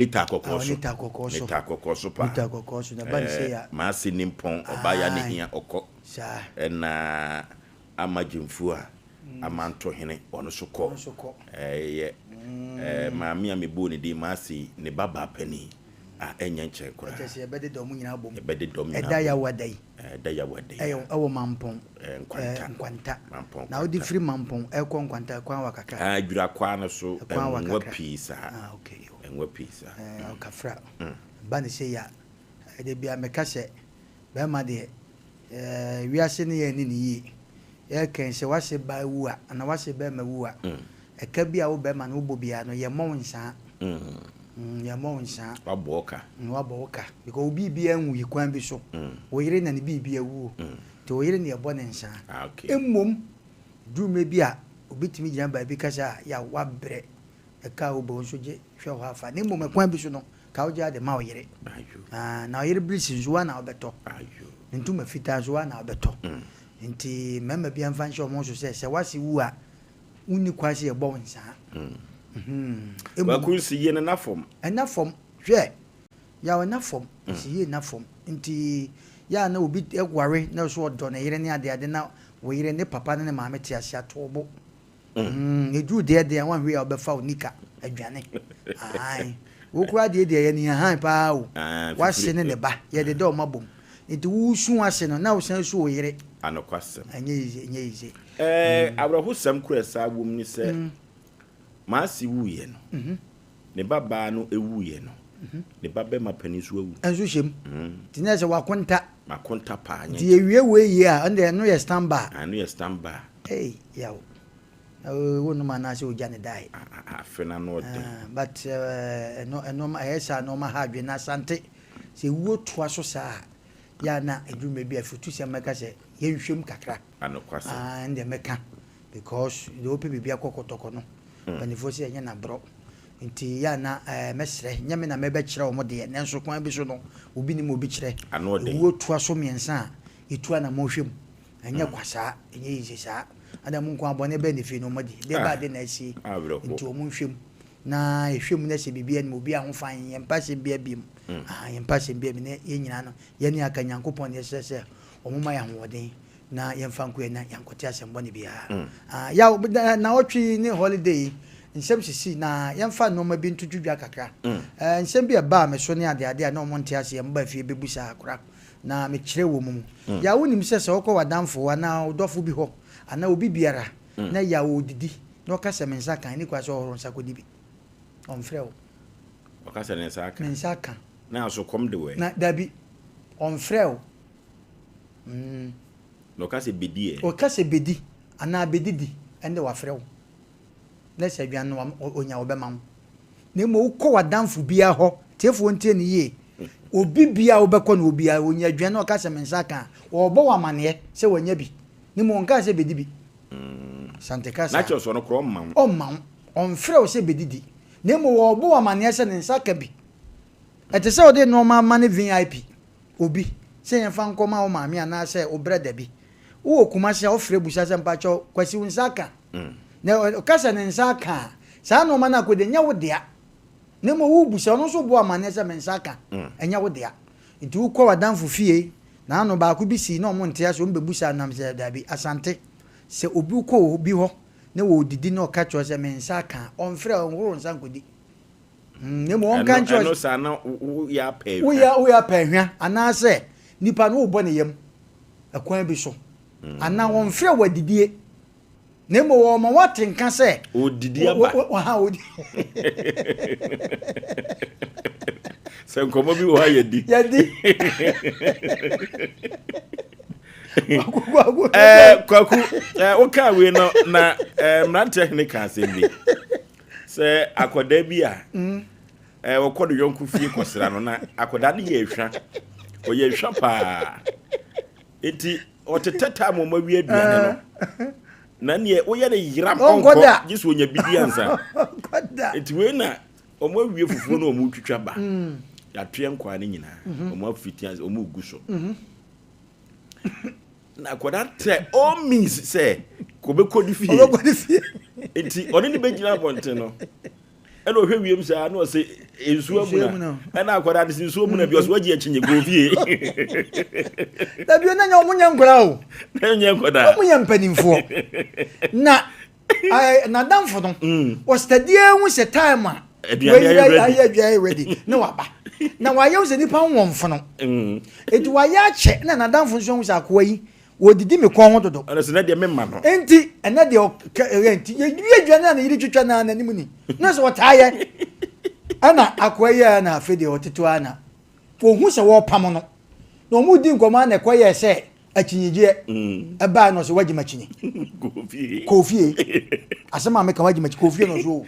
Ne taa kɔkɔɔ Ah, so. ne taa kɔkɔɔ so. Ne taa kɔkɔɔ so paa. Ne taa kɔkɔɔ so na ba ne sɛ ya. Maase nimpɔn ɔbaa ya ne hia ɔkɔ. Saa. Ɛna ama gyemfuo a ama ntohene ɔno so kɔ. Ɔno so kɔ. Ɛyɛ maame a mebɔɔ ne din maase ne ba baa panin a ɛnyɛ nkyɛn koraa. Ɛkyɛ sɛ yɛbɛde dɔm nyinaa bom. Yɛbɛde dɔm nyinaa Ɛda bom. yawa da yi. Ɛda yawa da yi. Ɛyɛ ɛwɔ Mampɔn. Nkwanta. Nkwanta. Mampɔn Na wode Nkwanta. firi Mampɔn ɛkɔ Nkwanta kwan wa kakra. Ah, Dwira kwaa no so Kwan wa ɛnwa kakra. pii saa. Ah, okay. Ɛnwa pii saa. Ɔkafra. Ba ne sɛ ya. Ɛde bia meka sɛ bɛrima deɛ wiase ne yɛn ne ne yie. Yɛkɛn sɛ wase ba wu a anaa wase bɛrima wu a. Ɛka bi a wo bɛrima no wobɔ biara no yɛmmɔ wo nsaa. Yɛmmɔ wo nsaa. Wabɔ ɔka. Wabɔ wo ka. Because wo biribi anwu yi kwan bi so. Wo yere na ne biribi awuo. Nti wo yere ne yɛbɔ ne nsaa. Ah, okay. Mmom dwuma bi a obi tumi gyina baabi kasa a ya wabrɛ ɛka a wobɔ nso gye hwɛ hɔ afa. Ne mmom ɛkwan bi so no ka wogye ade ma wo yere. Ayo. Ah, na ɔyere birisi nso wa na wobɛtɔ. Ayo. Ne ntoma fitaa nso wa na wobɛtɔ. Nti mmarima bi amfa nhyɛ ɔmo so sɛ wase wu a wonni kwan sɛ yɛbɔ wo nsaa. Kwaku nsi yie no na fam. Ɛna fam hwɛ yaw ɛna fam nsi yie na fam nti yɛ a na obi ware na so ɔdɔ ne yere ne ade ade na wo yere ne papa ne ne maame te ase ato bo. Eduru deɛ deɛ wɔn ahwɛ a wɔbɛfa wo nika aduane. Ayi wo kura deɛ deɛ yɛ ne han paa o. Ah, Wase ne ne ba yɛde dɛ ɔma bom nti wusu ase no na wosan su wo yere. Anokwasɛm. Ɛnyɛ yize, ɛnyɛ yize. Awerɛhosɛm kora saa wom ne sɛ maase wuyɛ no, ne ba baa no ewuyɛ no, ne ba bɛma panin so awu. Ɛnso hyɛ mu nti na sɛ wakonta. Makonta paa nyɛ. Nti ewie wei yie a ɛno deɛ ɛno yɛ stand by. Ano yɛ stand by. Ei yaw na wo nom anaasɛ ogya ne dae. Afe na no ɔden. Ah, but ɛno ɛno ɛyɛ saa nneɛma ha adwene na Asante sɛ ewuo toa so saa yɛ na edwuma bi a futu sɛ mɛka sɛ yɛnhwɛm kakra. Anokwasɛm. Ah, ɛn deɛ mɛka because deɛ wopɛ biribi akɔ kɔtɔkɔ no mpanimfoɔ sɛ ɛnyɛ naborɔ nti yɛ na mɛsrɛ nyɛ me na mɛbɛkyerɛ wɔn deɛ, nanso kwan bi so no obi nim obi kyerɛ. Ano ɔden. Ewuo toa so mmiɛnsa a yɛtu anamɔ hwɛ mu ɛnyɛ kwa saa, ɛnyɛ yize saa ada mu nko abɔne bɛɛ ne fie no ɔmo di deɛ ba ade na asie. Awerɛhoɔ. Nti ɔmo nhwɛ mu na yɛhwɛ mu na sɛ biribi anim obi a ho fan yɛn mpa asɛm bi abiem. Ah, yɛn mpa asɛm bi abiem na yɛn nyinaa no yɛne aka Nyankopɔn ne yɛsrɛ sɛ ɔmo ma yɛn ahoɔden na yɛmfa nkɔ yɛn na yɛnkɔte asɛm bɔne biara. Ah, yaw na ɔtwe ne holiday yi nsɛm sisi na yɛmfa nneɛma bi ntoto dwa kakra. Nsɛm bi a ɛbaa me so ne adeade a na ɔmo nte ase yɛn ba fie bɛbu saa akora na mekyerɛ wɔ mu mu. Ya wonim sɛ wokɔ w'adamfo anaa wodɔfo bi hɔ anaa obi biara na ya wɔdidi na ɔka sɛ me nsa kan ne kwa sɛ ɔhoro nsa kɔdi bi ɔmfrɛ wo. Ɔka sɛ ne nsa aka. Me nsa ka. Na aso kɔm de wɛ. Na dabi ɔmfrɛ wo. Na ɔka sɛ bedi ɛ. Ɔka sɛ bedi anaa bedidi ɛnde wafrɛ wo na sɛ aduane no onya wɔbɛma wo na mmom wokɔ w'adamfo biara hɔ tiefoɔ ntie ne yie obi biara wobɛkɔ no obiara onya aduane na ɔka sɛ me nsa ka a ɔrebɔ wɔ amanneɛ sɛ wanya bi ne mmom ɔnka sɛ bedi bi. Sante kasa. Na kyerɛ sɛ ɔno korɔ ɔmma wo. Ɔmma wo, ɔmfrɛ wo sɛ bedidi na mmom ɔrebɔ wɔ amanneɛ sɛ ne nsa ka bi. Ɛte sɛ wode nneɛma ama ne VIP obi sɛ yɛmfa nkɔma wo maame anaasɛ wo brɛda bi wowɔ Kumase a wofrɛ busa sɛ mpakyɛw Kwasi wo nsa aka na ɔka sɛ ne nsa aka a saa nneɛma no akɔde nyɛ wo dea na mmom wobusa ɔno nso bɔ amanneɛ sɛ me nsa aka ɛnyɛ wo dea. Nti wokɔ w'adamfo fie na ano baako bi si na ɔmo nte ase ɔmo bɛbusa nam sɛ dabi Asante sɛ obi kɔ obi hɔ na wɔdidi na ɔka kyerɛ sɛ me nsa aka a ɔmfrɛ ɔnhoro nsa nkɔdi na mmom ɔnka nkyerɛ ɛno saa na woyɛ apɛ. Woyɛ apɛ ahwia anaasɛ nipa no wobɔ ne yam ɛkwan bi so anaa wɔmfrɛ wɔ adidie na mmom wɔma woate nka sɛ odidi aba. Ɔha odi. Sɛ nkɔmmɔ bi wɔ hɔ a yɛdi. Yɛdi. Kwaku wokaa wei no na mmeranteɛ hene ka asɛm bi sɛ akwadaa bi a wɔkɔ ne yɔnko fie kɔsra no na akwadaa no yɛ ehwa, ɔyɛ ehwa paa nti ɔtetɛ taa ma ɔma wie aduane no na neɛ woyɛ no yeram Ɔnkɔ da. Ɔnkɔ gye sɛ ɔnya bidi ansa. Kɔda. Nti wei na ɔmo awie fufuo na ɔmo twitwa ba yɛatoɛ nkwaa no nyinaa ɔmo afiti ase ɔmo gu so na akwadaa try all means sɛ kɔbɛkɔ ne fie. Ɔbɛkɔ ne fie. Nti ɔne ne bɛgyina abɔnten no. Ɛna ɔhwɛ wiem saa na ɔsɛ nsuo amuna. Ɛna akwadaa no sɛ nsuo amuna bi ɔsɛ wagye akyinnye kɔɔ fie. Dabi o na nyɛ ɔmo nyɛ nkwadaa o. Na nyɛ nkwadaa. Ɔmo yɛ mpanimfoɔ. Na n'adamfo no ɔsitadi ehu sɛ time a aduane ayɛ ready ayɛ aduane ready na waba. Na wayɛ sɛ nipa nwɔ mfono. Eti wayɛ akyɛ na n'adamfo nso ehu sɛ akoa yi Wɔdidi me kɔn ho dodo. Ɔno so na deɛ mema no. Enti ɛnɛ deɛ ɔka ɛyɛ nti yɛwie aduane a ne yere twitwa na n'anim ni na sɛ ɔtaa yɛ ɛna akoa yi a na afei deɛ ɔtete ara na wɔhu sɛ wɔrepam no na wɔn di nkɔmɔ a na ɛkɔ yɛ sɛ akyinnyegyeɛ mm. ɛbaa na ɔsɛ wagye m'akyinyi kɔɔ fie asɛm a meka wagye m'akyi kɔɔ fie na ɔsɛ o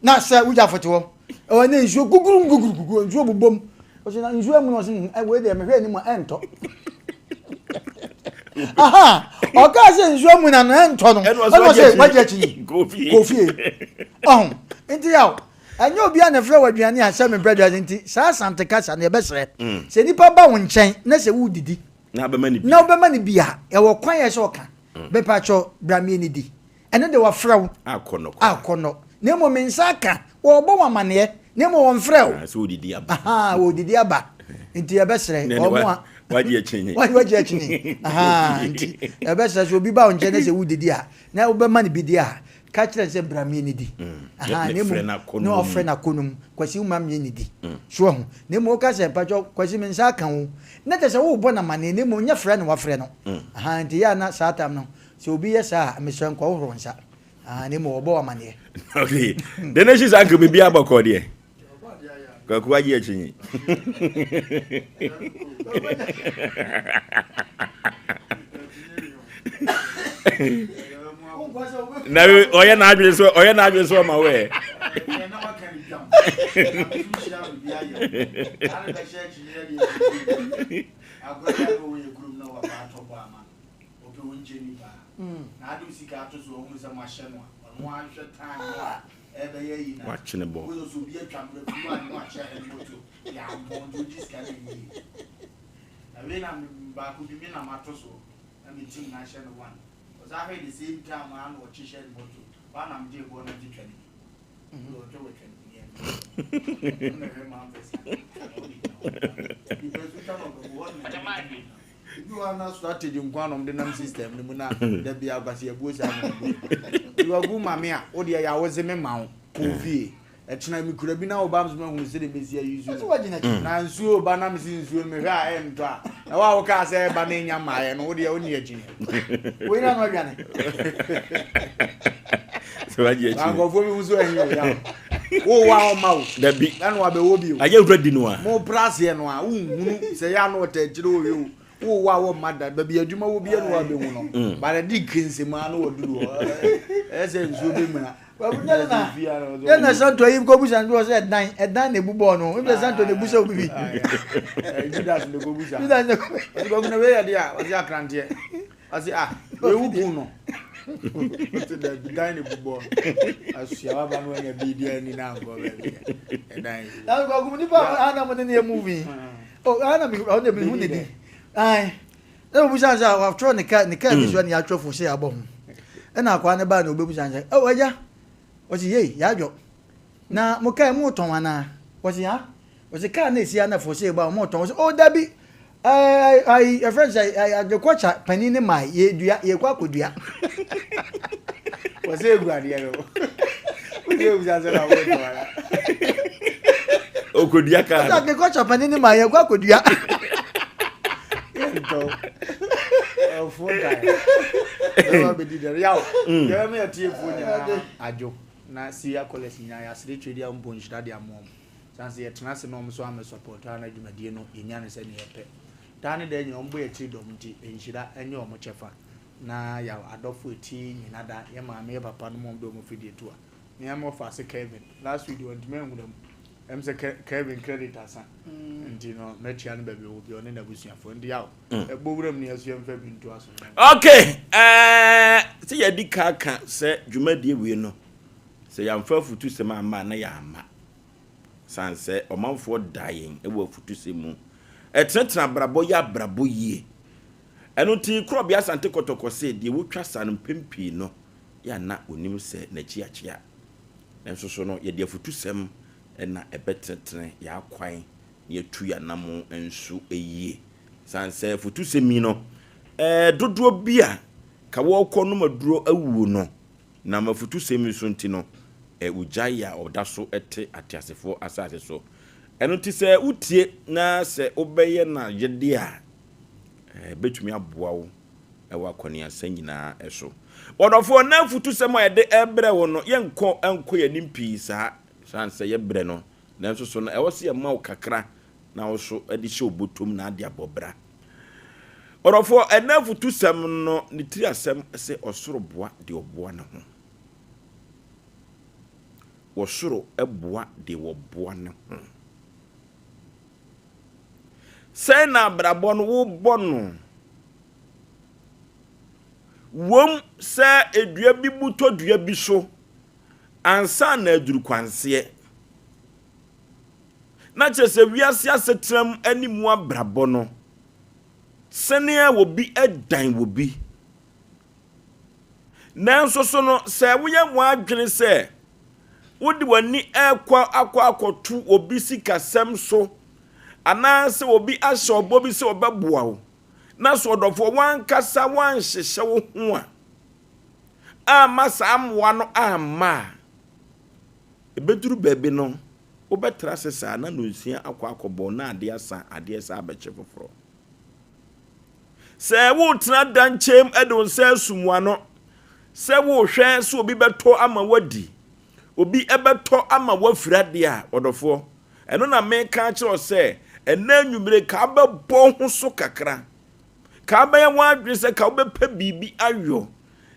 na sɛ wogya fote hɔ ɛwɔ ne nsuo guguru guguru guguru nsuo bobom Ɔsɛ na nsuo amu na ɔsɛ hmm, wei deɛ mehwɛ anim a ɛntɔ. Aha, ɔkaa sɛ nsuo amu na no ɛntɔ no, ɛna ɔsɛ wagye akyi kɔ fie. Ɔho, nti yaw, ɛnyɛ obi a na ɛfrɛ wɔ aduane a sɛ mepɛ aduane nti saa Asante kasa no yɛbɛsrɛ. Mm. Sɛ nipa ba wo nkyɛn na sɛ wodidi na wobɛma no bi a, ɛwɔ kwan yɛ sɛ ɔka mm. bɛpa bra mmieni di. Ɛno de wɔafrɛ wo akɔnnɔ, na mmom me nsa aka, wɔrebɔ wo amanneɛ, na mmom wɔmfrɛ wo. Sɛ wɔdidi aba. Aha, wɔdidi aba. Nti yɛbɛsrɛ wɔn a. Wagye akyinye. Wagye akyinye. Aha, nti yɛbɛsrɛ sɛ obi ba wo nkyɛn na sɛ wodidi a, na wobɛma no bi di a, ka kyerɛ no sɛ bra mie ne di. Mm. Aha, na mmom na ɔfrɛ no akɔnnɔ mu. Kwasi woma mie ne di. Mm. So ahu. Na mmom woka sɛ mpakyɛ Kwasi me nsa aka wo. Na kyerɛ sɛ worebɔ no amanneɛ, na mmom nyɛ frɛ na wafrɛ no. Mm. Aha, nti yɛ a na saa tam no Sɛ obi yɛ saa a, mesrɛ nkɔhohoro wo nsa. Ah, na mmom wɔbɔ wo amaneɛ. Okay. Then she said, Uncle, maybe I'm a cordier. Kwaku agye akyi nyi. Na ɔyɛ n'adwene so ɔyɛ n'adwene so ɔma wɛ. Ɔpɛ wo nkyɛn ni paa. Na ade wo sika ato so ɔhunu sɛ moahyɛ no a, ɔno ahwɛ time no a ɛbɛyɛ ayi na Wakyene bɔ. Wosɛ sɛ obi atwa mmerɛ firi a ne no akyɛ ɛno moto yɛ ampɔn nti wogye sika no ɛnyɛ yie. Na wei na me baako bi me na mato so na me team no ahyɛ no one. Ɔsan hwɛ the same time a na ɔkye hyɛ no moto. Hɔ a na megye boɔ na megye twa no bi. Ebi wɔ hɔ na strategy nko ara na wɔde nam system no mu na da bi akwasi abuo saa na ɔbu. Nti wagu ma me a, wo deɛ yɛ awodze me ma wo kɔ fie. Ɛkyena mekura bi na wo ba nso mahunu sɛdeɛ mɛsi ayi so no. Na nsuo ba na mese nsuo no mehwɛ a ɛntɔ a, na wo a wokaa sɛ ɛba na ɛnya mmaeɛ no, wo deɛ wonni akyinnye. Wo yere ano adwane. Sɛ wagye akyi. Nkurɔfoɔ bi ho so ahi o yaw. Wo wa ɔma o. Dabi. Ɛna wabɛwɔ bi o. Ayɛ ready no a. Mo pra aseɛ no a, wonhunu sɛ yɛ ano ɔtɛ akyire o yɛ o. Wo wa wɔ mma da baabi adwuma wɔ bi ɛna wabɛhu no. Mm. But ɛdi kensɛm a na waduru hɔ. Ɛyɛ sɛ nsuo bɛmuna. Yɛn na santo ayi kɔ busa nso sɛ ɛdan ɛdan na ebu bɔɔl no ebi sɛ santo na ebu sɛ obi bi. Judas na eko busa. Judas na eko. Ɔsi kɔkɔ na wei yɛ deɛ a ɔsi akranteɛ. Ɔsi ah wei wu kun no. Ɔsi dɛbi dan na ebu bɔɔl no. Asua waba no wanya bi di ani na ankɔ baabi ɛdan. Na kɔkɔ nipa a na mo ne ne yɛ movie. O ana mi ɔno mi hu ne di. Ayi. Na obusa sɛ watwerɛ ne kaa ne kaa bi so ne yɛatwerɛ fo sɛ abɔ ho ɛna akwaa no baa na obebusa sɛ oh agya ɔsi yei yɛadwɔ na mo kaa mu tɔn anaa ɔsi ha ɔsi kaa na esi ana fo sɛ ɛbɔ a mo tɔn ɔsi oh dabi ɛɛ ayi ɛfrɛ sɛ ɛɛ agriculture panin ne maa yɛdua yɛkɔ akɔdua. Wɔsɛ egu adeɛ no wɔsɛ ebusa sɛ na wɔtɔn anaa. Okodua kaa no. Agriculture panin ne maa yɛkɔ akɔdua. Ɛfuo dan. Ɛwɔ bɛdi dɛ. Yaw. Yɛbɛ mi atiefoɔ nyinaa adwo na Syria college nyinaa yɛasere twɛ di a mpo nhyira de ama wɔn. San sɛ yɛtena ase na wɔn nso amɛ support a na dwumadie no yɛnya no sɛdeɛ yɛpɛ. Daa ne daa nyinaa wɔn bɔ yɛn akyiri dɔm nti nhyira nyɛ wɔn kyɛfa. Na yaw adɔfo etie nyina da yɛ maame yɛ papa nom wɔn de wɔn fidie to a. Me ara me wɔfa ase Kevin last week deɛ ɔntumi anwura mu. Ɛm sɛ Kevin credit asa nti no mɛtua no baabi ɔwɔ bi ɔne n'abusuafoɔ nti yaw ɛbɔ wuram ne yɛso yɛmfa bi ntoa so. Okay, ɛɛ sɛ yɛadi ka ka sɛ dwumadie wei no sɛ yɛamfa afutusɛm amma a na yɛamma. Sane sɛ ɔmanfoɔ da yɛn wɔ afutusɛm mu. Ɛtenatena abrabɔ yɛ abrabɔ yie. Ɛno nti Korɔbea Asante Kɔtɔkɔ se deɛ wɔtwa sa no mpɛn pii no yɛ a na ɔnim sɛ n'akyi akyea. Nanso so no, yɛde afutusɛm na ɛbɛtenetene yɛn akwan na yɛatu yɛn anammɔn nso yie. Sane sɛ afutusɛm yi no, ɛɛ dodoɔ bi a ka wɔrekɔ nom aduro awuo no, nam afutusɛm yi so nti no, ɛ wogyae a ɔda so te ateasefoɔ asase so. Ɛno nti sɛ wotie na sɛ wobɛyɛ no ayɛdeɛ a, ɛbɛtumi aboa wo wɔ akɔneasa nyinaa so. Ɔdɔfoɔ, na afutusɛm a yɛde rebrɛ wo no, yɛnkɔ nkɔ yɛn anim pii saa, sane sɛ yɛbrɛ no, nanso so no, ɛwɔ sɛ yɛma wo kakra na wo so de hyɛ wo bɔtɔm na ade abɔ bra. Ɔdɔfoɔ, ɛnɛ afutusɛm no, ne tiri asɛm sɛ ɔsoro boa deɛ ɔboa ne ho. Wɔsoro boa deɛ wɔboa ne ho. Sɛn na abrabɔ no wobɔ no? Wom sɛ dua bi bu tɔ dua bi so ansa na aduru kwanseɛ. Na kyerɛ sɛ wiase asetenam ne mu abrabɔ no, sɛnea obi dan obi. Nanso so no, sɛ woyɛ w'adwene sɛ wode w'ani rekɔ akɔ akɔto obi sikasɛm so anaasɛ obi ahyɛ ɔbɔ bi sɛ ɔbɛboa wo, na so ɔdɔfoɔ w'ankasa woanhyehyɛ wo ho a, amma saa mmoa no amma a, ɛbɛduru baabi no, wobɛtra ase saa na nonsia akɔ akɔbɔ na adeɛ asa, adeɛ san abɛkye foforɔ. Sɛ woretena dankyɛm de wo nsa asum w'ano sɛ worehwɛ sɛ obi bɛtɔ ama woadi, obi bɛtɔ ama woafira deɛ a, ɔdɔfoɔ, ɛno na meka akyerɛ wo sɛ ɛnnɛ anwummere ka wobɛbɔ ho so kakra. Ka wobɛyɛ w'adwene sɛ ka wobɛpɛ biribi ayɔ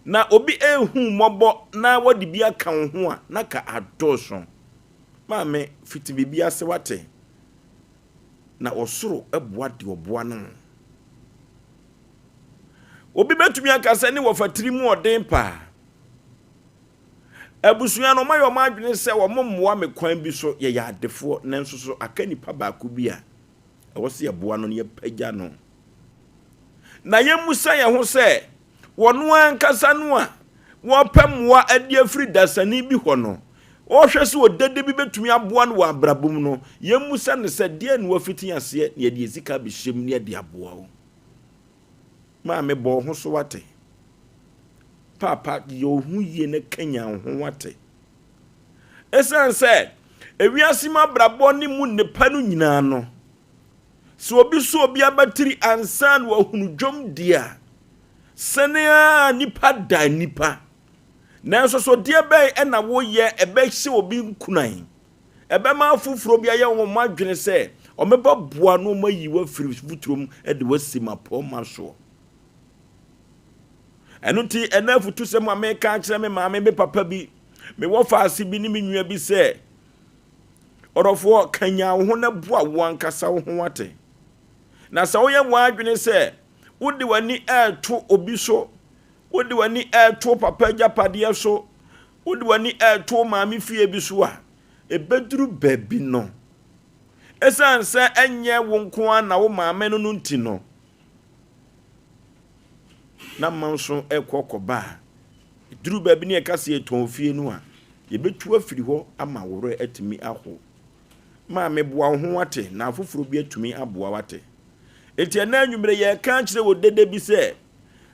na obi rehu mmɔbɔ na wɔde bi aka wo ho a, na ka adɔɔso. Maame, fiti biribi ase wate. na ɔsoro boa deɛ ɔboa no. Obi bɛtumi aka sɛ ne wɔfa tiri mu ɔden paa. Abusua no wɔayɛ wɔn adwene sɛ wɔn mmoa me kwan bi so, yɛyɛ adefoɔ, nanso so aka nipa baako bi a ɛwɔ sɛ yɛboa no na yɛpagya no. Na yɛmmisa yɛn ho sɛ, wɔn ankasa no a wɔrepɛ mmoa adi afiri dasani bi hɔ no, wɔrehwɛ sɛ odede bi bɛtumi aboa no wɔ abrabɔ mu no, yɛmmisa no sɛ, deɛn na wafiti aseɛ na yɛde yɛn sika abɛhyɛ mu na yɛde aboa wo? Maame, bɔ wo ho so wate. Paapa, yɛ wo ho yie na kanyan wo ho wate. Ɛsiane sɛ ewiase mu abrabɔ ne mu nnepa no nyinaa no, Sɛ obi so obi abatiri ansa na wahunu dwom di a, sɛnea nipa da nipa. Nanso so deɛ bɛn na woyɛ ɛbɛhyɛ obi nkuran? Ɛbɛma afoforɔ bi ayɛ wɔn adwene sɛ wɔbɛboa no wɔn ayi wo afiri mfuturo mu de wo asi mmapɔmma soɔ. Ɛno nti ɛnɛ afutusɛm a meka akyerɛ me maame, me papa bi, me wɔfaase bi ne me nua bi sɛ, Ɔdɔfoɔ, kanyan wo ho na boa wo ankasa wo ho wate. Na sɛ woyɛ w'adwene sɛ wode w'ani reto obi so, wode w'ani reto papa agyapadeɛ so, wode w'ani reto maame fie bi so a, ɛbɛduru baabi no, ɛsiane sɛ ɛnyɛ wo nko ara na wo maame no no nti no, na ma nso ɛkɔ kɔba a, ɛduru baabi ne yɛka sɛ yɛtɔn fie no a, yɛbɛtu afiri hɔ ama wo werɛ atumi aho. Maame, boa wo ho wate, na afoforɔ bi atumi aboa wate. Enti ɛnɛ anwummerɛ yɛreka akyerɛ wo dede bi sɛ,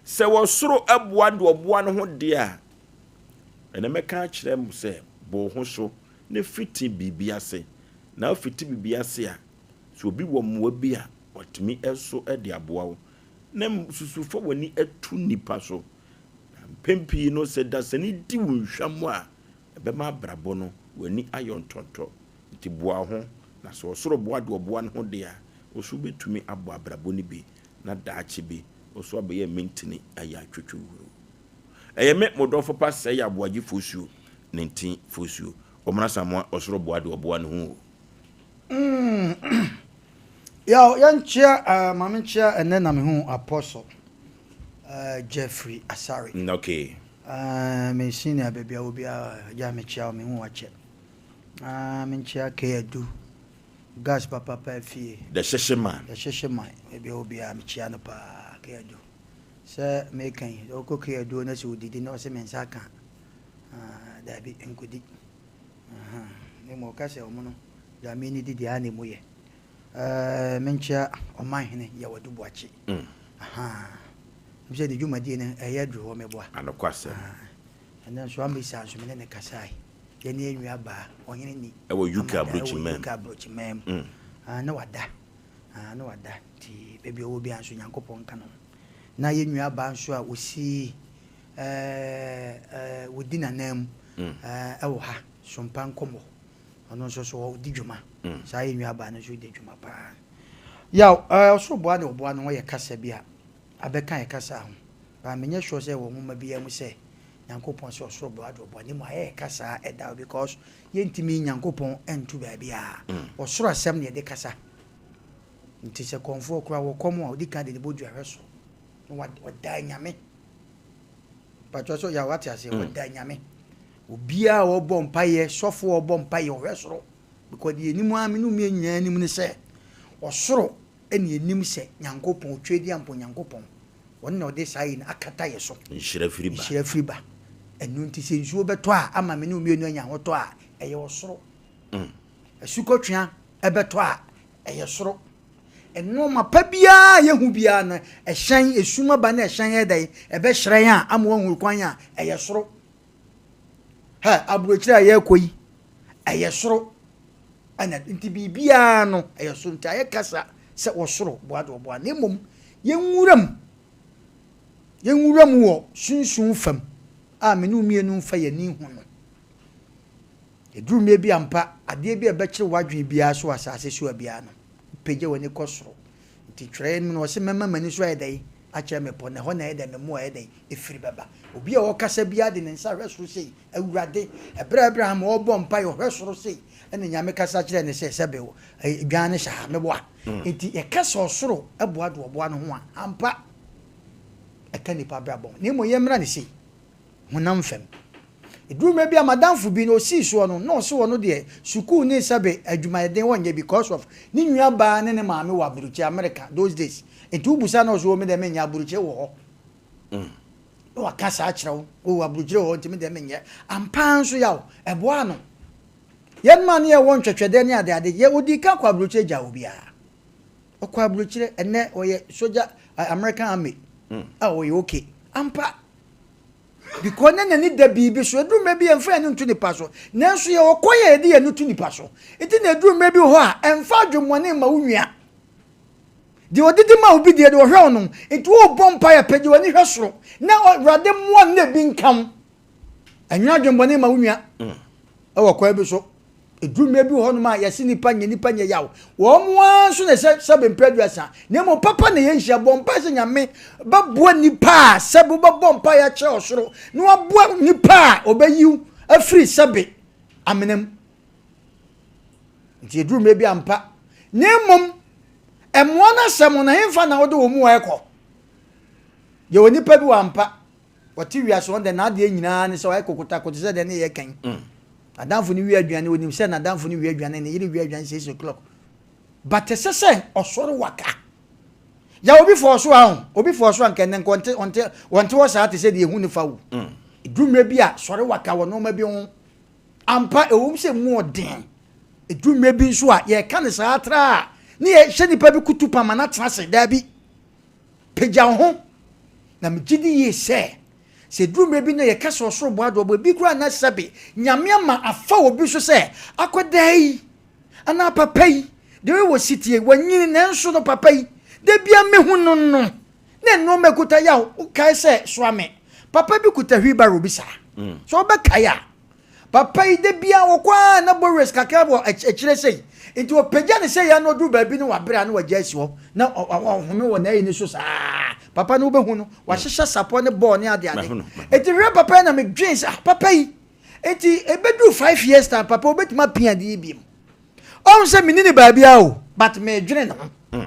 sɛ wɔsoro aboa deɛ ɔboa no ho deɛ a, ɛnɛ mɛka akyerɛ mo sɛ bɔ wo ho so na fiti biribi ase. Na wofiti biribi ase a, sɛ obi wɔ mmoa bi a, watumi nso de aboa wo. Na susu fa w'ani to nnipa so. Na mpɛn pii no, sɛ dasani di wo nhwammɔ a, ɛbɛma abrabɔ no, w'ani ayɔ ntɔntɔ. Nti boa wo ho, na sɛ ɔsoro boa deɛ ɔboa ne ho deɛ a, wo nso wobɛtumi abɔ abrabɔ no bi, na daakye bi, wo nso abɛyɛ mintini ayɛ atwotwowuro. Ɛyɛ me, mo dɔfo pa Sɛe Aboagye Fosuo, ne ntin Fosuo. Ɔmena Samoa, ɔsoro boa deɛ ɔboa ne ho o. Mm. Yaw, yɛnkyea, uh, ma menkyea ɛnɛ na mehu Apostle uh, Jeffrey Asare. Mm, okay. Uh, me senior baabi a wɔ biara, agya mekyea wo, mehu wakyɛ. Uh, menkyea K Adu, gas papapa afie. The Hyehye Man. The Hyehye Man, baabi a wɔ biara mekyea no paa, K Adu. Sɛ meka yi, ɔkɔ K Adu na sɛ ɔdidi na ɔsɛ me nsa ka, uh, daabi, nkɔdi. Ahaa, na mmom ɔka sɛ wɔn no, deɛ me ne di deɛ ara na emu yɛ. Ɛɛ, menkyea Ɔmanhene Yaw Adu Boakye. Ahaa, ɛm sɛ ne dwumadie no ɛyɛ aduru hɔ meboa. Anokwasɛm. Ahaa, ɛnɛ nso Amisa nso me ne no kasae. Yɛne yɛn nua baa, Ɔhene Ni. Ɛwɔ UK Amada, ɛwɔ aburokyiman UK mu. aburokyiman mu. Ahaa, na wada. Ahaa, na wada. Nti baabi a ɔwɔ biara nso Nyankopɔn nka ne ho. Na yɛn nua baa nso a ɔsi ɛɛ, ɛɛ, ɔdi n'ananmu ɛɛ, ɛwɔ ha, Sompa Nkɔmmɔ. Ɔno nso so ɔdi dwuma. Saa yɛn nuabaa no nso di dwuma paa. Yaw, ɛɛ, ɔsoro boa ne ɔboa no ho yɛ kasa bi a abɛka yɛn kasa ho. But menyɛ sure sɛ ɛwɔ nwoma biara mu sɛ Nyankopɔn sɛ ɔsoro boa de ɔboa. Na mmom ayɛ yɛn kasa a ɛda hɔ because yɛntumi Nyankopɔn nto baabiara. Ɔsoro asɛm na yɛde kasa. Nti sɛ kɔmfoɔ koraa wɔ kɔm a, ɔdi kan de ne bodua hwɛ soro na wada Nyame. Mpakyɛw sɛ ɔyɛ a wate aseɛ mm. Ɔda Nyame. Obiara a ɔbɔ mpaeɛ, sɔfo a ɔbɔ mpaeɛ, ɔhwɛ soro. Because deɛ yɛnim ara, me ne mmienu nyinaa nim ne sɛ, ɔsoro ɛna yɛnim sɛ Nyankopɔn, Otwedeampo Nyankopɔn, ɔno na ɔde saa yi no akata yɛ so. Nhyira firi ba. Nhyira firi ba. Ɛno nti sɛ nsuo bɛtɔ a, ama me ne mmienu anya ahotɔ a, ɛyɛ ɔsoro. Asukɔtwea ɛbɛtɔ a, ɛyɛ soro. Nnoɔma pa biara a yɛhu biara no, ɛhyɛn, esum aba na ɛhyɛn yɛ dɛn? Ɛbɛhyerɛn a ama woahunu kwan a, ɛyɛ soro. Hɛ, aburokyire a yɛrekɔ yi, ɛyɛ soro. Ɛna nti biribiara no, ɛyɛ soro. Nti ayɛ kasa sɛ ɔsoro boa de ɔboa. Na mmom, yɛnwura mu. Yɛnwura mu wɔ sunsum fam a me ne wo mmienu mfa yɛn ani nhu no. Ɛduru mmerɛ bi ampa, adeɛ bi a ɛbɛkyere w'adwene biara so wɔ asase so a biara no, wopagya w'ani kɔ soro. Nti twerɛeɛ no mu no, ɔse mɛma m'ani so ayɛ dɛn? Akyerɛ mmepɔ, na ɛhɔ na ɛyɛ dɛn? Me mmoa ayɛ dɛn? Ɛfiri bɛba. Obi a ɔrekasa biara de ne nsa hwɛ soro sei, Awurade, ɛberɛ a Abraham ɔrebɔ mpaeɛ, ɔhwɛ soro sei, ɛna Nyame kasa kyerɛɛ no sɛ, sɛbe dwan no hyɛ ha, meboa. Nti yɛka sɛ ɔsoro boa de ɔboa no ho a, ampa, ɛka nnipa abrabɔ ho. Na mmom yɛmmra no sei, honam fam. Ɛduru mmerɛ bi a m'adamfo bi no ɔsii soɔ no na ɔse ɔno deɛ sukuu ne sɛbe adwumayɛden ɔnyɛ because of ne nua baa ne ne maame wɔ aburokyire, America, those days. Nti wo busa no ɔse oo me deɛ menyɛ aburokyire wɔ hɔ. Na waka saa akyerɛ wo, oo aburokyire wɔ hɔ nti me deɛ menyɛ. Ampa ara nso yaw, ɛboaa no. Yɛn maa ne yɛwɔ ntwɛtwɛdɛ ne adeade, yɛ ɔdii kan kɔ aburokyire gyaa obiara. Ɔkɔ aburokyire, ɛnnɛ ɔyɛ sogya, American army, a ɔyɛ okay. Ampa. Because na n'ani da biribi so. Ɛduru mmerɛ bi yɛmfa yɛn ani nto nipa so. Nanso yɛwɔ kwan a yɛde yɛn ani to nipa so. Nti na ɛduru mmerɛ bi wɔ hɔ a, ɛmfa adwemmɔne mma wo nua. Deɛ ɔdidi ma obi deɛ, deɛ ɔhwɛ wo no. Nti worebɔ mpaeɛ, pagya w'ani hwɛ soro na Awurade mmoa no na ebi nka wo. Ɛnyɛ adwemmɔne mma wo nua. Ɛwɔ kwan bi so. Ɛduru mmerɛ bi wɔ hɔnom a yɛse nnipa nyɛ nnipa nyɛ yaw. Wɔn ara nso na ɛsɛ sɛbe mprɛ aduasa. Na mmom papa na yɛnhyia. Bɔ mpae sɛ Nyame bɛboa nnipa a sɛbe wobɛbɔ mpae akyerɛ ɔsoro na waboa nnipa a ɔbɛyi afiri sɛbe amena mu. Nti ɛduru mmerɛ bi ampa. Na mmom mmoa no asɛm no hemfa na wode wɔn mu ɛkɔ? Yɛwɔ nnipa bi wɔ ampa. Ɔte wiase hɔ dɛ n'adeɛ nyinaa ne sɛ ɔyɛ kokotako te sɛ deɛ ne yɛ kan. N'adamfo no wie aduane, onim sɛ n'adamfo no wie aduane, ne yere wie aduane 6 o'clock. But ɛsɛ sɛ ɔsɔre waka. Ya obi fɔɔ so a ho, obi fɔɔ so a nka ɛnɛ nka ɔnte ɔnte ɔnte hɔ saa te sɛ deɛ ehu ne fa wo. Ɛduru mmerɛ bi a sɔre waka wɔ nneɛma bi ho. Ampa ɛwom sɛ mu ɔden. Ɛduru mmerɛ bi nso a yɛka no saa tra a ne yɛhyɛ nipa bi kutu pa ma no atena ase. Daabi. Pagya wo ho. Na megye di yie sɛ, sɛ ɛduru mmerɛ bi na yɛka sɛ ɔsoro bɔ adoɔbɔ, ebi koraa na sɛbe Nyame ama afa obi so sɛ, akwadaa yi, anaa papa yi, deɛ ɔyɛ wɔ sitie, wanyini nanso no papa yi, da biara mehu no no, na nnoɔma ɛkuta yaw, wokae sɛ soa me, papa bi kuta wheelbarrow bi saa, sɛ wobɛkae a, Papa yi da biara wɔkɔ ara na bɔ race kakra wɔ akyire sei. Nti ɔpagya ne sei a na ɔduru baabi no wabrɛ a na wagya asi hɔ na ɔhome wɔ n'ayi no so saa. Papa no wobɛhu no wahyehyɛ sapɔ ne bɔɔl ne ade ade. Nti hwɛ papa yi na medwen sɛ ah papa yi nti ɛbɛduru 5 years time papa wobɛtumi apia adeɛ yi biom. Ɔhu sɛ menni ne baabiara o but medwene ne ho.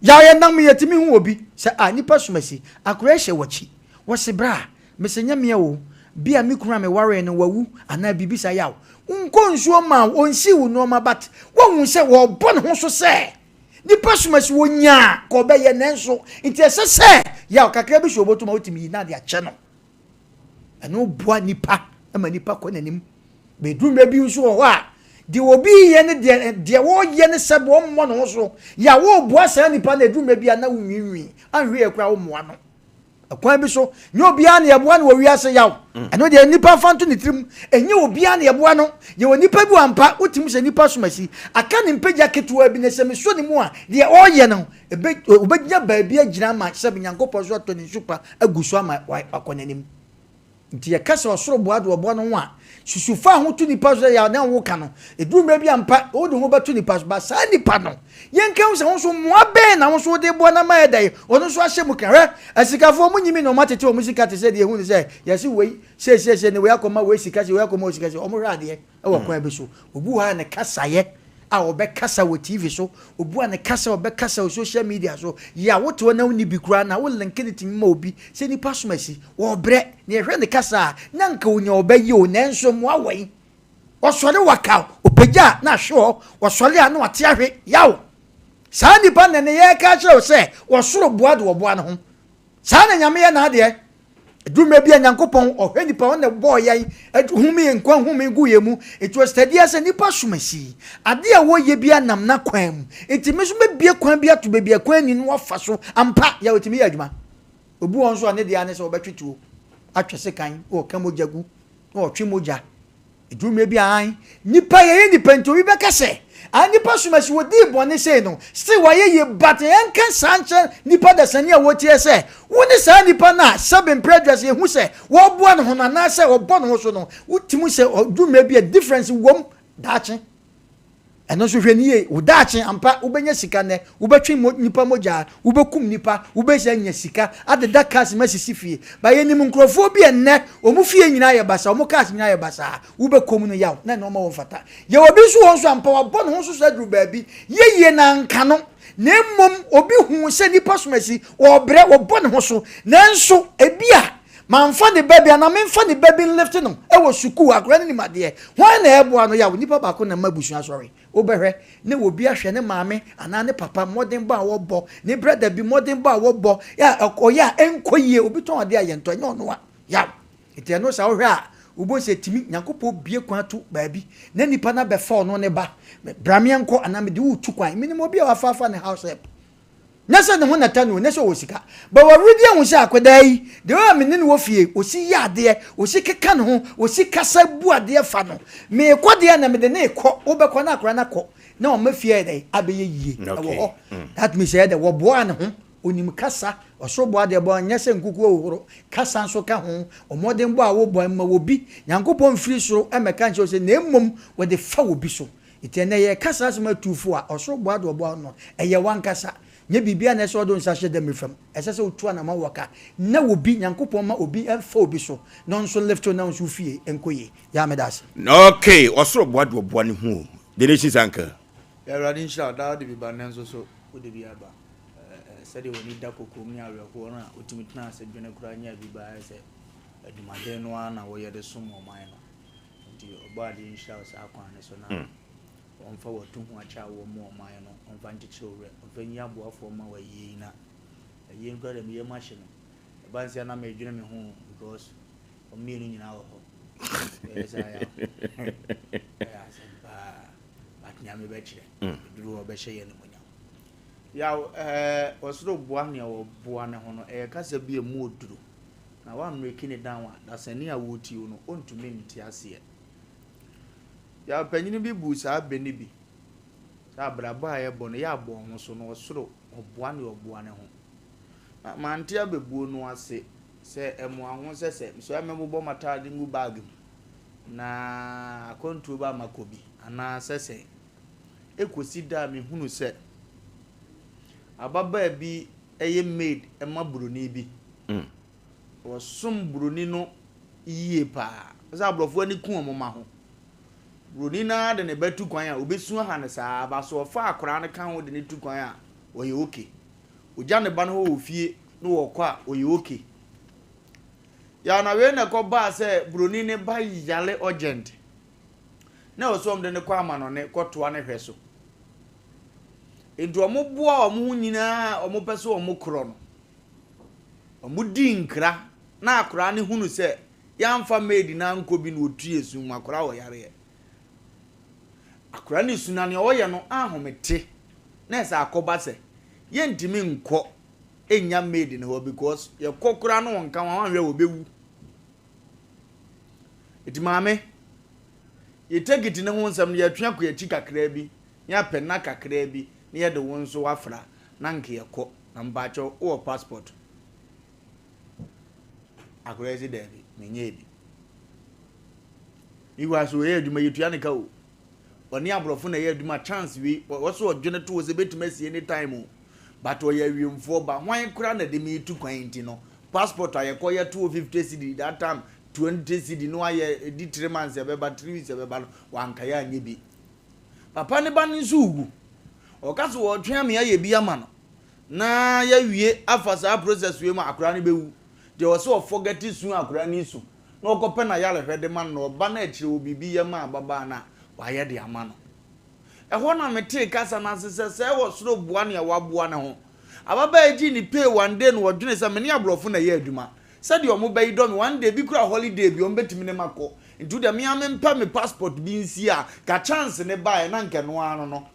Yaw yɛ nam yɛtumi hu obi sɛ ah nipa sumasi akora yi hyɛ wakyi wɔse bra mese nyɛ mea o bia me kunu a me waree no wawu anaa biribi saa yaw nkɔ nsuo mma wo ɔnsii wo nnoɔma but wahu sɛ wɔbɔ ne ho so sɛ nipa sumasi wɔnyaa ka ɔbɛyɛ nanso nti ɛsɛ sɛ yaw kakra bi hyɛ obotom a wotumi yi na de akyɛ no ɛno boa nipa ma nipa kɔ n'anim. Bɛduru mmerɛ bi nso wɔ hɔ a, deɛ obi reyɛ ne deɛ deɛ wɔreyɛ ne sɛ wɔmmɔ ne ho so. Yɛ a wɔreboa saa nipa no, ɛduru mmerɛ bi a na wonwiinwii, anhwɛ yɛ koraa wommoa no. Ɛkwan bi so, nyɛ obiara na yɛboa no wɔ wiase yaw. Ɛno deɛ nipa mfa nto ne tirim. Ɛnyɛ obiara na yɛboa no. Yɛwɔ nipa bi wɔ ampa, wotumi sɛ nipa som asi. Aka ne mpagya ketewa bi na sɛ mesɔ ne mu a, deɛ ɔreyɛ no, ebe, obɛgyina baabi agyina ama sɛ Nyankopɔn nso atɔ ne nsu pa agu so ama wakɔ n'anim. Nti yɛka sɛ ɔsoro boa de ɔboa no ho a, susu fa ho to nipa so sɛ yɛ na woka no. Ɛduru mmerɛ bi ampa, wode ho bɛto nipa so, ba saa nipa no, yɛnka ho sɛ wo nso mmoa bɛn na wo nso wode boa no ama ɛda yi, ɔno nso ahyɛ mu kra. Hwɛ, asikafoɔ mo nyimi na wɔn atete wɔn sika te sɛ deɛ ehu no sɛ yɛse wei seesiesie ne wei akɔma wei sika sei, wei akɔma wei sika sei, wɔn hwɛ adeɛ wɔ kwan bi so. Obi wɔ hɔ a ne kasaeɛ a ɔbɛkasa wɔ TV so, obi wɔ a ne kasa a ɔbɛkasa wɔ social media so, yɛ a wote hɔ na wonni bi koraa na wo link no tumi ma obi sɛ nipa som asi, ɔrebrɛ, na yɛhwɛ ne kasa a, na nka onya ɔbɛyɛ o, nanso mmoa wɔ yi. Ɔsɔre waka, ɔpagya a na ahwe hɔ, ɔsɔre a na wate ahwe, yaw. Saa nipa na ne yɛreka akyerɛ wo sɛ ɔsoro boa de ɔboa ne ho. Saa na Nyame yɛ n'adeɛ. Ɛduru mmerɛ bi a Nyankopɔn ɔhwɛ nipa, ɔno na ɛbɔɔ yɛn, home nkwa home gu yɛn mu. Nti ɔsitadiɛ sɛ nipa som asi. Adeɛ a wɔyɛ biara nam n'akwan mu. Nti me nso mɛbue kwan bi ato baabi a kwan nni no wafa so. Ampa, yɛ ɔtumi yɛ adwuma. Obi wɔ hɔ nso a ne deɛ ara ne sɛ ɔbɛtwe tuo, atwe sekan, na ɔka mogya gu, na ɔtwe mogya. Ɛduru mmerɛ bi a, aane, nnipa, yɛyɛ nnipa nti obi bɛka sɛ, ah, nnipa som asi, wɔdii bɔne sei no, still wɔayɛ yie, but yɛnka saa nkyerɛ nnipa dasani a wɔteɛ sɛ, wo ne saa nnipa no a sɛbe mprɛ aduasa yɛhu sɛ wɔreboa ne ho no anaasɛ ɔbɔ ne ho so no, wotumi sɛ ɔduru mmerɛ bi a difference wom daakye. Ɛno nso hwɛ no yie, wo daakye ampa wobɛnya sika nnɛ, wobɛtwe mo nnipa mogya, wobɛkum nnipa, wobɛsi anya sika, adeda cars mu asisi fie. But yɛnim nkurɔfoɔ bi a nnɛ wɔn fie nyinaa yɛ basaa, wɔn cars nyinaa yɛ basaa, wobɛkɔ mu no yaw na nneɛma wɔ mfata. Yɛwɔ bi nso wɔ hɔ nso ampa wabɔ ne ho nso so aduru baabi, yɛyie na anka no, na mmom obi huu sɛ nnipa som asi, ɔrebrɛ, wɔbɔ ne ho so, nanso ebia Mamfa ne ba bi anaa memfa ne ba bi nlifte no wɔ sukuu, akwadaa no nim adeɛ, hwan na ɛreboa no? Yaw, nipa baako na ɛma abusua sɔre. Wobɛhwɛ na obi ahwɛ ne maame anaa ne papa mmɔdenbɔ a wɔbɔ, ne brada bi mmɔdenbɔ a wɔbɔ, a ɔyɛ a ɛnkɔ yie, obi tɔn adeɛ a yɛntɔ, ɛnyɛ ɔno a. Yaw. Nti ɛno saa wohwɛ a, wobɛhu sɛ ɛtumi, Nyankopɔn bue kwan to baabi na nipa no abɛfa ɔno ne ba, bra meɛnkɔ anaa mede wo retu kwan. Menim obi a wafaafa ne house help. Nyɛ sɛ ne ho na ɛtɛ no o, nyɛ sɛ ɔwɔ sika. But w'awuredi ahu sɛ akwadaa yi, the way a me ne no wɔ fie, ɔsi yɛ adeɛ, ɔsi keka ne ho, ɔsi kasa bu adeɛ fa no. Meekɔ deɛ na mede no rekɔ, wobɛkɔ na akwadaa no akɔ na wama fie ayɛ dɛn? Abɛyɛ yie. Ɛwɔ hɔ. That means ɛyɛ dɛ, wɔboaa ne ho, ɔnim kasa, ɔsoro boa deɛ bɔ, nyɛ sɛ nkukuo hohoro, kasa nso ka ho, mmɔdenbɔ a wobɔ, mma obi, Nyankopɔn mfiri soro mmɛka nkyerɛ wo sɛ, na mmom wɔde fa obi so. Enti ɛnnɛ yɛreka saa asɛm atuufo a, ɔsoro boa de ɔboa wo no, ɛyɛ w'ankasa. Nyɛ biribiara na ɛsɛ sɛ wode wo nsa hyɛ dɛm fam. Ɛsɛ sɛ wotu anamɔn wɔ ka na obi, Nyankopɔn ma obi mfa obi so na ɔnso lift wo na wo nso wo fie nkɔ yie. Yaa meda ase. Okay, ɔsoro boa de ɔboa ne ho o. The Nations Uncle. Awurade nhyira wo daa wode bi ba nnɛ nso so wode bi aba sɛdeɛ w'ani da kokoam ne awerɛhoɔ no a wotumi tena ase dwene koraa nyaa bi ba ayɛ sɛ adwumaden no ara na woyɛ de som ɔman no. Nti Ɔbɔadeɛ nhyira wo saa kwan no so na ɔmfa w'atu ho akyɛ a wɔ mu ɔman no, ɔmfa nkyekyere wo werɛ, ɔmfa nyi aboafoɔ mma wo ayie yi na ayie no koraa deɛ me yam ahye me. Ɛba no sɛ na medwene me ho because wɔn mmienu nyinaa wɔ hɔ. Ɛyɛ saa yaw. Ɛyɛ asɛm paa. But Nyame bɛkyerɛ. Ɛduru hɔ ɔbɛhyɛ yɛn animuonyam. Yaw, ɛɛ, ɔsoro boa nea ɔboa ne ho no, ɛyɛ kasa bi a ɛmu ɔduru. Na woammereki no down a, dasani a woretie wo no, ɔntumi nte aseɛ. Yaw panyin bi buu saa bɛ no bi sɛ abrabɔ a yɛbɔ no, yɛ abɔ ho so no, ɔsoro ɔboa nea ɔboa ne ho. Na mante abɛbuo no ase sɛ ɛmoa ho sɛ sɛ mesɔre a mɛbobɔ m'ataade ngu bag mu na akwantuo ba a makɔ bi anaa sɛ sɛn. Ɛkɔsi da a mehunu sɛ ababaa bi yɛ maid ma buroni bi. Wɔsom buroni no yie paa. Sɛ aborɔfo ani ku wɔn mma ho. Buroni no ara de ne ba tu kwan a, ɔbɛsu aha no saa. But sɛ ɔfa akwadaa no ka ho de no tu kwan a, ɔyɛ okay. Ɔgya ne ba no hɔ wɔ fie na ɔkɔ a, ɔyɛ okay. Yaw na wei na ɛkɔbaa sɛ buroni no ba yare urgent. Na ɛwɔ sɛ wɔde no kɔ amanɔne kɔtoa ne hwɛ so. Enti wɔboa wɔn ho nyinaa a wɔpɛ sɛ wɔkorɔ no. Wɔdi nkra na akwadaa no hunu sɛ Yɛamfa maid no ankɔ bi na ɔtue sum mu, akwadaa wɔ yareɛ. Akwadaa no su na nea ɔyɛ no ahomete na ɛsɛ akɔba sɛ yɛntumi nkɔ nnya maid no hɔ because yɛkɔ koraa na ɔnka ho a wanhwɛ a ɔbɛwu. Nti maame, yɛ tekiti no ho nsɛm no yɛtwe akɔ yɛn akyi kakraa bi na yɛapɛ nna kakraa bi na yɛde wo nso afra na nka yɛkɔ. Na mpakyɛw wowɔ passport? Akwadaa yi se daabi, menyɛɛ bi. Meanwhile so ɔyɛ adwuma yɛtua ne ka o. Ɔne aborɔfo na ɛyɛ adwuma chance wei ɔwɔ so ɔdwene to hɔ sɛ bɛtumi asi any time o. But ɔyɛ awiemfoɔ ba hwan koraa na de me tu kwan nti no passport a yɛkɔ yɛ to 50 cedi that time 20 cedi no ayɛ ɛdi 3 months ɛbɛba 3 weeks ɛbɛba no wanka yɛ anyɛ bi. Papa ne ba no nso wu. Ɔka so wɔtwe ame ayɛ bi ama no na yɛawie afa saa process wei mu akwadaa no bɛwu. Deɛ ɔsɛ ɔforget su akwadaa no su na ɔkɔpɛ n'ayarehwɛ de ma no na ɔba no akyire wɔ biribi yɛ ma ababaa no a wayɛ de ama no. Ɛhɔ na metee kasa no ase sɛ sɛ ɛwɔ soro boa nea waboa ne ho. Ababaa yi gyee ne pay one day na ɔdwene sɛ me ne aborɔfo na ɛyɛ adwuma. Sɛdeɛ ɔmo bɛyi dɔ me one day bi koraa holiday bi ɔmo bɛtumi ne makɔ. Nti wodeɛ me ara mempɛ me passport bi nsie a ka chance ne baeɛ na nka ɛno ara no no.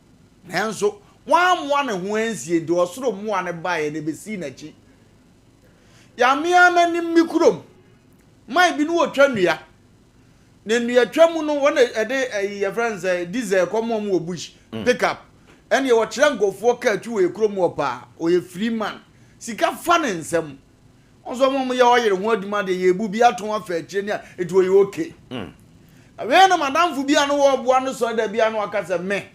Nanso wammoa ne ho ansie nti ɔsoro mmoa no baeɛ na ɛbɛsii n'akyi. Ya me ara m'anim me kurom. Man bi no wɔtwa nnua. Na nnuatwa mu no wɔn ɛde ɛyi yɛfrɛ no sɛ diesel kɔm wɔn wɔ bush pick up. Ɛnneɛ wɔkyerɛ nkurɔfoɔ kaa twi wɔ yɛ kurom hɔ paa. Ɔyɛ free man. Sika fa ne nsam. Wɔn nso wɔn yɛ ɔyere ho adwuma deɛ yɛbu bi atɔn afa akyire ne a ɛti ɔyɛ okay. Na wei na madamfo bi a no wɔboa no sɔre da bi a no aka sɛ me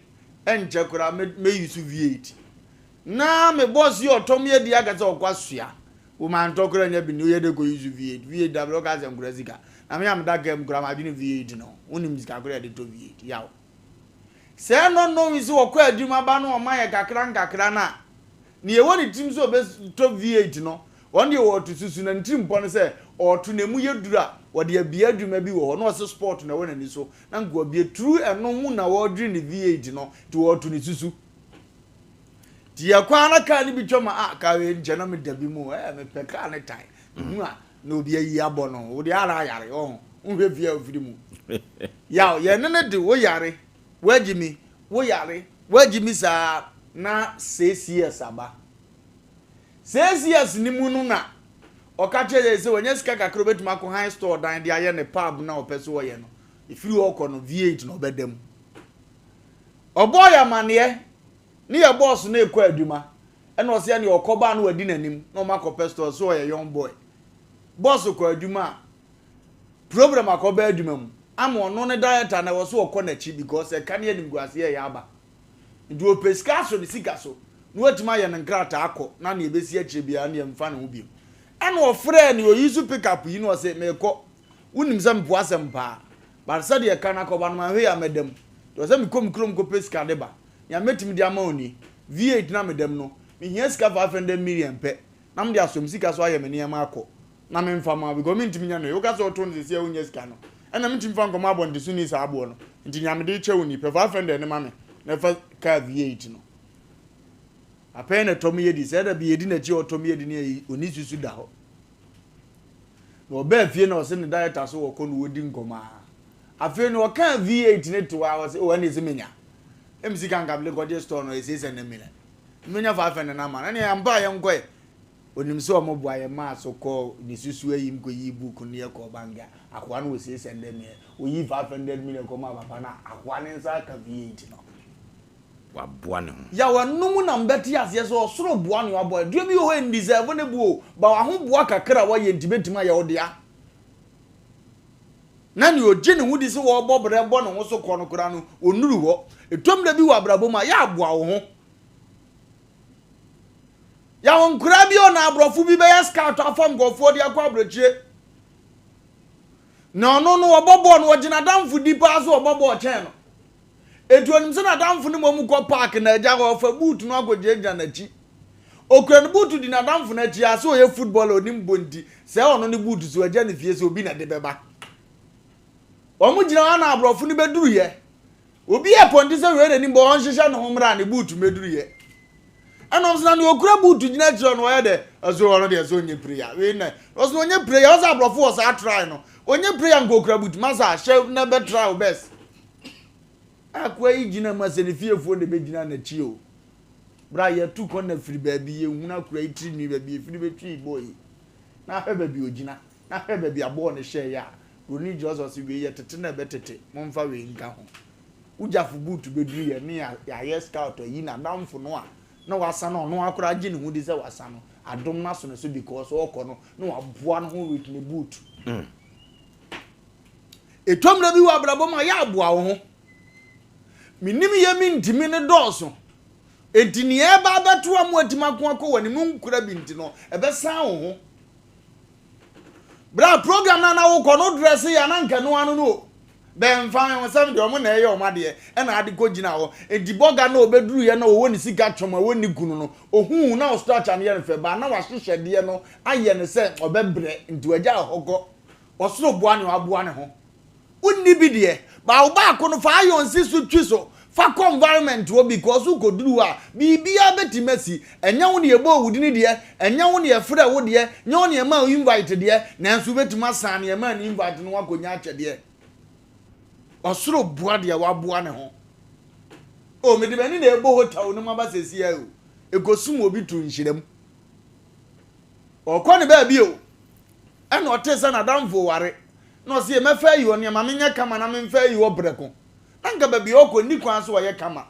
ɛnkyɛ koraa mɛ mɛ use V8. Na me boss yi ɔtɔ me adi aka sɛ ɔkɔ asoa. Wo ma ntɔ koraa nya bi ni woyɛ dɛ kɔ use V8. V8 da bɛ ɔka sɛ nkora sika. Na me a meda kaa mu koraa madwene V8 no ho. Wonim sika koraa yɛde tɔ V8. Yaw. Sɛ ɛno no wi sɛ ɔkɔ adwuma ba no ɔma yɛ kakra nkakra no a, nea ɛwɔ ne tirim sɛ ɔbɛtɔ V8 no, ɔno deɛ ɔɔto susu na ne tirim pɔ no sɛ ɔɔto na emu yɛ duru a, wɔde abue adwuma bi wɔ hɔ na ɔse sport na ɛwɔ n'ani so na nka wabue turu ɛno ho na ɔredwene ne V8 no nti ɔɔto ne susu. Nti yɛkɔ ara na kaa no bi twam a, ah kaa wei nkyɛ na meda bi mu o, ɛɛ mepɛ kaa no tan. Mehu a na obi ayi abɔ no, wo deɛ ara ayare, ɔho, wonhwɛ fie a wofiri mu. Yaw, yɛne no de, wo yare, woagye mi, wo yare, woagye mi saa na 6 years aba. 6 years ni mu no na ɔka kyerɛ yɛ sɛ wanya sika kakra obɛtumi akɔ han store dan de ayɛ ne pub na ɔpɛ so ɔyɛ no. Ɛfiri hɔ kɔ no V8 na ɔbɛda mu. Ɔbɔɔ yɛ amanneɛ ne yɛ boss no ekɔ adwuma ɛna ɔsɛ ɛne ɔkɔba no wadi n'anim na ɔmo akɔpɛ store so ɔyɛ young boy. Boss kɔ adwuma a problem akɔba adwuma mu ama ɔno ne director na ɛwɔ so ɔkɔ n'akyi because ɛka ne animguaseɛ ɛyɛ aba. Nti ɔpɛ sika aso ne sika so na watumi ayɛ ne nkrataa akɔ na nea ebesi akyire biara ne yɛmfa ne ho bio. Ɛna ɔfrɛɛ ne oyi so pick up yi na ɔsɛ mekɔ wonim sɛ mpo asɛm paa but sɛdeɛ ɛka no akɔba no manhwɛ yi a mɛda mu. Nti ɔsɛ mekɔ me kurom kɔpɛ sika de ba. Nea mɛtumi de ama wo nie. V8 na meda mu no, mehia sika 500 million pɛ na mede asɔ me sika so ayɛ me nneɛma akɔ na memfa ma wo because mentumi nya no. Woka sɛ wotɔ no seesei a wonnya sika no, ɛna mentumi fa nkɔma abɔntesoni saa aboɔ no. Nti nea mede rekyɛ wo ni, pɛ 500 no ma me na fa kaa V8 no. Apɛn na ɛtɔ me yɛ di. Sɛ ɛda bi yɛdi n'akyi a ɔtɔ me yɛ di ne ayi, ɔni susu da hɔ. Na ɔbaa fie na ɔse ne director so wɔkɔ no wɔdi nkɔmmɔ a. Afei no ɔkaa V8 ne to a ɔse oh ɛne sɛ menya. Ɛm sika nka mede kɔgye store no ɛyɛ 600 million. Menya 500 no ama no. Ɛne ampa a yɛnkɔɛ. Onim sɛ ɔmo boa yɛ maa so kɔɔ ne susu ayim kɔyii book no yɛ kɔɔ bank a akoa no wɔ 600 million. Oyii 500 million kɔmaa papa no a akoa ne nsa aka V8 no. Waboa ne ho. Yaw ɛno mu na mbɛte aseɛ sɛ ɔsoro boa nea wabɔ. Aduo bi wɔ hɔ ɛndeserve ne bo o, but wahoboa kakra a wayɛ nti bɛtumi ayɛ wo dea. Na nea ogye ne ho di sɛ wɔrebɔ brɛ bɔ ne ho so kɔ no koraa no, ɔnnuru hɔ. Ɛtɔ mmerɛ bi wɔ abrabɔ mu a, yɛ aboa wo ho. Yɛwɔ nkoraa bi ɔna aborɔfo bi bɛyɛ scout afa nkurɔfoɔ de akɔ aburokyire. Na ɔno no ɔbɔ bɔɔl no ɔgye n'adamfo di paa so ɔbɔ bɔɔl kyɛn no. Eti onim sɛ n'adamfo no mmom kɔ park na agya hɔ ɔfa boot no akɔgyinagyina n'akyi. Okura ne boot di n'adamfo no akyi a sɛ ɔyɛ footballer onim bɔ nti sɛ ɔno ne boot so agya ne fie sɛ obi na ɛde bɛba. Wɔn gyina hɔ na aborɔfo no bɛduruyɛ. Obi yɛ pɔnte sɛ wei n'anim bɔ ɔnhyehyɛ ne ho mmra ne boot mmɛduruyɛ. Ɛna ɔmo sɛ na nea okura boot gyina akyire no ɔyɛ dɛ ɛso ɔno deɛ sɛ ɔnyɛ prayer wei na ɔsɛ ɔnyɛ prayer ɔsɛ aborɔfo wɔ saa try no. Onye player nka okura boot masa hyɛ na bɛ try wo best. Akoa yi gyina mu asɛ ne fiefoɔ na ɛbɛgyina n'akyi o. Bra yɛtu kɔ na firi baabi yɛhunu akora yi tiri nwi baabi efiri bɛtwi bɔɔl yi. Na ahwɛ baabi ogyina na ahwɛ baabi a bɔɔl no hyɛeɛ a Broni gyina hɔ sɛ ɔse wei yɛ tete na ɛbɛtete momfa wei nka ho. Wo gyafo boot bɛduru yɛ ne yɛayɛ scout ayi n'adamfo no a na wasa no ɔno ara koraa gye ne ho di sɛ wasa no adom no aso ne so because ɔkɔ no na waboa ne ho with ne boot. Ɛtɔ mmerɛ bi wɔ abrabɔ mu a yɛ aboa wo ho. Menim yɛ mentimi no dɔɔso. Enti nea ɛba abɛto a mo atimi ako akɔ w'anim no nkura bi nti no ɛbɛsan wo ho. Berɛ a program no a na wokɔ no dresse yɛ a na nka ɛno ano no o. Bɛmfa me ho sɛm deɛ ɔmo na ɛyɛ ɔmo adeɛ ɛna ade kɔ gyina hɔ. Enti bɔga no a ɔbɛduruiɛ na ɔwɔ ne sika twom a ɔnni kunu no, ɔhuu na ɔstructure no yɛ no fɛ baa na wahyehyɛdeɛ no ayɛ no sɛ ɔbɛbrɛ nti wagyaa hɔ kɔ. Ɔsoro boa nea waboa ne ho. Wonni bi deɛ, but wo baako no fa iron si so twi so fa kɔ environment hɔ because wokɔduru hɔ a biribiara bɛtumi asi. Ɛnyɛ wo na yɛbɔɔ wo dini deɛ, ɛnyɛ wo na yɛfrɛɛ wo deɛ, nyɛ wo na yɛmaa wo invite deɛ, nanso wobɛtumi asan nea yɛmaa no invite no akɔnya akyɛdeɛ. Ɔsoro boa deɛ waboa ne ho. Oh, mede m'ani na ɛbɔ hotel no mu aba seesei o. Ɛkɔsum obi to nhyira mu. Ɔkɔ ne baabi o. Ɛna ɔtee sɛ n'adamfo reware, na ɔse, Mɛfa ayi hɔ, nea ma menyɛ kama na memfa ayi hɔ prɛko. Na anka baabi a ɔkɔ nni kwan sɛ ɔyɛ kama.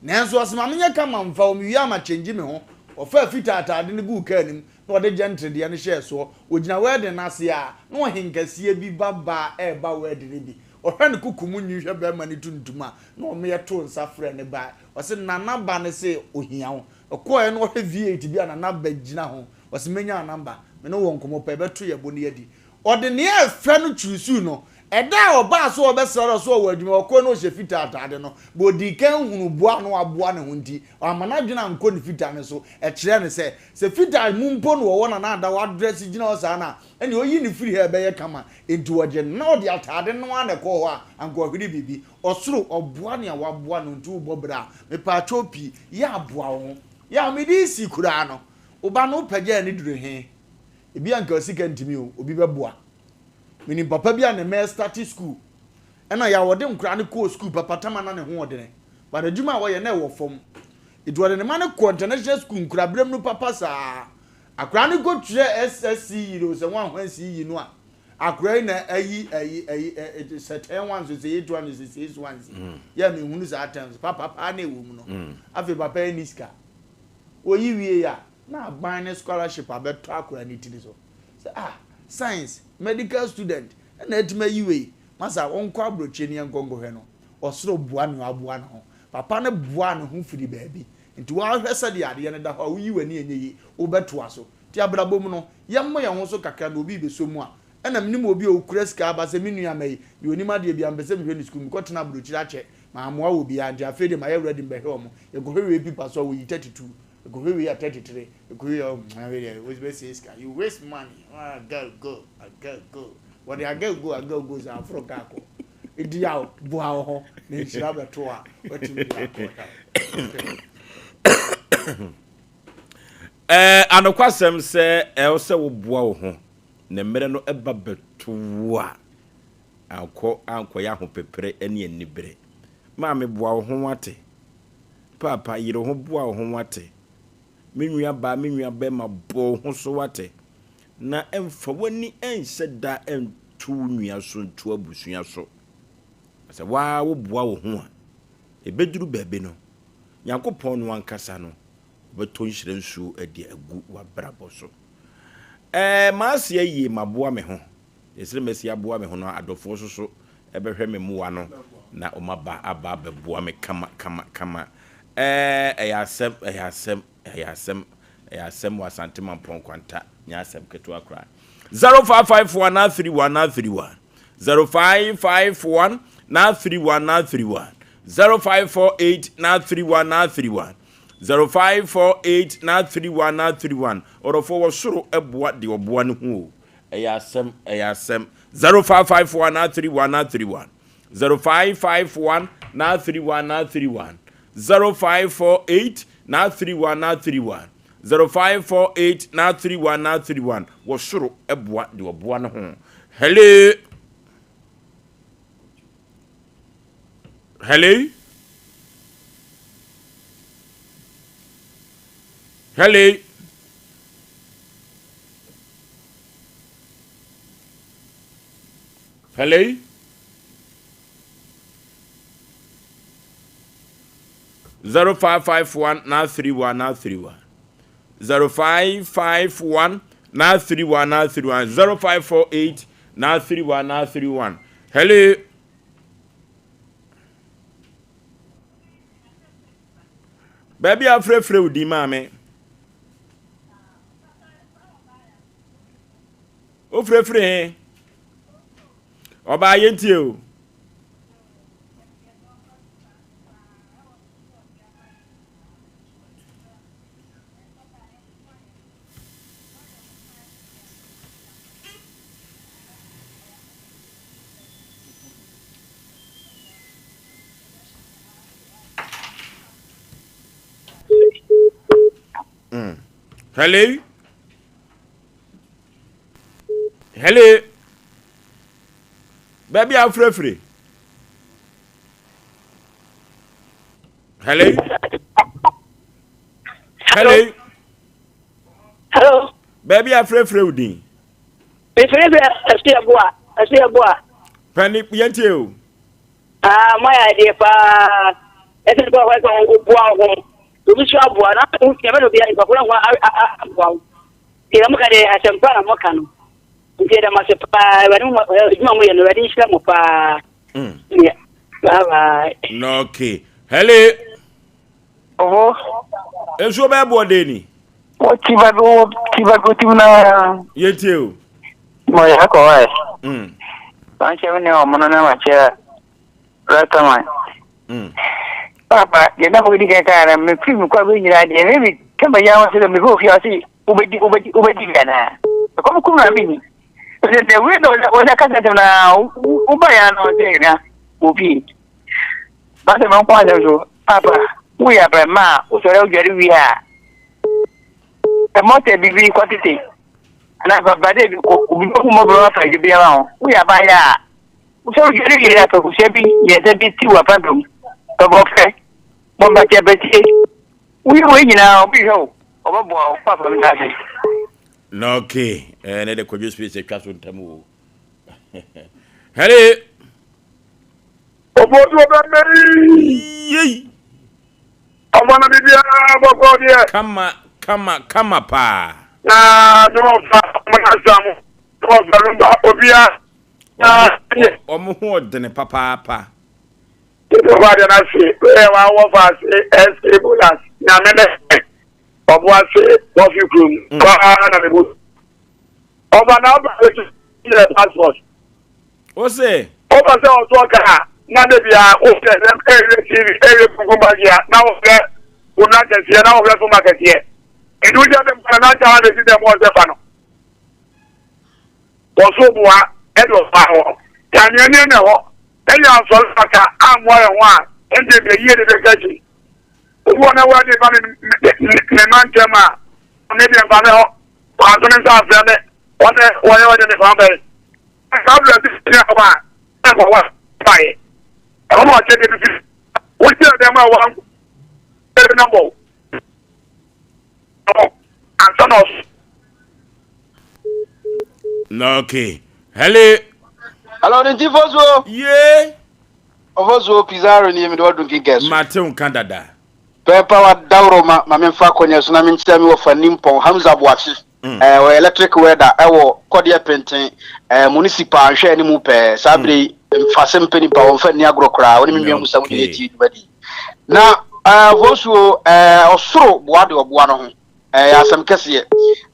Nanso ɔse, Ma menyɛ kama mfa hɔ, mewie a makyɛngyi me ho. Ɔfaa fitaa ataade no guu kaa no mu, na ɔde gyɛntre deɛ no hyɛɛ soɔ. Ɔgyina wɛɛden no ase a, na ɔhenkɛseɛ bi ba baa reba wɛɛden no bi. Ɔhwɛ ne koko mu nwi hwɛ barima no tuntum a, na ɔmeɛ too nsa frɛɛ no bae. Ɔse, Nana ba no se ɔhia wo. Ɔkɔeɛ na ɔhwɛ V8 bi a Nana ba gyina ho. Ɔse menya wo number, me ne wo wɔ nkɔmmɔ paa, ɛbɛto yɛn bo na yɛadi. Ɔde nea ɛfɛ no kyurisuu no. Ɛda a ɔbaa sɛ ɔrebɛsra no a ɔse ɔwɔ adwuma, ɔkɔe na ɔhyɛ fitaa ataade no. But ɔdii kan hunuu boa a na waboa ne ho nti, wamma n'adwene ankɔ ne fitaa no so. Ɛkyerɛɛ no sɛ, sɛ fitaa mu mpo na ɔwɔ na na ada wadrɛse gyina hɔ saa no a, ɛnneɛ ɔyi no firi ha a ɛbɛyɛ kama. Enti ɔgye no na ɔde ataade no ara na ɛkɔɔ hɔ a, anka ɔhwere biribi. Ɔsoro, ɔboa nea waboa no nti wobɔ bra a, mepaakyɛw pii, yɛ aboa wo ho. Yɛ a mede resi koraa no, Wo ba no wopagyaa ne duru he? Ebia nka sika ntimi o, obi bɛboa. Menim papa bi a ne mma ɛstarte school, ɛna yɛ a ɔde nkoraa no kɔɔ school papa tama na ne ho ɔdene, but adwuma a ɔyɛ na ɛwɔ fam. Nti ɔde ne mma no kɔɔ international school nkoraberem no papa saa. Akoraa no kɔtwerɛɛ SSCE no, sɛ wanhwan CE no a, akoraa yi na ayi ayi ayi ɛ sɛ ten ones sɛ eight ones sɛ six ones. Yɛ a menhunu saa terms papa paa na ɛwɔ mu no. Afei papa yi nni sika. Oyi wiei a, na aban ne scholarship abɛtɔ akwadaa no tiri so. Sɛ ah, science, medical student na atumi ayi wei, masa ɔnkɔ aburokyire ne yɛnkɔ nkɔhwɛ no. Ɔsoro boa nea waboa ne ho. Papa no boaa ne ho firi baabi. Nti woahwɛ sɛdeɛ adeɛ no da hɔ a, woyi w'ani a ɛnyɛ yie, wobɛtoa so. Nti abrabɔ mu no, yɛmmɔ yɛn ho so kakra na obi rebɛsɔ mu a, ɛna menim obi a ɔkura sika aba sɛ me nua mma yi, deɛ ɔnim adeɛ biara mepɛ sɛ mehwɛ ne sukuu, mekɔtena aburokyire akyɛ, Mammoa wɔ biaa nti afei deɛ mayɛ ready mbɛhwɛ ɔmo. Yɛkɔhwɛ wei pipa so a woyi 32, yɛkɔhwɛ wei a 33, yɛkɔhwɛ wei a oh wei deɛ wo bɛsɛe sika, you waste money, ah girl go, ah girl go. Wɔde ah girl go, ah girl go saa aforo kaa kɔ. Edi yaw, boa wo ho na nhyira bɛto wo a watumi de akɔ yaw. Ɛɛ anokwasɛm sɛ ɛwɔ sɛ woboa wo ho na mmerɛ no ba bɛto wo a, Ankɔ ankɔyɛ ahopepere ne anibere. Maame, boa wo ho wate. Paapa, yere wo ho boa wo ho wate. Me nua baa, me nua bɛrima, bɔ wo ho so wate. Na mfa w'ani nhyɛ da nto wo nua so, nto abusua so. Na sɛ wo ara woboa wo ho a, ɛbɛduru baabi no, Nyankopɔn no ankasa no, ɔbɛtɔ nhyira nsuo de agu w'abrabɔ so. Ɛɛ, m'ase ayie, maboa me ho. Ɛsɛ masi aboa me ho no adɔfoɔ nso so bɛhwɛ me mmoa no na wɔn aba aba abɛboa me kama kama kama. Ɛɛ ɛyɛ asɛm ɛyɛ asɛm ɛyɛ asɛm ɛyɛ asɛm wɔ Asante Mampɔn Kwanta nyɛ asɛm ketewa koraa. 0551 931 931 0551 931 931 0548 931 931 0548 931 931 Ɔdɔfoɔ wɔ soro boa deɛ ɔboa ne ho o. Ɛyɛ asɛm, ɛyɛ asɛm. 0551 931 931 0551 931 931 0548 931 931 0548 931 931 Wɔ soro boa deɛ ɔboa ne ho. Hello. Hello? Hello? Hello? 0551 931 931 0551 931 931 0548 931 931 Hello? Baabi a afrɛfrɛ wo din maame. Wofrɛfrɛ he? Ɔbaa yɛntie o. Mm. Hello? Hello? Baabi a wofrɛfrɛ. Hello? Hello? Hello? Baabi a frɛfrɛ wo din. Mefrɛfrɛ Asuaboa, Asuaboa. Pɛni yɛntie o. Ah, mo ayɛ adeɛ paa. Ɛsɛ nipa hɔ sɛ ɔboa wo ho. Obi so aboa na wo tia bɛ na obi nipa koro ho aboa wo. Nti na mo ka deɛ asɛmpa na mo ka no. Nti ɛda mo ase paa. Awurade mo adwuma mo yɛ no Awurade nhyira mo paa. Mm. Yeah. Bye bye. Okay. Hello. Oho. Nsuo bɛɛ boɔ den ni. Wɔ tiba bi wɔ tiba bi tim na. Yɛntie o. Mo yɛ akɔ wa yɛ. Mm. Wankyɛ mi ne ɔmo no na wakyɛ restaurant. Mm. Papa, deɛ na mo di kankan na me firi mi kɔ abɛ nyinaa deɛ ne mi kama yi ahɔ sɛ mi kɔ ofie ɔsi wobɛdi wobɛdi wobɛdi bi anaa. Ɛkɔm kum na mi ni. Ɔsɛ deɛ wei na ɔsɛ kasa tɛm na woba yɛ ano ɔsɛ na obi. M'asɛm nko asɛm so, Paapa, woyɛ abarimaa a, wosɔre a wodware wie a, sɛ mɔta bibi kɔtete anaa papa dɛ bi kɔ obi bɛhu mmɔborɔ afa adwo biara ho. Woyɛ abaayewa a, wosɔre wodware wie a, pɛ bi mmiɛnsa bi si w'apampam, pɛ bɔfrɛ, bɔ mpakyɛ bɛtie. Woyɛ wei nyinaa, obi hwɛ wo, ɔbɛboa wo. Paapa, meda ase. Na okay, eh, ne de kwadwo space atwa so ntam o. Hello. Obodu ɔbɛmɛ yi. Yei. Ɔbɔ na biribiara bɔkɔ deɛ. Kama kama kama paa. Na ne wɔfa ɔmo na asa mo ne wɔfa no ba obia. Ɔmo ho ɔdene papaapa. Ebi ɔba adeɛ na se wɛyɛ wa wɔfa ase SK Bolas nyame ne ɔbo ase wɔfi kurom paa na me bo. Ɔba na ɔba bɛtu yɛ passport. O se. Ɔba sɛ ɔtɔ kaa na da bia wohwɛ ɛhwɛ TV ɛhwɛ kuku bagia na wohwɛ wo na kɛseɛ na wohwɛ fom akɛseɛ. Nti wohyɛ dɛm kwana na nkyɛn abɛsi dɛm ɔsɛ fa no. Wɔso boa ɛde ɔfa hɔ. Yɛanweɛneɛ na ɛhɔ ɛyɛ asɔre baka ammoa yɛn ho a ɛnde deɛ yie de bɛka akyi. Obi wɔ na wɔde ba me ma ntɛm a ɔne deɛ mfa me hɔ. Wanto ne nsa amfrɛ me, wɔn na wɔyɛ wɔde me fa bɛn. Saa berɛ bi gyina hɔ a, na nka wɔn baeɛ. Ɛhɔ na ɔkyɛ deɛ bi wohyɛ dɛm a wɔn ɛbi na bɔ ansa na ɔso. Okay. Hello. Hello, ne nti fosuo. Yee. Ofosuo Pizarro ni mi de wadun kinkɛ so. Mate nka dada. Pɛɛpa wa daworo ma ma memfa akɔnya so na menkyerɛ me wɔfa nimpɔn Hamza Boakye mm. eh, ɔyɛ electric welder ɛwɔ kɔdeɛ penten eh, municipal nhwɛ anim pɛɛ saa mm. bere yi mfase mpɛ nipa wɔmfa nni agorɔ koraa wɔne me nua musa mu nyina tie dwumadi na eh, vosuo eh, ɔsoro boa de ɔboa no ho ɛyɛ eh, asɛm kɛseɛ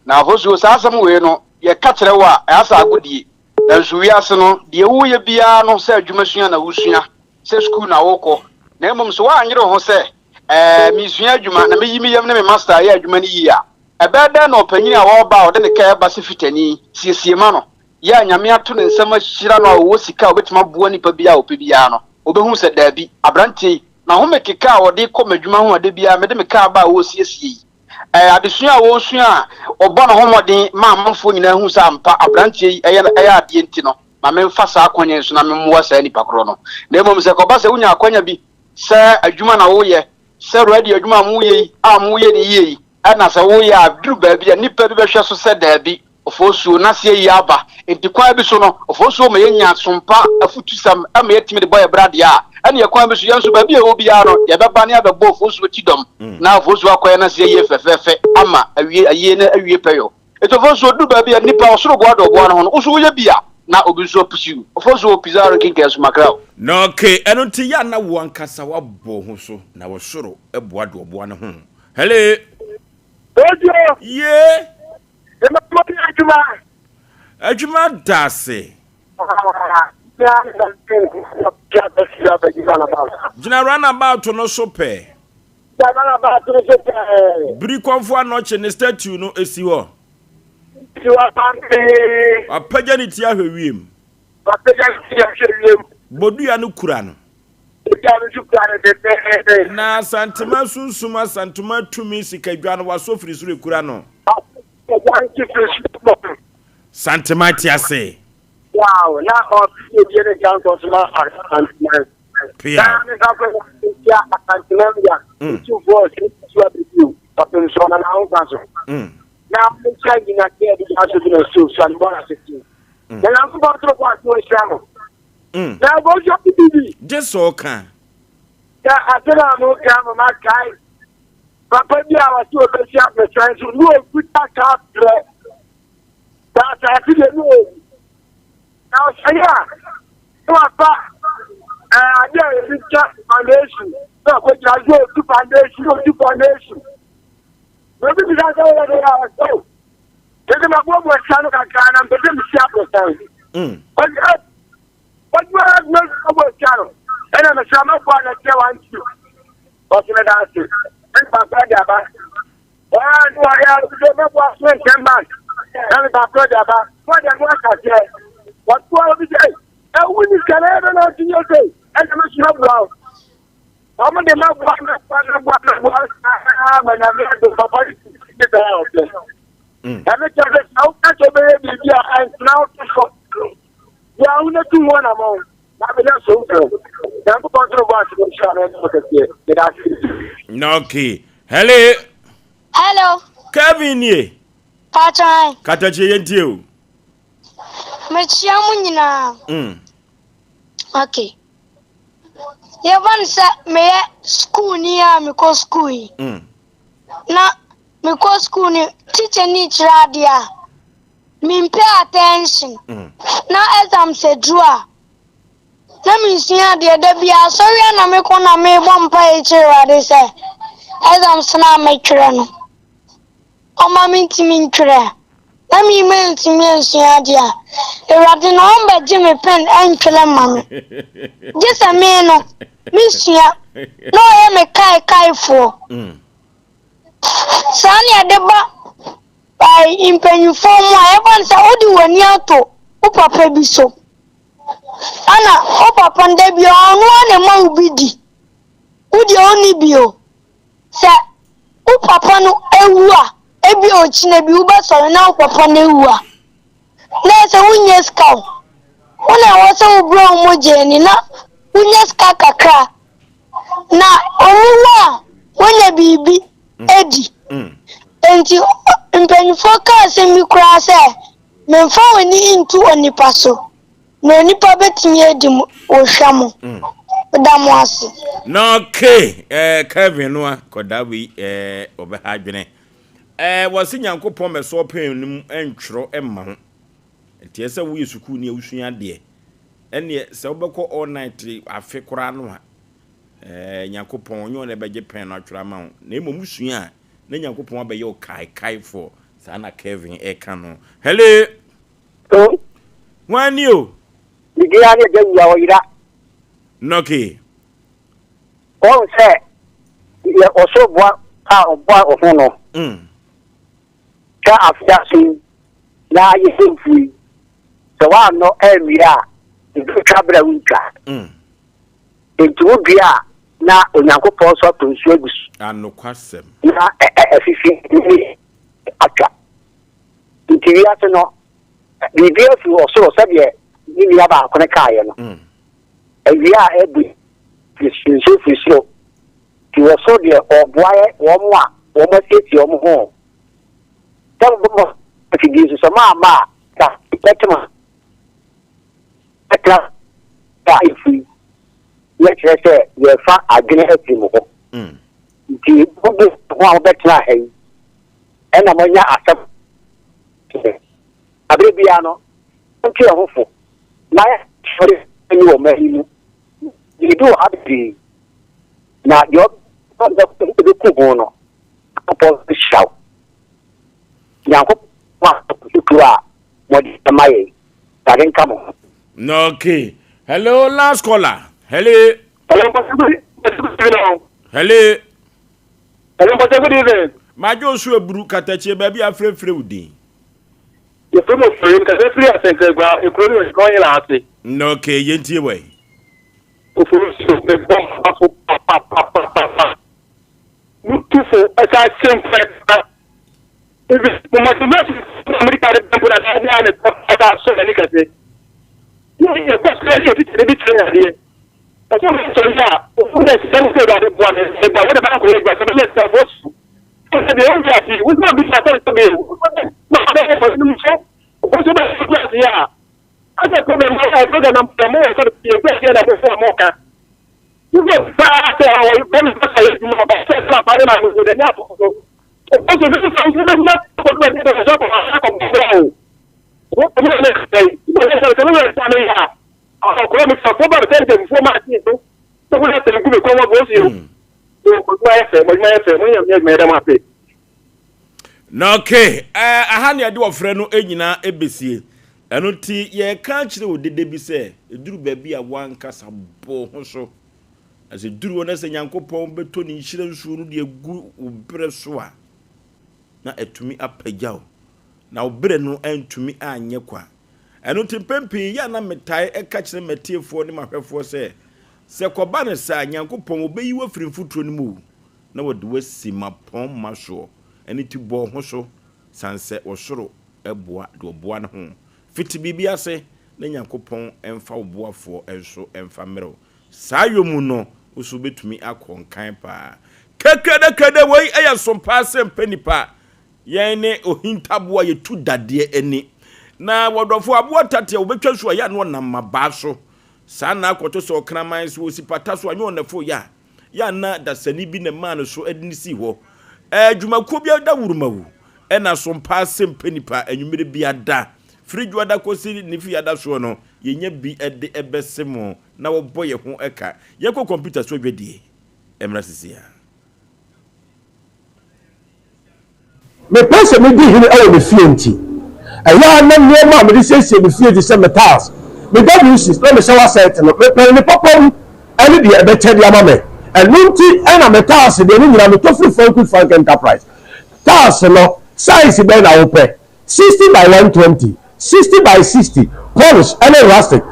na vosuo saa asɛm wei no yɛka kyerɛ wo a ɛyɛ asɛ agodie nanso wiase no deɛ woyɛ biara no sɛ adwuma sua na wosua sɛ sukuu na wokɔ, na mmom sɛ woanyere wo ho sɛ, Ɛɛ, meresua adwuma na meyi me yam ne me masta ayɛ adwuma no yie a, ɛbɛyɛ dɛn na ɔpanyin a ɔreba a ɔde ne kaa reba sɛ fitani, siesie ma no, yɛ a Nyame ato ne nsam ahyira no a ɔwɔ sika a ɔbɛtumi aboa nipa biara a ɔpɛ biara no, ɔbɛhu sɛ daabi, aberanteɛ yi, n'ahome keka a ɔde kɔ m'adwuma ho a da biara mede me kaa ba a ɔresiesie yi, ɛɛ, adesua a ɔresua a ɔbɔ ne ho mmɔden ma amanfoɔ nyinaa hu sɛ ampa aberanteɛ yi ɛyɛ ɛyɛ adeɛ nti no. ma memfa saa akwanya yi so na memmoa saa nipa korɔ no. Na mmom sɛ ɛkɔba sɛ wonya akwanya bi sɛ adwuma na woyɛ, sɛ radio adwuma a moyɛ yi a moyɛ no yie yi, ɛna sɛ woyɛ a duru baabi a nnipa bi bɛhwɛ so sɛ daabi, Ofosuo n'aseɛ yie aba. Enti kwan bi so no, Ofosuo ma yɛnya sompa afutusɛm ma yɛtumi de bɔ yɛn bra deɛ a, ɛneɛ kwan bi so yɛn nso baabi a yɛwɔ biara no, yɛbɛba na yɛabɛbɔ Ofosuo kyidɔm na Ofosuo akɔyɛ n'aseɛ yie fɛfɛɛfɛ ama awie ayie no awie pɛyɔ. Enti Ofosuo duru baabi a nnipa ɔsoro boa dɔ ɔboa no ho no, wo nso woyɛ bi a, na obi nso apusiw. Ofosuo Pizarro Kinka Sumakra o. Na okay, ɛno nti yɛ a na wo ankasa woabɔ wo ho so na ɔsoro boa deɛ ɔboa ne ho. Hello. Ojo. Ye. Ema mo ni adwuma. Adwuma da ase. Gyina runabout no so pɛ. Runabout no so pɛ. Biri kɔnfo anɔkye ne statue no esi hɔ. Si hɔ pampee. Wapagya ne ti ahwɛ wiem. Wapagya ne ti ahwɛ wiem. Bodua no kura no. Bodua no nso kura no dendenden. Na Asantema sunsum Asantema tumi sikadwa no wasɔ firi soro ekura no. Sikadwa no firi soro bɔ no. Santema te ase. Wow, na ɔpɛ die ne nka nkɔ so ma Asantema. Pia. Na ne nsa kɔ ntia Asantema ya. Ntumfoɔ ɔsɛ nsuo abɛdi ɔpem so na n'ahofa so. Na ɔnkyɛ nyina kɛ bi aso bi na so so anibɔ na so ti. Na Nyankopɔn soro kɔ aso nhyira no. Mm. Na ɛbɔ bi bi. Gye sɛ ɔka. Na asɛm a moka ma makae papa bi a wɔse wɔbɛsi abɛsan so ne ɔkuta kaa brɛ na asase deɛ ne ɔwu na ɔsɛe a na wafa adeɛ a yɛde twa foundation na ɔkɔgyina so ɔtu foundation ɔtu foundation na obi bisa sɛ woyɛ dɛn a ɔsɛ o ɛsɛ maboaboa sika no kakra na mpɛ sɛ mesi abɛsan ɔsɛ Ɔdwuma adwuma ɔbɔ sika no ɛna mesra mɛboa na kyerɛ wanti ɔsɛ meda ase ɛne baako de aba wɔn ne wɔyɛ sɛ mɛboa so ntɛm bank na me baako de aba wɔde ɛno akaseɛ wɔtoa obi sɛ ɛwo ni sika na ɛbɛ na ɔte yɛ sɛ ɛna mesra mɛboa wo wɔn de mɛboa mɛboa mɛboa mɛboa saa ma nyame adom papa ne bɛyɛ ɔpɛ ɛno kyerɛ sɛ sɛ woka sɛ wobɛyɛ biribi a ɛntena wo to so Yɛ wo na tu ho anamɔn na abɛnya somfo. Nyankopɔn soro bɔ ase nhyira no ɛnyɛ kɛseɛ. Meda ase. Na okay. Hello. Hello. Kevin nie. Patran. Katakyie yɛn tie o. Mekyia mo nyinaa. Okay. Yɛfa no sɛ meyɛ sukuuni a mekɔ sukuu yi. Na mekɔ sukuu no, tikyani kyerɛ adeɛ a, Mempɛ attention. Na exams aduru a, na mensua adeɛ. Da biara asɔre a na mekɔ na mebɔ mpaeɛ kyerɛ Awurade sɛ exams no a mɛtwerɛ no, ɔmma mentumi ntwerɛ. Na me mantumi ansua adeɛ a, Awurade no ɔmbɛgye me pen ntwerɛ mma me. Gye sɛ me no, mesua na ɔyɛ me kaekaefoɔ. Saa na yɛde ba ɛɛ mpanyinfoɔ mu a yɛfa no sɛ wode w'ani ato wo papa bi so ɛna wo papa no da bi ɔno ara na ɛma wo bi di wo deɛ ɔnni bi o sɛ wo papa no awu a ebi ɔkyina bi wobɛsɔre na wo papa no awu a na ɛsɛ wonyɛ sika o wo na ɛwɔ sɛ wobrɛ wo mogya ani na wonya sika kakra na ɔmo wu a wonya biribi adi. Enti mpanyimfoɔ kaa asɛm bi koraa sɛ, Memfa w'ani nto onipa so, na onipa bɛtumi adi wo hwɛ mo. Meda mo ase. Na okay, eh, Kevin no a kɔda wei eh, ɔbɛha adwene. Eh, wɔse Nyankopɔn mɛsɔ ɔpɛn no mu ntwerɛ mma ho. Nti ɛsɛ woyɛ sukuuni a wosua adeɛ. Ɛneɛ sɛ wobɛkɔ all night afe koraa no a, Ɛɛ, Nyankopɔn, ɔnyɛ ɔno na ɛbɛgye pɛn no atwerɛ ama wo, na mmom wosua a, na Nyankopɔn abɛyɛ wo kaekaefoɔ. Saa na Kevin ɛka no. Hello! So. Hwan ni o? Ne din ara ne Agya Wia Ɔyera. Nɔke. Wɔn sɛ yɛ ɔsoro boa a ɔboa ɔho no. Twa afe aso yi na ayɛ sɛ mfuo yi, sɛ woannɔ anwie a, ɛbɛtwa berɛ a wontwa. Enti wodua a, na Onyankopɔn nso atɔ nsuo agu so. Anokwasɛm. Na afifi ne atwa. Nti wiase no, biribiara firi ɔsoro sɛdeɛ me nua baako no kaeɛ no, awia a ɛbu nsuo firi soro, nti wɔ soro deɛ ɔboa yɛ wɔn a wɔn asiesie wɔn ho. Sɛ mobɛbɔ afidie nso sɛ moamma a, ka bɛtema bɛtena a ɛfiri yɛkyerɛ sɛ yɛfa adwene afiri mo hɔ. Nti mobu ho a mobɛtena ha yi ɛna moanya asɛm Abere biara no, yɛntu yɛn ho fo na yɛasɔre ne wɔ ɔman yi mu. Biribi wɔ ha bebree, na deɛ ɔbɛku ho no, Nyankopɔn bɛhyira wo. Nyankopɔn a a mɔde ma yɛn. Awurade nka mo ho. Okay. Hello, last caller. Hello. Hello, good evening. Hello. Hello, good evening. Majo so eburu katakyie baabi afrɛfrɛ wo din. Yɛfrɛ me Ofori, mekasa firi Asɛnkragua, ekuro bi wɔ Nkran Yɛla ase. Na okay, yɛntie wɔ yi. Ofori so, mebɔ m'aba so papapapapa. Mutu fo ɛsa hyɛ nkran pa. Ebi, mo motivation na mo de kare bɛmpo na saa de a na ɛsa sɔ n'ani kɛse. Yɛ yɛkɔ sukuu yɛ tikya bi kyerɛ yɛn adeɛ. Ɔsɛ ɔmo sɔre a, ɔmo dɛ sɛ ɛsɛ Awurade boa me, meboa wo de bɛkɔ yɛ adwuma sɛ bɛyɛ sika fo so. Sɛ deɛ ɔwɔ wiase yi, wosoma bi sa sɛ sɛ bi na ɔbɛ yɛ fɔlɔ num so, ɔbɛ bɛ yɛ wiase yi a, asɛ problem na ɔyɛ program na mo wɔ sɛ yɛ wiase yɛ na mo fɔ mo ka. Wosɛ paa sɛ ɔwɔ bɛ mi sɛ yɛ adwuma ɔbɛ sɛ sɛ afa ne ma mo sɛ ne ato so. Ɔbɛ sɛ bɛ sɛ sɛ bɛ sɛ kɔ bɛ sɛ bɛ sɛ kɔ akɔ bɛ o. Wọ́n mú ẹ̀ ẹ̀ ẹ̀ sɛ sɛ sɛ sɛ yɛ a ɔkɔrɔ mi sɛ fɔ bá mi sɛ sɛ fufuo maa ti so sɛ wọ́n yɛ sɛ nku mi kɔn wọ́n bɔ si o. Na okay, eh, aha ne yɛde ɔfrɛ no nyinaa ɛbɛsie. Ɛno nti yɛreka akyerɛ wo dede bi sɛ ɛduru baabi a woankasa bɔ ho so. Na sɛ duru hɔ na sɛ Nyankopɔn bɛtɔ ne nhyira nsuo no de agu wo berɛ so a, na atumi apagya wo. Na wo berɛ no antumi anyɛ kwa. Ɛno nti mpɛn pii yɛ a na metae ka kyerɛ m'atiefoɔ ne m'ahwɛfoɔ sɛ, Sɛ ɛkɔba no saa a, Nyankopɔn ɔbɛyi wo afiri mfuturo no mu na ɔde wo asi mmapɔmma soɔ. Ɛno nti bɔ wo ho so, sane sɛ ɔsoro boa deɛ ɔboa ne ho. Fiti biribi ase na Nyankopɔn mfa wo boafoɔ nso mfa mmerɛ wo. Saa yɔ mu no, wo nso wobɛtumi akɔ nkan paa. Kɛkrɛdɛkrɛdɛ wei yɛ som paa sɛ mpɛ nipa. Yɛn ne ohintaboa yɛtu dadeɛ ani. Na wɔdɔfo aboa tate a wɔbɛtwa su a yɛ a na ɔnam mmabaa so. Saa na akɔto sɛ ɔkraman so ɔsi pata so a nyɛ ɔnɛfo yɛ a yɛ a na dasani bi na ɛmaa no so de no sii hɔ. Adwumakuo bi adawuruma wu ɛna so mpaa sɛ mpɛ nipa anwummere biada firi dwoada kɔsi ne fiada soɔ no yɛnya bi de bɛse mo na wɔbɔ yɛ ho ka. Yɛnkɔ kɔmputa so adwadie mmra sisi a. Mepɛ sɛ midi hene wɔ me fie nti, ɛyɛ a na nneɛma a mede siesie me fie te sɛ me tiles, me WCs, na me shower set no, mepɛ ne papa mu ne deɛ ɛbɛkyɛ de ama me. Ɛno nti na me tiles deɛ ne nyinaa metɔ firi Frank Frank Enterprise. Tiles no, size bɛn na wopɛ? 60 by 120, 60 by 60, polish ne rustic,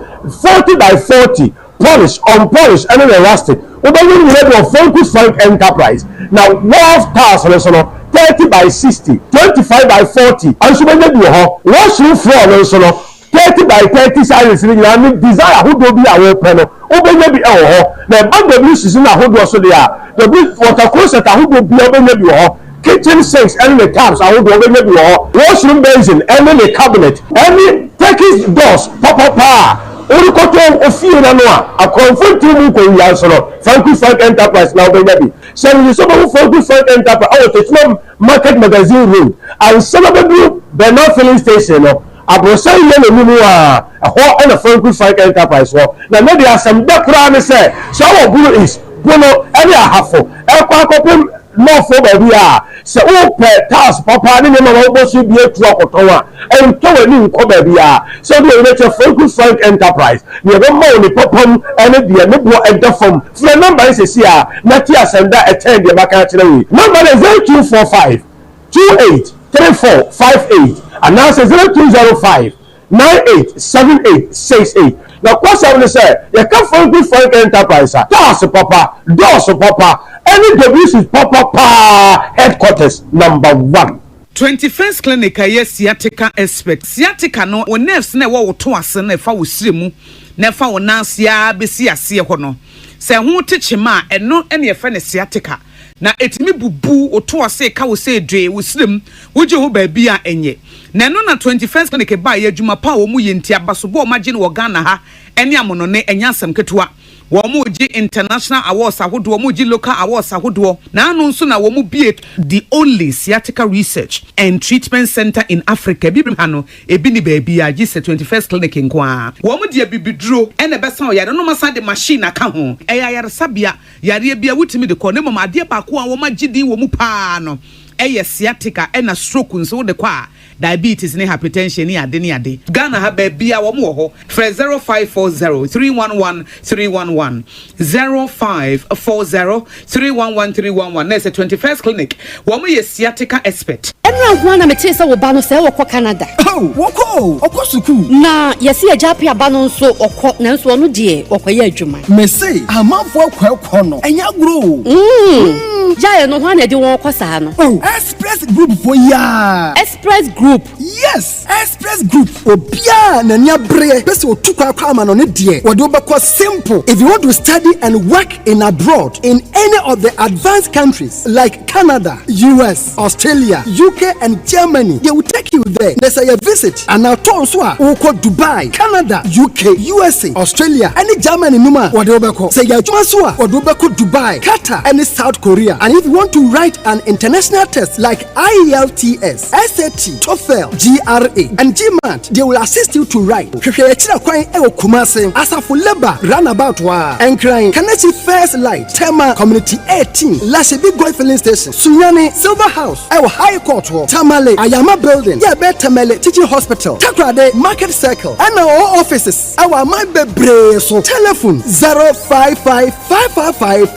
40 by 40, polish, unpolish ne ne rustic. Wobɛnya ne nyinaa bi wɔ Franku Frank Enterprise. Na wharf tiles no nso no, 30 by 60, 25 by 40 nso wobɛnya bi wɔ hɔ. Washroom floor no nso no, 30 by 30 sizes no nyinaa ne design ahodoɔ bi a wopɛ no, wobɛnya bi wɔ hɔ. Na ɛba WCs no ahodoɔ so deɛ a, W water closet ahodoɔ biara wobɛnya bi wɔ hɔ. Kitchen sinks ne ne taps ahodoɔ wobɛnya bi wɔ hɔ. Washroom basin ne ne cabinet ne Turkish doors papapa a worekɔtɔ wo fie no ano a akorɔmfo ntew mu nkɔwia nso no, Franku Frank Enterprise na wobɛnya bi. Hyɛ no nso sɛ wobɛhu Franku Frank Enterprise wɔ Techiman Market Magazine Road ansa na wobɛduru Bernard Filling Station no. Aborosan yɛ n'anim a, ɛhɔ na Franku Frank Enterprise wɔ. Na nnɛ deɛ asɛm dɛ koraa ne sɛ, sɛ wowɔ Bono East, Bono ne Ahafo rekɔ akɔpem North hɔ baabi a, sɛ wopɛ tiles papa ne nneɛma ma wobɔ so bi atu akɔtɔn a, ntɔ w'ani nkɔ baabiara. Sɛ wode w'ani bɛkyerɛ Franku Frank Enterprise, nea ɛbɛma wo ne papa mu ne deɛ ne boɔ da fam. Frɛ nɔmba yi seesei ara na te asɛm da a ɛkyɛn deɛ maka akyerɛ wo yi. Nɔmba no yɛ 0245 28 34 58 anaasɛ 0205 98 78 68. Nokwasɛm ne sɛ, yɛka Franco Frank Enterprise a, tiles papa, doors papa, ɛne WC papa paa headquarters number one. 21st Clinic a ɛyɛ sciatica expert. Sciatica no, wo nerves no a ɛwɔ wo to ase no a ɛfa wo srɛ mu na ɛfa wo nan ase ara bɛsi aseɛ hɔ no, sɛ ɛho te kyema a, ɛno na yɛfrɛ no sciatica. Na ɛtumi bubu wo to ase, ɛka wo sɛ dwee, wo srɛ mu, wogye ho baabi a ɛnyɛ. Na ɛno na 21st Clinic baeɛ, adwuma pa a wɔyɛ nti, abasobɔ a wɔagye no wɔ Ghana ha ne amonɔne, ɛnyɛ asɛm ketewa. Wɔregye international awards ahodoɔ, wɔregye local awards ahodoɔ. N'ano nso na wɔbue the only sciatica research and treatment centre in Africa. Abibirem ha no, ebi nni baabiara gye sɛ 21st Clinic nko ara. Wɔde abibiduro na ɛbɛsa ɔyare no na wɔasan de machine aka ho. Ɛyɛ ayaresabea, yareɛ biara wotumi de kɔ na mmom adeɛ baako a wɔagye din wɔ mu pa ara no yɛ sciatica ɛna stroke nso wode kɔ a Diabetes ne hypertension ne ade ne ade. Ghana ha baabiaa wɔn wɔ hɔ. Frɛ 0540 311 311, 0540 311 311 na ɛsɛ 21st Clinic. Wɔn yɛ sciatica expert. Ɛnora nko ara na metee sɛ wo ba no sɛɛ ɔkɔ Canada. Oh, wɔkɔ o, ɔkɔ sukuu. Na yɛse Agya Appiah ba no nso ɔkɔ, nanso ɔno deɛ ɔkɔyɛ adwuma. Mese amanfoɔ akɔ ɛkɔ no, ɛnyɛ agorɔ o. Mm, gyae no, hwan na ɛde wɔn kɔ saa no? Oh, Express Group foɔ yi aa. Express Group. Yes, Express Group. Obiara a n'ani abereɛ pɛ sɛ ɔtu kwan kɔ amanɔne deɛ, wɔde wo bɛkɔ simple. If you want to study and work in abroad in any of the advanced countries like Canada, US, Australia, UK and Germany, they will take you there. Na sɛ yɛ visit anaa tour nso a, wokɔ Dubai, Canada, UK, USA, Australia ɛne Germany nom a, wɔde wo bɛkɔ. Sɛ yɛ adwuma nso a, wɔde wo bɛkɔ Dubai, Qatar ɛne South Korea. And if you want to write an international test like IELTS, SAT, TOEFL, GRA, and GMAT, they will assist you to write. Hwehwɛ yɛn akyiri kwan wɔ Kumasi, Asafo Labour Runabout hɔ ara, Nkran, Kaneshie First Light, Tema, Community 18, Lashibi Goil Filling Station, Sunyani, Silver House wɔ High Court hɔ, Tamale, Ayama Building, yɛ ɛbɛn Tamale Teaching Hospital, Takoradi, Market Circle, ɛna ɔwɔ offices wɔ aman bebree so. Telephone 055 555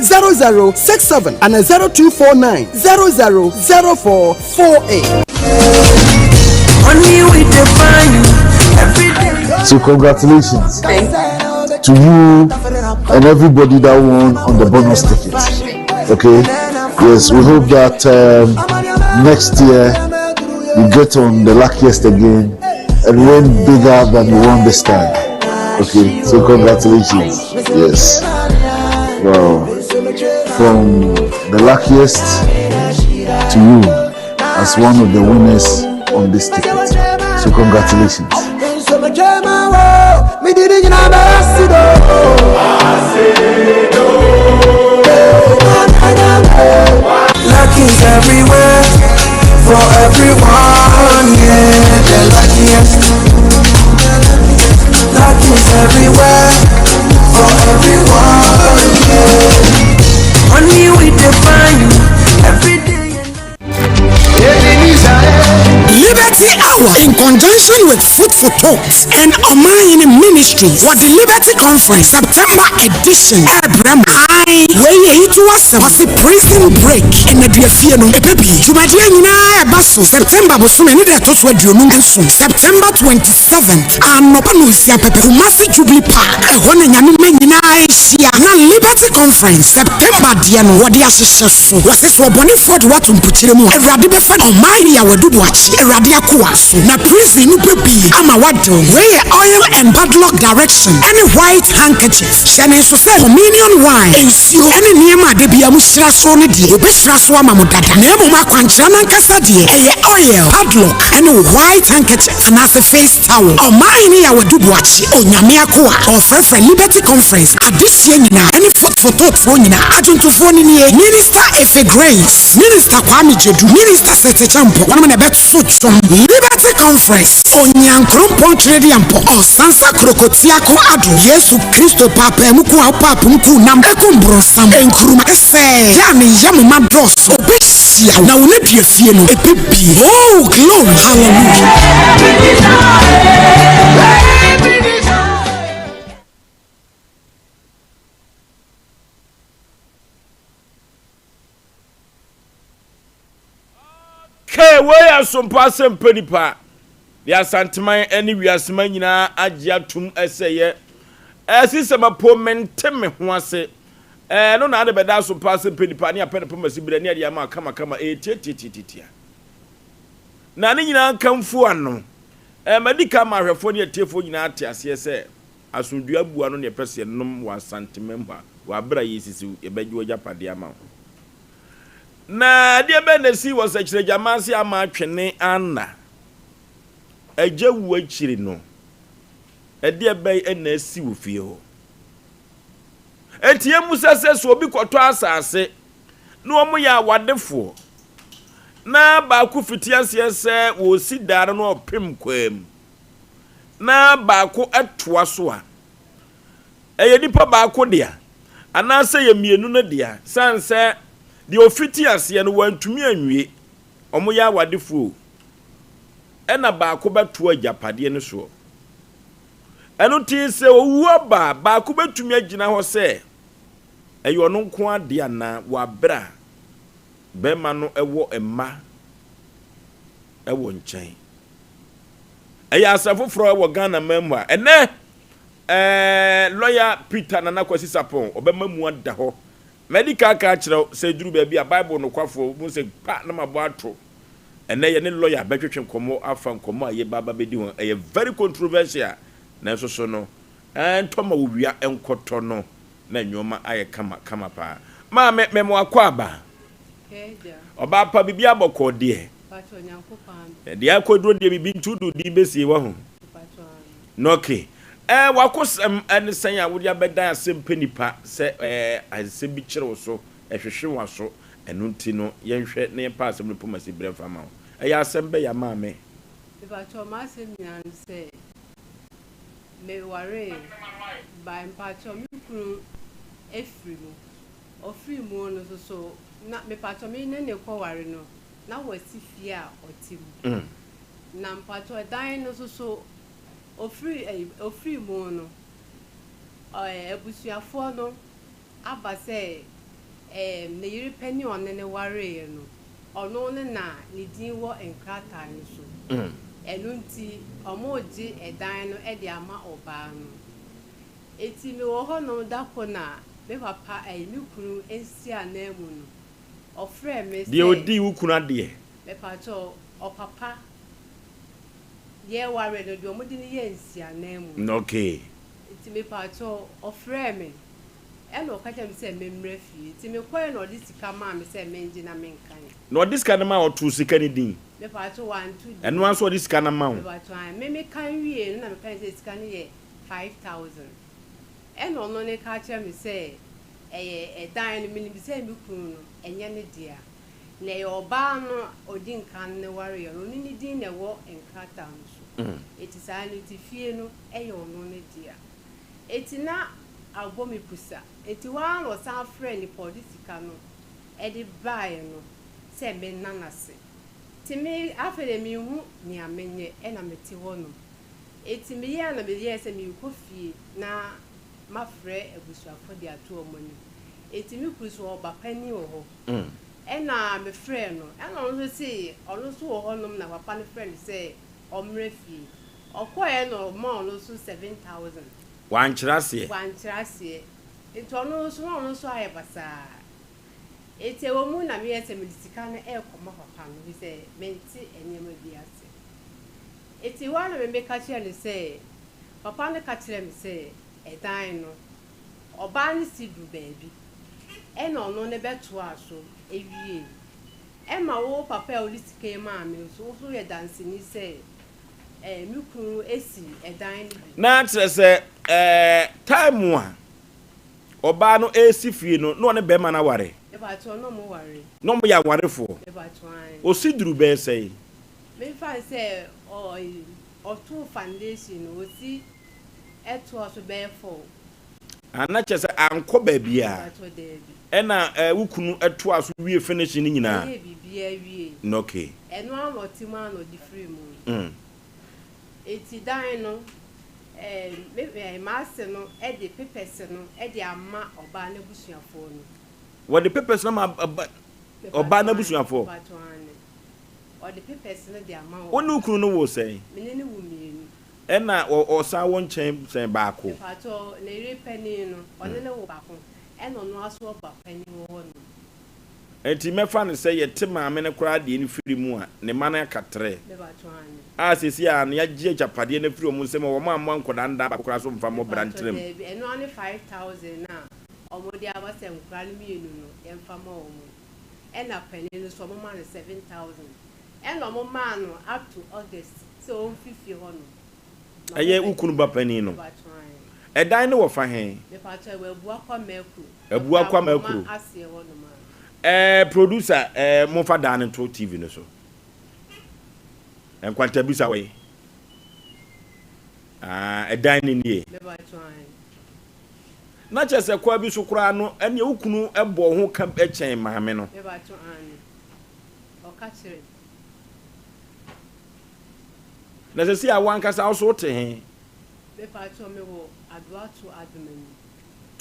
0067 ana 0249 00 0448. So congratulations to you and everybody that won on the bonus ticket. Okay? Yes, we hope that um, next year you get on the luckiest again and win bigger than you won this time. Okay, so congratulations. Yes. Well, from the luckiest to you as one of the winners on this ticket. So congratulations. Luck is everywhere for everyone, yeah, the luckiest. Luck is everywhere for everyone, yeah. Only we define every day. Liberty Hour in conjunction with Food for Thought and Ɔmanhene Ministries wɔ the Liberty Conference September edition ɛrebrɛ mo. Ae, wei yɛ yi to asɛm. Ɔse Prison Break nnaduafie no ɛbɛbie. Dwumadie nyinaa ɛba so September bosome ne da ɛtɔ so 27, September 27th, anɔpa nonsia pɛpɛ, Kumasi Jubilee Park. Ɛhɔ na Nyame mma nyinaa hyia na Liberty Conference September deɛ no wɔde ahyehyɛ so. Wɔse sɛ ɔbɔnefoɔ de wo ato mpokyerɛ mu a, Awurade bɛfa ɔman yi a wadu boakye, Awurade akoa, so, na prison no bɛbue ama woade wo. Wei yɛ oil and padlock direction ɛne white handkerchief. Hyɛ no nso sɛ communion wine, nsuo, ɛne nneɛma a da biara mohyira so no deɛ, wɔbɛhyira so ama mo dada. Na mmom akwankyerɛ no ankasa deɛ, ɛyɛ oil, padlock, ɛne white handkerchief anaasɛ face towel. Ɔmanhene Yaw Adu Boakye, Onyame akoa, ɔrefrɛfrɛ Liberty Conference adehyeɛ nyinaa ɛne fototofoɔ nyinaa. Adwontofoɔ no nie, Minister Efe Grace, Minister Kwame Gyedu, Minister Seth Acheampong, wɔnom na ɛbɛto dwom. Liberty Conference, Onyankrompɔn Tweredeampɔ, Ɔsansa Krokotiako Addo, Yesu Kristo paapaamu ko a wopaapom kuu nam ɛkum bronsam, nkruma sɛ yɛ a ne yam ma dɔɔso, ɔbɛhyia wo na wo nneduafie no ɛbɛbie. Oh glory hallelujah. Kay, wei yɛ asompa asɛmpa nipa de Asanteman ne wiaseman nyinaa agye atum sɛ yɛ ɛsi sɛ mapo mente me ho ase ɛno na ade bɛda asompa asɛmpa nipa ne apɛ ne poma si berɛ ne ade ama kama kama ɛyɛ tiatiatiatia. Na ne nyinaa nkamfo ano. Ɛɛ, madi kan ma ahwɛfoɔ ne atiefoɔ nyinaa ate aseɛ sɛ asomdwoeɛ abua no na yɛpɛ sɛ yɛnom wɔ Asanteman mu ha wɔ aberɛ a yɛresisi wo, yɛbɛgye w'agyapadeɛ ama wo. Na adeɛ bɛn na ɛsii wɔ Sɛkyerɛgyama ase ama atwene Anna agya wuo akyiri no? Ɛdeɛ bɛn na asi wɔ fie hɔ? Enti yɛmmisa sɛ, sɛ obi kɔtɔ asase na wɔyɛ awadefoɔ na baako fiti aseɛ sɛ wɔresi dan no na ɔpem kwaa mu na baako toa so a, ɛyɛ nipa baako dea anaasɛ yɛ mmienu no dea? Sane sɛ deɛ ɔfiti aseɛ no wantumi anwie, wɔyɛ awadefoɔ o, ɛna baako bɛtoa agyapadeɛ no soɔ. Ɛno nti sɛ owu aba a, baako bɛtumi agyina hɔ sɛ ɛyɛ ɔno nko ara dea anaa wɔ aberɛ a barima no wɔ mma wɔ nkyɛn. Ɛyɛ asɛm foforɔ wɔ Ghana man mu a ɛnɛ ɛɛ lɔya Peter Nana Kwasi Sarpong ɔbɛma mu ada hɔ. Madi kan aka akyerɛ wo sɛ ɛduru baabi a Bible nokwafoɔ wohu sɛ pa na mabɔ ato. Ɛnnɛ yɛne lɔya bɛtwetwe nkɔmmɔ afa nkɔmmɔ a yɛba aba bɛdi ho. Ɛyɛ very controversial nanso so no ɛntɔ ma owia nkɔtɔ no na nnoɔma ayɛ kama kama paa. Maame mema wo akwaaba. Ɔbaa pa biribi abɔkɔɔ deɛ. Deɛ akɔduro deɛ biribi nti wode wo din bɛsie wahu. Nɔke. Ɛɛ wakosɛm ɛne sɛn a wode abɛdan asɛm pɛ nipa sɛ ɛɛ nsɛm bi kyere wo so ɛhwehwe waso Ɛno nti no, yɛnhwɛ na yɛmpa asɛm no pomasi berɛ mfa mma wo. Ɛyɛ asɛm bɛn a maame? Mepakyɛw m'asɛm nyinaa ne sɛ me waree by mpakyɛw me kunu afiri mu ɔfiri mu no nso so na mepakyɛw me ne ne kɔ ware no na wasi fie a ɔte mu na mpakyɛw ɛdan no nso so ɔfiri ɛyi ɔfiri mu no ɛɛ abusuafoɔ no aba sɛ ne yere panin a ɔne no wareeɛ no, ɔno ne na ne din wɔ nkrataa no so. Ɛno nti, wɔregye dan no de ama ɔbaa no. Enti mewɔ hɔnom da koro na me papa, ɛyi, me kunu nsi ananmu no, ɔfrɛɛ me Deɛ sɛ. ɔdii wo kunu adeɛ. Mepakyɛw, ɔpapa, yɛreware no, deɛ wɔde no yɛɛ nsiananmu. Okay. Nti mepakyɛw, ɔfrɛɛ me. Ɛna ɔka kyerɛɛ me sɛ memmra fie. Nti mekɔeɛ na ɔde sika maa me sɛ mengye na menkan. Na ɔde sika no maa wo, ɔtoo sika no din? Mepakyɛw, wanto din. Ɛno ara nso ɔde sika no ama wo? Mepakyɛw, ae. Me mekan wieeɛ no na mekae sɛ sika no yɛ 5000. Ɛna ɔno no ka kyerɛɛ me sɛ ɛyɛ ɛdan no, menim sɛ me kunu no, ɛnyɛ ne dea. Na ɛyɛ ɔbaa no a ɔdi nkan no wareeɛ no, ɔno ne din na ɛwɔ nkrataa no so. Enti saa no nti fie no yɛ ɔno ne dea. Enti na abɔ me pusa. Enti hɔ ara na ɔsan frɛɛ nipa a ɔde sika no de baeɛ no sɛ menna no ase. Nti me, afei deɛ menhu nea menyɛ ɛna mete hɔnom. Enti meyɛɛ na meyɛɛ sɛ merekɔ fie na mafrɛ abusuafoɔ de ato wɔn anim. Enti me kunu nso ɔwɔ ba panin wɔ hɔ. Ɛna mefrɛɛ no, ɛna ɔno nso se ɔno nso wɔ hɔnom na papa no frɛɛ no sɛ ɔmmra fie. Ɔkɔeɛ na ɔmaa ɔno nso 7000. Wankyerɛ aseɛ. Wankyerɛ aseɛ. Nti ɔno nso na ɔno nso ayɛ basaa. Nti ɛwɔ mu na meyɛ sɛ mede sika no rekɔma papa no ɛfiri sɛ mente nneɛma bi ase. Nti hɔ ara na me meka kyerɛɛ no sɛ papa no ka kyerɛɛ me sɛ ɛdan no ɔbaa no si duru baabi ɛna ɔno no bɛtoaa so wiee. Ɛma wo papa a wode sika yi maa me nso wo nso woyɛ danseni sɛ eh, me kunu si ɛdan no bi. Na kyerɛ sɛ eh, time a ɔbaa no resi fie no, na ɔne bɛrima no aware? Mepakyɛw, na ɔmo ware. Na ɔmo yɛ awarefoɔ? Mepakyɛw, ae. Ɔsi duru bɛyɛ sɛn? Memfa no sɛ ɔ, ɔtoo foundation no, ɔsi ɛtoa so bɛyɛ four. Ah, na kyerɛ sɛ ankɔ baabiara. Mepakyɛw, daabi. Ɛna eh, wo kunu toaa so wie finishing no nyinaa? Ɔyɛɛ biribiara wiei. No, okay. Ɛno ara na ɔte mu ara na ɔde firii mu no. Mm. Enti dan no, eh, me, eh, m'ase no de papers no de ama ɔbaa no abusuafoɔ no. Wɔde papers no ama ɔba, ɔbaa no abusuafoɔ? Mepakyɛw, aane. Ɔde papers no de ama wɔn. Wo ne wo kunu no woo sɛn? Me ne no wo mmienu. Ɛna ɔ, ɔsan wɔ nkyɛn sɛn? Baako? Mepakyɛw, ne yere panin no, ɔne no wo baako. Ɛna ɔno ara nso ɔba panin wɔ hɔ nom. Enti mɛfa no sɛ yɛte maame no koraa deɛ no firi mu a, ne mma no aka trɛ. A seesei a no yɛagye agyapadeɛ no afiri wɔn nsam a wɔn ammɔ nkwadaa no da baako koraa so mfa mmɔ bra Mepakyɛw ntena mu. daabi, ɛno ara ne 5000 no a wɔde aba sɛ nkwadaa no mmienu no yɛmfa mma wɔn no. Ɛna panin no nso wɔmaa no 7000. Ɛna wɔmaa no up to August sɛ ɔmfiri fie hɔ nom. Na Ɛyɛ wɔbɛ wo kunu ba panin no. Mepakyɛw ae. Ɛdan no wɔ fa he? Mepakyɛw ɛwɔ Abuakwa Mɛkuro. Abuakwa Ɔtaa Mɛkuro. Koma aseɛ hɔ nom a. Ɛɛ producer ɛɛ momfa dan no nto TV no so. Nkwantabisa wɔ yi. Ah, ɛdan no nie. Na kyerɛ sɛ kwa bi so koraa no, ɛneɛ wo kunu bɔ ho ka kyɛn maame no. Na sɛ si a wankasa wo so wote he? Nti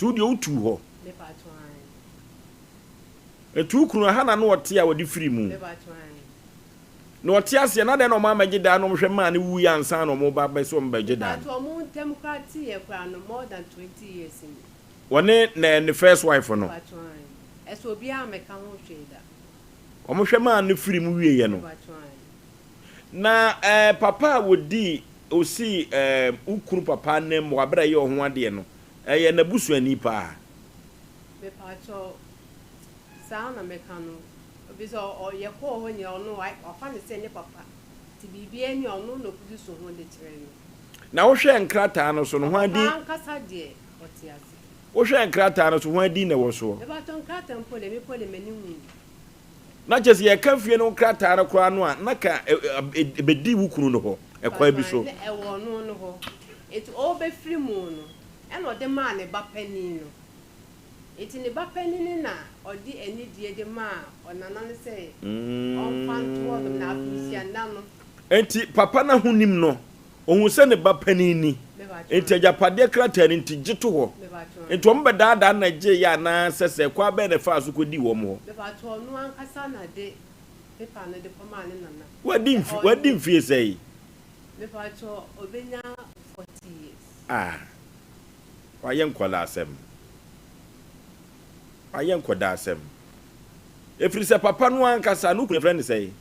wo deɛ wotuu hɔ? Nti wo kunu ɛha na na ɔte a wɔde firi mu? Na ɔte aseɛ na adɛn na ɔmo ammɛgye dan na ɔmo hwɛ maa no wuiɛ ansa na ɔmo ba bɛ sɛ ɔmo bɛgye dan no. Mepakyɛw ɔmo ntɛm koraa teeɛ koraa no more than 20 years ni. Ɔne ne ne first wife no. Mepakyɛw ae. Ɛso obiara ammɛka ho hwee da. Ɔmo hwɛ maa no firi mu wieɛ no. Mepakyɛw ae. Na ɛɛ papa a wɔdii osii ɛɛ wo kunu papa anan mu wɔ abere a ɛyɛ ɔho adeɛ no ɛyɛ n'abusuani paa. Mepakyɛw saa na mɛka no. Efisɛ ɔ, yɛkɔɔ hɔ nyinaa, ɔno, wa, wafa no sɛ ne papa. Nti biribiara ni a, ɔno na ɔkɔdi so ho de kyerɛ no. Na wohwɛɛ nkrataa no so no, hwan din. Papa ankasa deɛ, ɔte ase. Wohwɛɛ nkrataa no so, hwan din na ɛwɔ soɔ? Mepakyɛw, nkrataa mpo deɛ, me mpo deɛ, m'ani nwui. Na kyerɛ sɛ, yɛka fie no nkrataa no koraa no a, na ka ɛ, ɛ, ɛbɛdi wo kunu no hɔ, ɛkwan bi Mepakyɛw, so. na ɛwɔ ɔno no hɔ. Enti ɔrebɛfiri mu no, ɛna ɔde maa ne ba panin no. Enti ne ba panin no na ɔde anidie de maa ɔnana no sɛ ɔmfa nto hɔnom, na afirihyia nna no. Enti papa no ahonim no, ɔhuu sɛ ne ba panin ni, enti agyapadeɛ krataa no nti, gye to hɔ. Enti wɔbɛdaadaa no na ɛgyeeɛ anaa sɛ sɛ kwan bɛn na ɛfaa so kɔdii wɔn hɔ? Mepakyɛw, ɔno ankasa na de paper no de kɔmaa ne nana Wadi sɛ mfe, wadi ɔnnye. mfie sɛn? Mepakyɛw, ɔbɛnya 40 years. Ah. Wayɛ nkwadaa-asɛm. Wayɛ nkwadaa-asɛm. Ɛfiri sɛ papa no ankasa, no kunu yɛfrɛ no sɛn?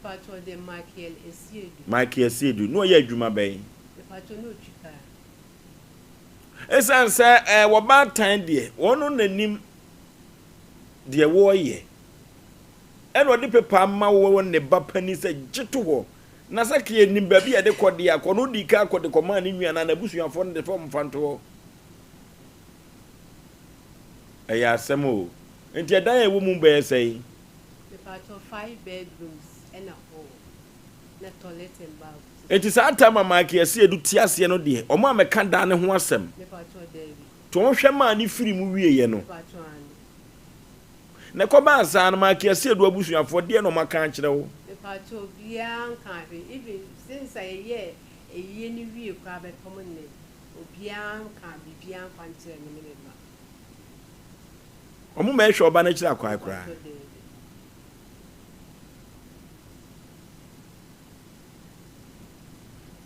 Mepakyɛw de Michael Asiedu. Michael Asiedu. Na ɔyɛ adwuma bɛn? Mepakyɛw na ɔtwi kaa. Ɛsiane sɛ ɛɛ wɔbaatan deɛ, wɔn na nim deɛ wɔreyɛ. Ɛna ɔde pepa ama wɔ ne ba panin sɛ gye to hɔ. Na sɛ ka yɛnim baabi a yɛde kɔ deɛ a, kɔ no ɔdii kan kɔ de kɔmaa ne nua anaa n'abusuafoɔ no de fam mfa nto hɔ. Ɛyɛ asɛm o. Nti ɛdan a ɛwɔ mu bɛyɛ sɛn? Mepakyɛw, five bedrooms ɛna hall na toilet and bath sisi. Nti saa time a Mike Asiedu te aseɛ no deɛ, wɔn ammɛka dan no ho asɛm. Mepakyɛw, daabi. Nti wɔhwɛ maa no firi mu wieɛ no. Mepakyɛw, aane. Na ɛkɔbaa saa no, Malkia Seidu abusuafoɔ, deɛn na wɔaka akyerɛ wo? Mepakyɛ obiara nkaa hwee even since a yɛyɛɛ ayie no wie koraa bɛpem nnɛ obiara nkaa biribiara mfa nkyerɛɛ me ne me mma. Wɔn mma ɛhwɛ ɔba no akyiri akwan koraa. Mepakyɛ daabi.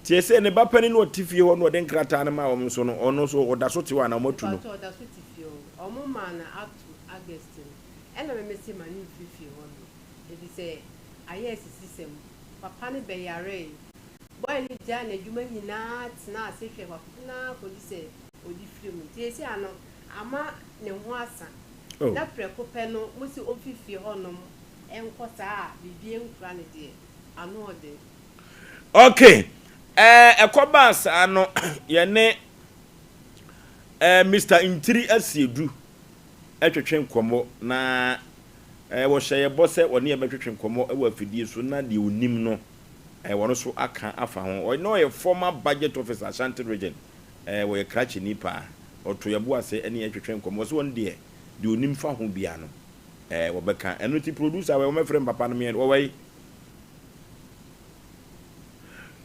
Tie sɛ ne ba panin no ɔte fie hɔ na ɔde nkrataa no maa wɔn nso no, ɔno nso ɔda so te hɔ anaa wɔatu no? Mepakyɛ ɔda so te fie hɔ. Wɔn maa no up to August no, ɛna me mese ma no mfiri fie hɔ nom efisɛ ayɛ asisisɛm. Papa no bɛyaree. Boy no gyae n'adwuma nyinaa tenaa ase hwɛɛ papa no ara kɔsi sɛ ɔde firi mu. Nti seesei ano ama ne ho asa. Oh. Na prɛko pɛ no mose ɔmfiri fie hɔ nom nkɔ saa a biribiara nkura no deɛ, ano ɔden. Ok, ɛɛ ɛkɔbaa saa no yɛne ɛɛ Mister Ntiri Asiedu twetwe nkɔmmɔ na ɛɛ wɔhyɛ yɛ bɔ sɛ wɔne yɛn bɛtwetwe nkɔmmɔ wɔ afidie so na deɛ ɔnim no ɛɛ wɔn nso aka afa ho. Ɔno ɔyɛ former budget officer Ashanti region, ɛɛ wɔyɛ krakyeni paa. Ɔto yɛ bo ase ne yɛn twetwe nkɔmmɔ sɛ wɔn deɛ deɛ ɔnim fa ho biara no ɛɛ wɔbɛka. Ɛno nti producer wɔ wɔmɛfrɛ me papa no meɛ wɔwɔ yi.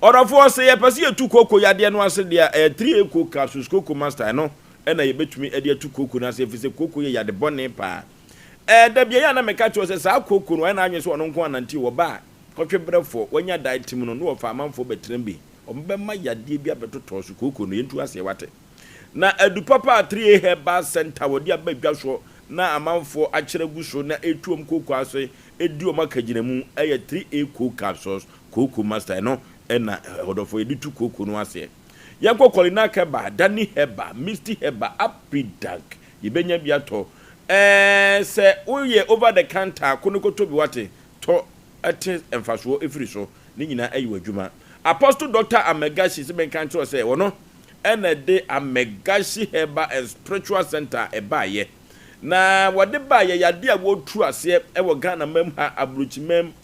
Ɔdɔfoɔ, sɛ yɛpɛ sɛ yɛtu kooko yadeɛ no ase deɛ a, ɛyɛ 3A Coke Capsules, Coco Master, ɛno na yɛbɛtumi de atu kooko no ase ɛfiri sɛ kooko yɛ yade bɔne paa. Ɛɛ, da biara yɛ a na meka kyerɛ wo sɛ saa kooko no, wayɛ n'adwene sɛ ɔno nko ara nante o, ɔba a, kɔtwe berɛfoɔ, wanya dae tim no, na wɔfa amanfoɔ bɛtena bi, wɔbɛma yadeɛ bi abɛtotɔ so, kooko no, yɛntu aseɛ, wate. Na adu papa a 3A Herbal Center wɔde aba dwa soɔ. na amanfoɔ akyerɛ agu so na ɛretu wɔn kooko ase di wɔn akagyinamu yɛ 3A Coke Capsules, Kooko Master, ɛno na ɔdɔfoɔ yɛde tu kooko no aseɛ. Yɛnkɔ Kolinak Herbal, Dani Herbal, Misty Herbal, Apidank, yɛbɛnya bi atɔ. Ɛɛ sɛ woyɛ over the counter a, ko no kɔtɔ bi wate, tɔ te mfasoɔ firi so, ne nyinaa yɛ w'adwuma. Apostle Doctor Amegashi se menka nkyerɛ wo sɛ ɔno na ɛde Amegashi Herbal and Spiritual Center baeɛ. Na wɔde baeɛ yɛ adeɛ a wɔretu aseɛ wɔ Ghana mam ha, aburokyi mam.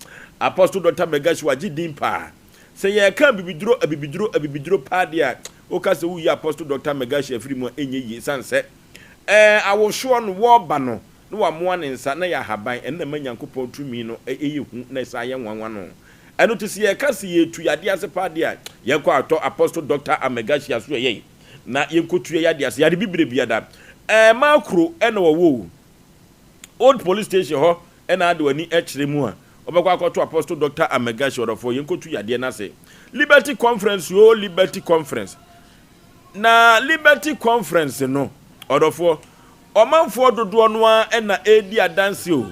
Apostle Doctor Amegashi wagye din paa. Sɛ yɛreka abibiduro, abibiduro, abibiduro paa deɛ a, woka sɛ woreyi Apostle Doctor Amegashi afiri mu a, ɛnyɛ yie. Ɛsiane sɛ ɛɛ awosoɔ no wɔreba no, na wamoa ne nsa na yɛ ahaban, ɛno na ɛma Nyankopɔn tumi no yɛ hu na ɛsan yɛ nwanwa no. Ɛno nti sɛ yɛka sɛ yɛretu yadeɛ ase paa deɛ a, yɛnkɔ atɔ Apostle Doctor Amegashi aso ɛyɛi na yɛnkɔtu yɛ yadeɛ ase. Yare bibire biada. Ɛɛ Makro na wɔwɔ o. Old Police Station hɔ na ade w'ani kyerɛ mu a, wobɛkɔ akɔto Apostle Doctor Amegashi ɔdɔfoɔ, yɛnkɔtu yadeɛ no ase. Liberty Conference o, Liberty Conference. Na Liberty Conference no, ɔdɔfoɔ, Ɔmanfoɔ dodoɔ no ara na ɛredi adanse o,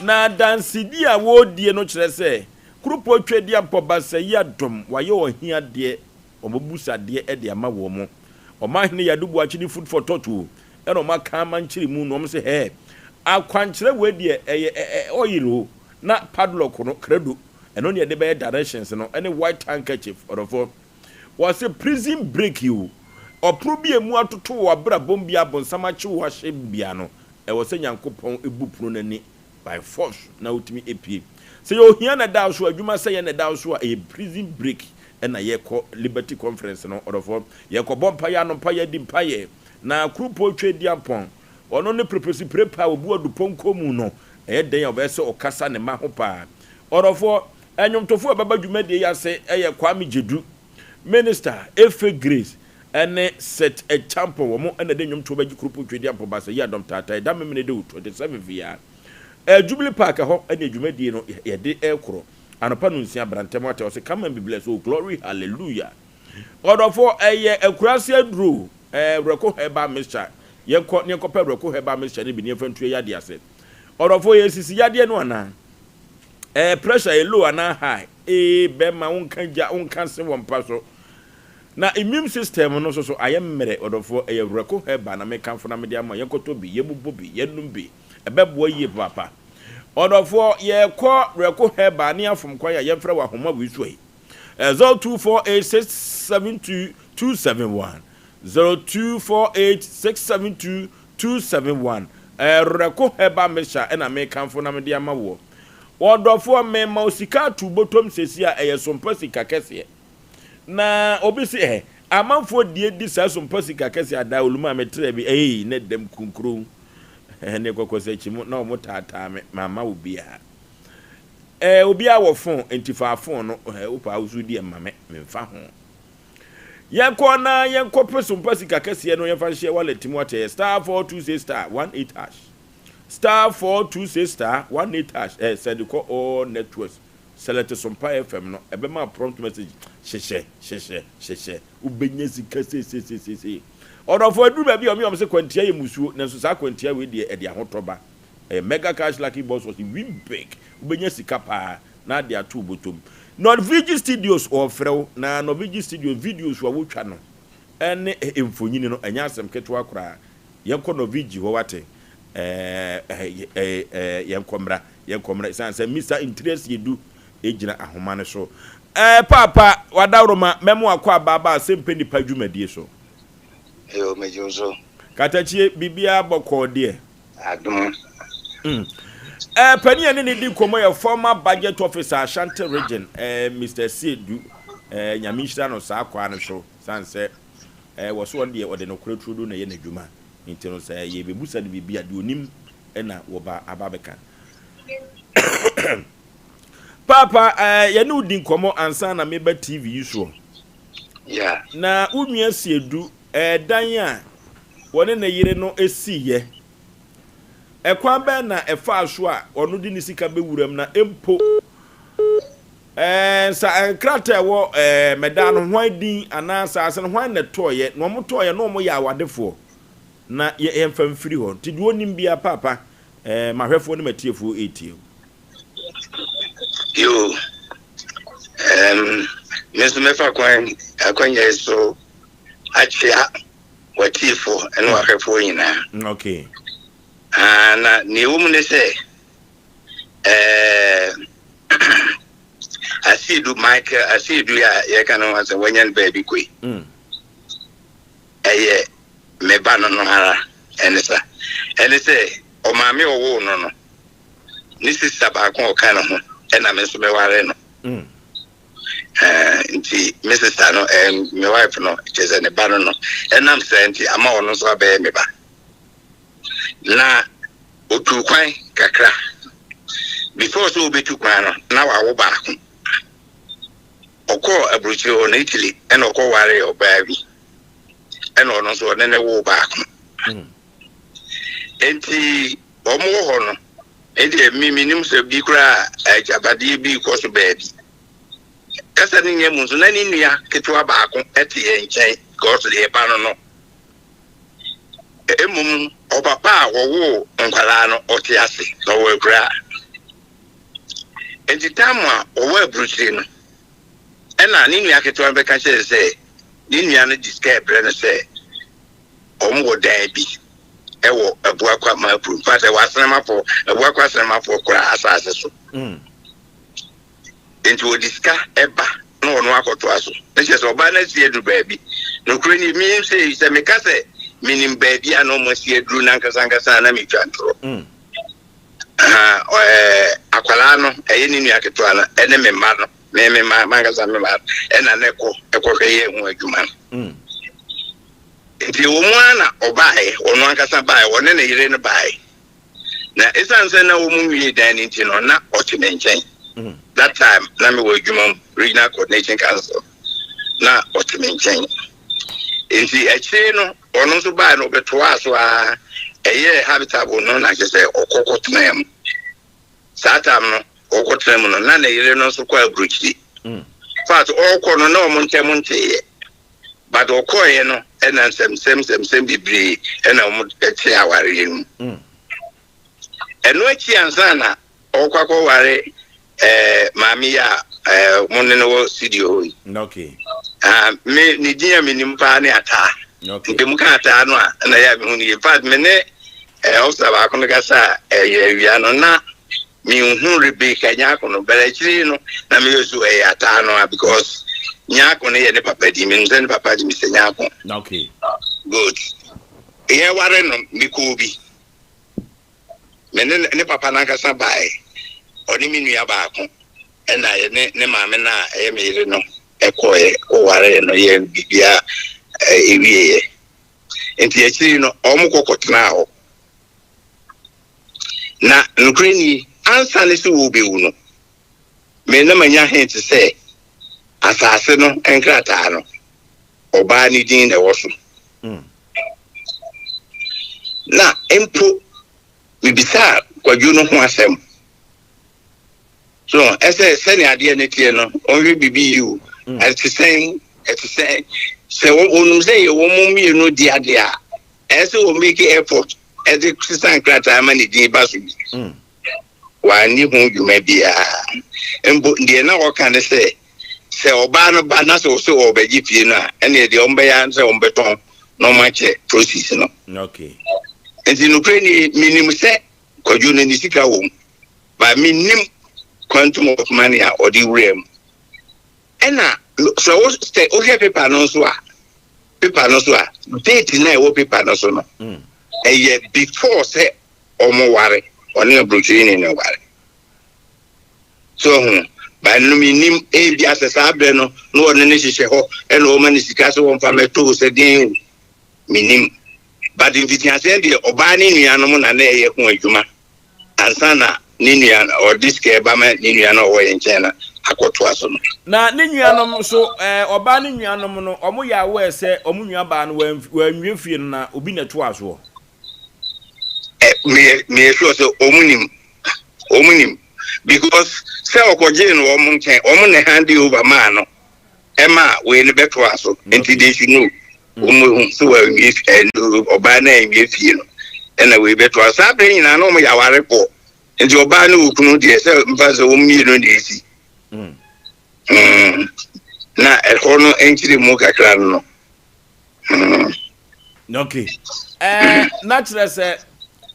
na adansedi a wɔredie no kyerɛ sɛ Kuropɔn Tweaduampɔ Basayi Adom wayɛ ɔhia deɛ wɔabu sadeɛ de ama wɔn. Ɔmanhene Yadu Boakye ne Food for Thought o, ɛna wɔn aka ama nkyeremu na wɔn se hɛɛ, akwankyerɛ wei deɛ ɛyɛ ɛ ɛ oil o, na padlock no, credo, ɛno ne yɛde bɛyɛ directions no, ɛne white handkerchief, ɔdɔfoɔ. Wɔse prison break o, ɔpono bi a emu atoto wɔ w'abrabɔ mu bi a bonsam akye wo ahyɛ mu biara no, ɛwɔ sɛ Nyankopɔn bu pono no ani by force na wotumi pue. Sɛ ɛyɛ ohia na ɛda wo so, adwuma sɛeɛ na ɛda wo so a, ɛyɛ prison break na yɛkɔ Liberty Conference no, ɔdɔfoɔ. Yɛkɔbɔ mpaeɛ anɔpa, yɛadi mpaeɛ, na Kuropɔn Tweaduampɔn, ɔno ne prepesi-prepa a ɔbu adupɔnkɔ mu no, ɛyɛ dɛn a ɔbɛyɛ sɛ ɔkasa ne mma ho paa. Ɔdɔfoɔ, Nnwontofo a wɔbɛba dwumadie yi ase yɛ Kwame Gyedu, Minister, Efe Grace ne Seth Acheampong. Wɔn na ɛde nnwomtoɔ bɛgye Kuropɔn Twedeampɔn Baasa yi Adɔm Taataa da Memeneda o, 27th yi ara. Jubilee Park ɛhɔ ne dwumadie no yɛde rekorɔ. Anɔpa nonsia bra ntɛm wate ɔse come and be blessed oh glory hallelujah. Ɔdɔfoɔ ɛyɛ akuraase aduro o, ɛɛ Werɛko Herbal Mixture. Yɛnkɔ na yɛnkɔpɛ Werɛko Herbal Mixture no bi na yɛmfa ntua yadeɛ ase. Ɔdɔfoɔ yɛresisi yadeɛ no anaa? Ɛɛ pressure yɛ low anaa high? Ee bɛma wo nka gya wo nka se wɔ mpa so. Na immune system no nso so ayɛ mmerɛ ɔdɔfoɔ ɛyɛ Werɛko herbal na mekamfo na mede ama yɛnkɔtɔ bi yɛmmobɔ bi yɛnnom bi ɛbɛboa yie papaapa. Ɔdɔfoɔ yɛkɔ Werɛko herbal ne afom kwan a yɛmfrɛ wɔ ahoma wei so yi. 0248672271 0248672271 Ɛɛ Werɛko herbal mixture ɛna mekamfo na mede ama woɔ. Ɔdɔfoɔ mema wo sika ato wo bɔtɔm seesei a ɛyɛ sompa sika kɛseɛ. Na obi se ɛ, amanfoɔ die di saa sompa sika kɛseɛ adaa oluma a metrɛɛ bi ei ne dɛm kunkron ne kɔkɔsakyi mu na wɔn taataa me mamma obiara. Ɛɛ obiara wɔ fon nti fa fon no ɛ wopɛ a woso di ɛma me memfa ho. Yɛnkɔ na yɛnkɔ pɛ sompa sika kɛseɛ no yɛmfa nhyɛ wallet mu atɛyɛ star 426 star 18 hash. Star 426 star 18 hash eh send kɔ all networks select Sompa FM no ɛbɛma wo prompt message hyehyɛ hyehyɛ hyehyɛ wobɛnya sika seiseiseisei. Ɔdɔfoɔ aduru baabi a wɔn yɛ wɔn sɛ kwantia yɛ musuo nanso saa kwantia wei deɛ ɛde ahotɔ ba. Ɛyɛ mega cash lucky box ɔse win big wobɛnya sika paa na ade ato wo bɔtɔm. Norvigi Studios wɔfrɛ wo na Norvigi Studios videos a wotwa no ɛne mfonini no ɛnyɛ asɛm ketewa koraa. Yɛnkɔ Norvigi hɔ wate ɛɛ ɛɛ yɛnkɔ mmra yɛnkɔ mmra ɛsiane sɛ Mister Ntiresiedu gyina ahoma no so. Ɛɛ paapa wadaworoma mɛmo akɔ aba aba asɛmpɛ nipa dwumadie so. Yo, megye wo so. Katakyie, biribiara bɔkɔɔ deɛ? Adom. Mm. Ɛɛ panin a ne ne di nkɔmmɔ yɛ former budget officer Ashanti region ɛɛ Mister Siedu ɛɛ Nyame nhyira no saa kwaa no so sane sɛ Ɛɛ, wɔ so ɔno deɛ ɔde nokorɛ turodoo na ɛyɛ n'adwuma, nti no sɛ yɛbɛbusa no biribi a, deɛ ɔnim na wɔba aba abɛka. Paapa, ɛɛ, yɛne wo di nkɔmmɔ ansa na meba TV yi soɔ. Yeah. Na wo nua Siedu, ɛɛ, dan a wɔne ne yere no siiɛ, ɛkwan bɛn na ɛfaa so a ɔno de ne sika bɛwuram na mpo Ɛɛ, sa nkrataa a ɛwɔ ɛɛ mɛdaa no hwan din anaa asaase no hwan na ɛtɔɔeɛ, na wɔn tɔɔeɛ na wɔn yɛ awadefoɔ. na yɛmfa mfiri hɔ. Nti deɛ ɔnim biara paapa, eh, m'ahwɛfoɔ ne m'atiefoɔ ɛretie wo. Yoo, um, me nso mɛfa kwan akwanya yi so akyea w'atiefo ne w'ahwɛfoɔ nyinaa. Okay. Ah, na nea ɛwɔ mu ne sɛ, eh, Asiedu Michael Asiedu a yɛka ne ho asɛm wanya no baabi kɔi. Mm. Ɛyɛ me ba no no ara ɛne sa. Ɛne sɛ ɔmaame ɔwoo no no ne sista baako a ɔka ne ho ɛna me nso meware no. Mm. Eh, nti me sista no eh, me wife no kyerɛ sɛ ne ba no no ɛnam saa nti ama ɔno nso abɛyɛ me ba. Na otuu kwan kakra. Before sɛ obetu kwan no na wawo baako. Ɔkɔɔ aburokyire hɔ no Italy ɛna ɔkɔ waree ɔbaa bi ɛna ɔno nso ɔne ne woo baako. Enti wɔn wɔ hɔ no ɛdeɛ mi menim sɛ bi koraa agyapadeɛ bi kɔ so baabi. Kasa no nyɛ mu nso na ne nua ketewa baako ɛte yɛn nkyɛn because yɛ ba no no. Mmom ɔpapa a ɔwoo nkwadaa no, ɔte ase na ɔwɔ akuraa. Enti tam a ɔwɔ aburokyire no, ɛna ne nua ketewa no bɛka kyerɛ sɛ ne nua no de sika ɛbrɛ no sɛ wɔn wɔ dan bi ɛwɔ Abuakwa Maapuru. In fact, ɛwɔ Asenemafoɔ, Abuakwa Asenemafoɔ koraa asase so. Mm. Enti wɔde sika ba na ɔno akɔtoa so. Ne kyerɛ sɛ ɔbaa no asi aduru baabi. Nokorɛ nie, me sei, sɛ meka sɛ menim baabi a na wɔn asi aduru no ankasa ankasa a, na metwa ntorɔ. Mm. Aha, ɛɛ, akwadaa no, ɛyɛ ne nua ketewa no, ɛne me mma no, me me mma, m'ankasa me mma, ɛna na ɛkɔ ɛkɔhwɛ yɛ ho adwuma no. Mm. Nti wɔn mu ara na ɔbaeɛ, ɔno ankasa baeɛ, ɔne ne yere no baeɛ. Na esiane sɛ na wɔnwiee dan no nti no, na ɔte me nkyɛn. That time, na mewɔ adwuma mu, Regional Coordination Council. Na ɔte me nkyɛn. Nti akyire no, ɔno nso bae no, ɔbɛtoaa so ara. Ɛyɛɛ habitable no na kyerɛ sɛ ɔkɔ kɔtenaa mu. Saa time no, ɔkɔtena mu no, na ne yere no nso kɔ aburokyiri. In fact, ɔrekɔ no, na wɔn ntam nteeɛ. But ɔkɔeɛ no ɛna nsɛmsɛm nsɛmsɛm bebree ɛna wɔn te awareɛ no mu. Mm. Ɛno akyi ansa na ɔkɔ akɔware ɛɛ maame yi a ɛɛ mo ne no wɔ studio hɔ yi. Okay. Ah, me ne din a menim paa ne ataa. Okay. Nti mo ka ataa no a ɛna yɛ a mehu no yie. In fact me ne ɛɛ officer baako no kasa a ɛyɛ awia no na Menhu Rebecca Nyarko no but akyire yi no na meyɛ so ɛyɛ ataa no a because Nyarko no yɛ ne papa din menim sɛ ne papa de Mr. Nyarko. Okay. Good. Yɛware no mekɔɔ bi me ne ne papa n'ankasa bae ɔne me nua baako ɛna yɛne ne maame no a ɛyɛ me yere no ɛkɔɛ kɔwaree no yɛ biribiara ɛwieɛ nti akyiri no wɔn kɔ kɔtenaa hɔ. Na nokorɛ nie, ansa ne sɛ wɔrebɛwu no, me na manya hint sɛ asase no nkrataa no, ɔbaa no din na ɛwɔ so. Na mpo mebisaa Kwadwo no ho asɛm. So ɛsɛ sɛnea adeɛ no teɛ no, ɔnhwɛ biribi yie o. Ɛte sɛn? Ɛte sɛn? Sɛ wɔnim sɛ yɛ wɔn mmienu di adeɛ a, ɛyɛ sɛ wɔ make effort de sesa nkrataa ma ne din ba so bi. Wanni ho dwuma biara. Mpo deɛ na ɔka ne sɛ, sɛ ɔbaa no ba na sɛ ɔsɛ ɔrebɛgye fie no a, ɛnneɛ deɛ wɔbɛyɛ ara ne sɛ wɔbɛtɔn na wɔakyɛ proceeds no. Okay. Nti nokorɛ nie, menim sɛ Kwadwo no ne sika wɔ mu, but mennim quantum of money a ɔde wuraa mu. Ɛna sɛ wo sɛ wohwɛ paper no nso a, paper no so a, date na ɛwɔ paper no so no, ɛyɛ before sɛ ɔmo ware, ɔne aburokyireni no ware. So ho, but no menim ebia sɛ saa berɛ no na ɔne no hyehyɛ hɔ ɛna ɔma no sika sɛ wɔmfa mɛtɔ o sɛ deɛn o, menim. But mfitiaseɛ deɛ ɔbaa ne nuanom na na ɛyɛ ho adwuma. ansa na ne nua ɔde sika reba ma ne nua no a ɔwɔ yɛn nkyɛn no akɔtoa so no. Na ne nuanom nso, ɛɛ, ɔbaa no nuanom no, wɔyɛ aware sɛ wɔn nuabaa no, wanwie fie no na obi na ɛtoaa soɔ. Ɛ, meyɛ, meyɛ sure sɛ wɔn nim, wɔn nim, because sɛ ɔkɔgyee no wɔn nkyɛn, wɔn na hand over maa no, ɛmaa wei no bɛtoaa so, nti they should know. Wɔn ehu sɛ wɔawie ɔbaa no anwie fie no ɛna wei bɛtoa. Saa bere nyinaa na wɔn yɛ awarefoɔ. Nti ɔbaa ne okunu deɛ sɛ mfa sɛ wɔn mmienu na esi. Mm. Na ɛhɔ no nkyerɛ mu kakra no no. Mm. Okay. Eh, na kyerɛ sɛ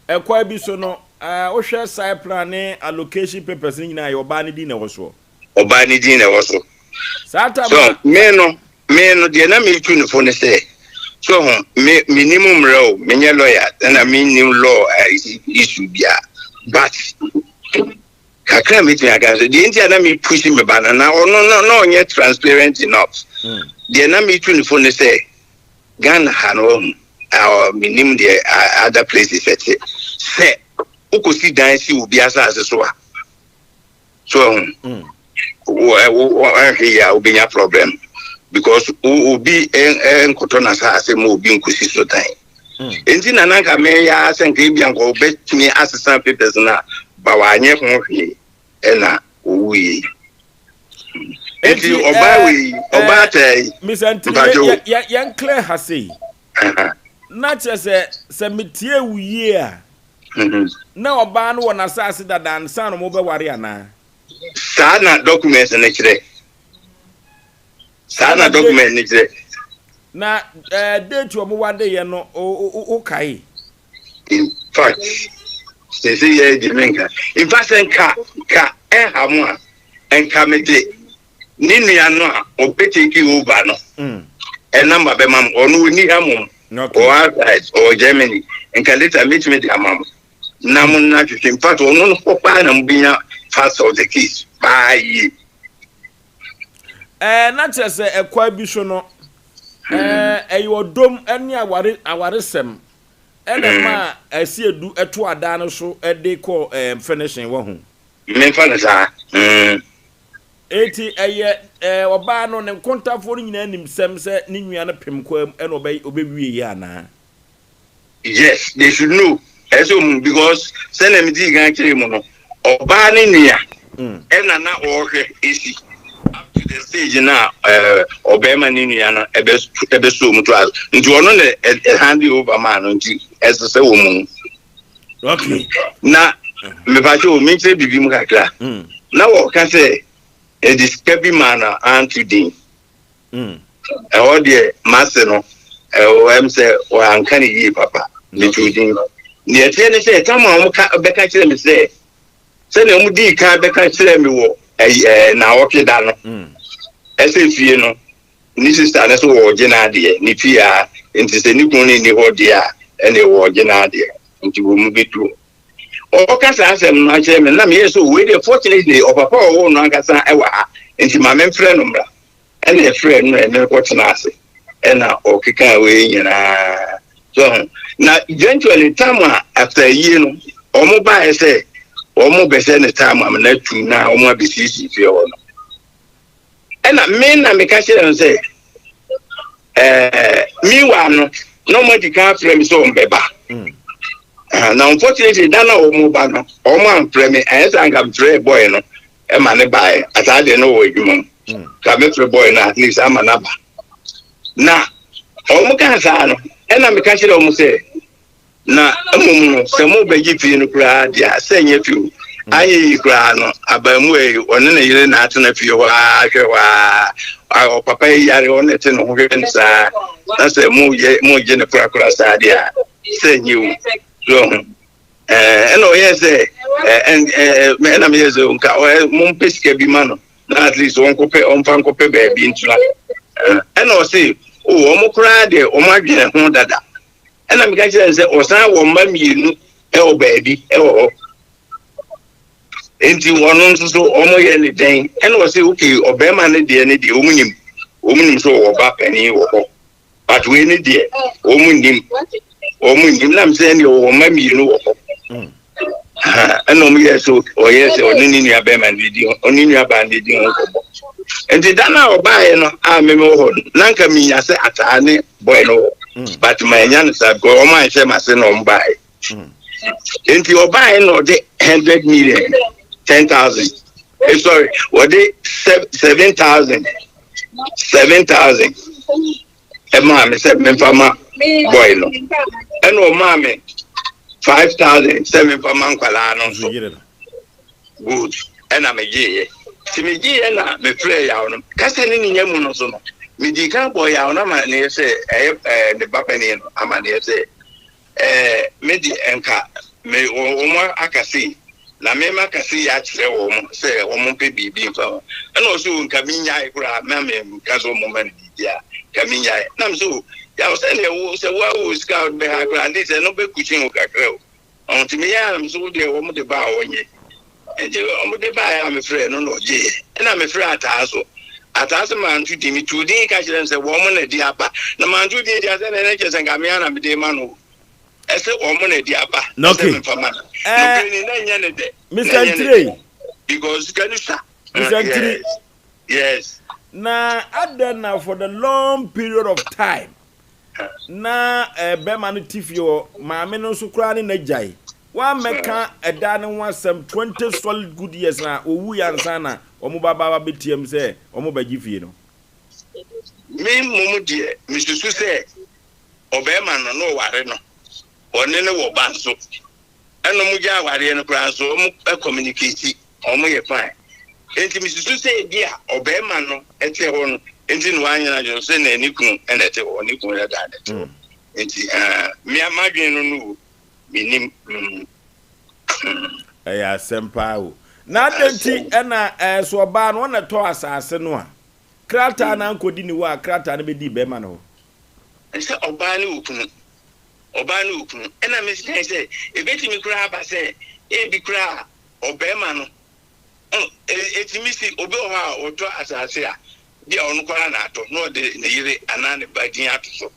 ɛkwan bi so no, eh, wohwɛ site plan ne allocation papers no nyinaa yɛ ɔbaa no din na ɛwɔ soɔ. Ɔbaa no din na ɛwɔ so. Saa tam So me no, me no deɛ na metu no fo ne sɛ, so ho, me menim mmerɛ o, menyɛ lawyer, ɛna mennim law eh, issue biara, but kakra a mɛtumi aka nso deɛ nti a na mepushi me ba no na ɔno no na ɔnyɛ transparent enough hmm. deɛ na metu ne fo ne sɛ Ghana ha no wahu menim deɛ other places ɛte sɛ wokɔsi dan si obi asase so a so ahu hmm. woanhwɛ yie a wobɛnya problem because obi nkɔtɔ n'asase ma obi nkɔsi so dan hmm. nti na nanka meyɛ ara sɛ nka ebia nka ɔbɛtumi asesa papers no a ba wanyɛ ho hwee ɛna ɔwuiɛ nti ɔbaa eh, wei ɔbaa eh, taa yi mpatwo yɛn clear ha sei na kyerɛ sɛ sɛ metie wo yie a mhm. na ɔbaa no wɔ n'asase dada ansa na wɔbɛware anaa saa na document no kyerɛ Saa na document no kyerɛ. Na eh, date wɔn wadeeɛ no, wo kae? In fact, sese yɛ di me nka. In fact, sɛ nka nka ɛha mo a, nka me de ne nua no a ɔbɛ take over no, mm. ɛnamba bɛma mo. Ɔno ɔni ha mom. Ɔwɔ outside, ɔwɔ Germany. Nka later metumi de ama mo. Na mo na hwehwɛ. In fact, ɔno no hɔ paa na mo benya facts of the case paa yie. Ɛɛ, na kyerɛ sɛ ɛkwan bi so no, ɛɛ, ɛyɛ ɔdom ne aware awaresɛm ɛna ɛma Asiedu ɛto adan no so de kɔ ɛɛ finishing wɔ ho. Memfa no saa. Mm. Eti ɛyɛ ɛɛ ɔbaa no ne nkontafoɔ no nyinaa nim sɛm sɛ ne nua no pem kwaa mu ɛna ɔbɛ ɔbɛwie yɛ anaa? Yes, they should know. Ɛsɛ ɔmu because sɛnea me dii kan kyerɛ mu no, ɔbaa ne nua mm. ɛna na ɔrehwɛ esi up to the stage na ɛɛ ɔbɛrima ne nua no ɛbɛ ɛbɛso mu to aso nti ɔno na ɛhande over maa no nti ɛsɛ sɛ wɔn mu. Okay. Na mepatwa o menkyerɛ biribi mu kakra. Mm. Na wɔka sɛ ɛde sika bi maa no anto din. Ɛhɔ deɛ m'ase no ɛwɔ sɛ wɔanka no yie papa metoo din. Deɛ ɛteɛ ne sɛ tam a wɔka bɛka kyerɛ me sɛ sɛdeɛ wɔn dii kan bɛka kyerɛ me wɔ ɛɛ naawɔtwe da no ɛsɛ fie no ne sista no so wɔregye n'adeɛ ne fie a nti sɛ ne kunu no nni hɔ deɛ a ɛne wɔregye n'adeɛ nti wɔn mu bɛtu. Ɔreka saa asɛm no akyerɛ me na meyɛ sɛ wei deɛ fortunately ɔpapa a ɔwoo no ankasa ɛwɔ ha nti ma memfrɛ no mmra. Ɛna ɛfrɛɛ no na ɛne no kɔtena ase ɛna ɔkekaa wei nyinaa so ho na eventually time a after ayie no wɔn baeɛ sɛ wɔn bɛsɛ ne time ama no atu na wɔn abɛsiesie fie hɔ no ɛna me na meka kyerɛ no sɛ ɛɛ meanwhile no na wɔn adi kan afrɛ me sɛ wɔn bɛba mm. na unfortunately da na wɔn ba no wɔn amfrɛ me ɛyɛ sɛ anka mfrɛ boy no ɛma ne baeɛ asaa deɛ no wɔ adwuma mu mm. ka mefrɛ boy no at least ama no aba na wɔn kaa saa no ɛna meka kyerɛ wɔn sɛ na mmom no sɛ mobɛgye fie no koraa deɛ a sɛ nyɛ fie o mm. ayɛ yi koraa no abaamuwa yi ɔne ne yere na atena fie hɔ ara hwɛ hɔ ara ɔpapa yi yare ɔne te ne ho hwɛ no saa na sɛ moyɛ mogye no korakora saa deɛ a sɛ nyɛ o so ho ɛna ɔyɛ sɛ ɛna meyɛ sɛ nka mompɛ sika bi ma no na at least ɔnkɔpɛ ɔmfa nkɔpɛ baabi ntena ɛna ɔse o ɔmo koraa deɛ ɔmo adwene ho dada ɛna meka kyerɛ no sɛ ɔsan wɔ mma mmienu ɛwɔ baabi ɛwɔ hɔ nti ɔno nso so ɔmo yɛ ne dɛn ɛna ɔse okay ɔbɛrima ne deɛ ne deɛ ɔmo nim ɔmo nim sɛ ɔwɔ ba panin wɔ hɔ but wei ne deɛ wɔn nnim wɔn nnim nam sɛ ɛne wɔn mma mmienu wɔ hɔ hmm. ɛna wɔn yɛ so ɔyɛ sɛ ɔne ne nua bɛrima no di ho ɔne nua baa no di ho nkɔmɔ nti da no a ɔbaeɛ no a meme wɔ hɔ no na nka menya sɛ ataa ne bɔe no wɔ hmm. but manya no saa because wɔn anhyɛ m'ase na wɔn baeɛ hmm. nti ɔbaeɛ na ɔde 100 million 10,000 eh, sorry ɔde 7,000 7,000. Ɛmaa me sɛ memfa ma boy no. Ɛna ɔmaa me 5000 sɛ memfa ma nkwadaa no nso. Good. Ɛna megyeeɛ. Nti megyeeɛ na mefrɛɛ Yaw no. Kasa ne ne nya mu no so no, medii kan bɔɔ Yaw no amanneɛ sɛ ɛyɛ ɛɛ ne ba panin no amanneɛ sɛ Ɛɛ, me deɛ nka me wɔn aka sei, na me maka sei akyerɛ wɔn sɛ wɔn mpɛ biribi mfa ho. Ɛna ɔsɛ o nka me nyae koraa, na me nka sɛ wɔn mma no biribi a, nka me nyae. Na me sɛ o, yaw sɛ deɛ wo sɛ wo awo sika a wode bɛha koraa, nde sɛ no bɛ kusin wo kakra o. Ɔho nti me yɛ a me sɛ wo deɛ wɔn de ba a wɔnyɛ. Nti wɔn de baeɛ a mefrɛɛ no na ɔgyeeɛ. Ɛna mefrɛɛ Ataa nso. Ataa nso manto din. Metoo din ka kyerɛɛ no sɛ wɔn na ɛde aba. Na manto din deɛ sɛ na ɛno kyerɛ sɛ nka me ara na mede rema no o. Ɛsɛ wɔn na ɛde aba Na sɛ okay. memfa ma no. Eh, Nokorɛ ni na ɛnyɛ ne dɛ. Na Mr. ɛnyɛ ne Ntire. dɛ. Because sika no sua. Mr. Ntiri. Yes. Yes. Na adɛn na for the long period of time na eh, bɛrima no te fie hɔ, maame no nso koraa ne n'agyae. Wammɛka ɛda no ho asɛm 20 solid good years na owui ansa na wɔn ba ba bɛtiam sɛ wɔn bɛgye fie no. Me mmom deɛ, mesusu sɛ ɔbarima no na ɔware no, ɔne no wɔ ba nso. Ɛna ɔmo gyae awareɛ no koraa nso ɔmo communicate, ɔmo yɛ fine. Enti mesusu sɛ ebi a ɔbarima no te hɔ no nti na wanyɛ n'adwene sɛ na ne kunu na ɛte hɔ, ne kunu dada na ɛte hɔ. Nti ah, me m'adwene no no o, mennim. Mm. Ɛyɛ asɛm paa o. Na adɛn nti ɛna ɛɛ so ɔbaa no ɔna ɛtɔ asase no a, krataa no ankɔdi ne hɔ a krataa no bɛdii bɛrima no hɔ? Sɛ ɔbaa ne okunu. Ɔbaa ne okunu. Ɛna mesuae sɛ ebetumi koraa aba sɛ ebi koraa a ɔbarima no, etumi si, obi wɔ hɔ a ɔtɔ asase a, bi a ɔno koraa na atɔ, na ɔde ne yere anaa ne ba din ato so.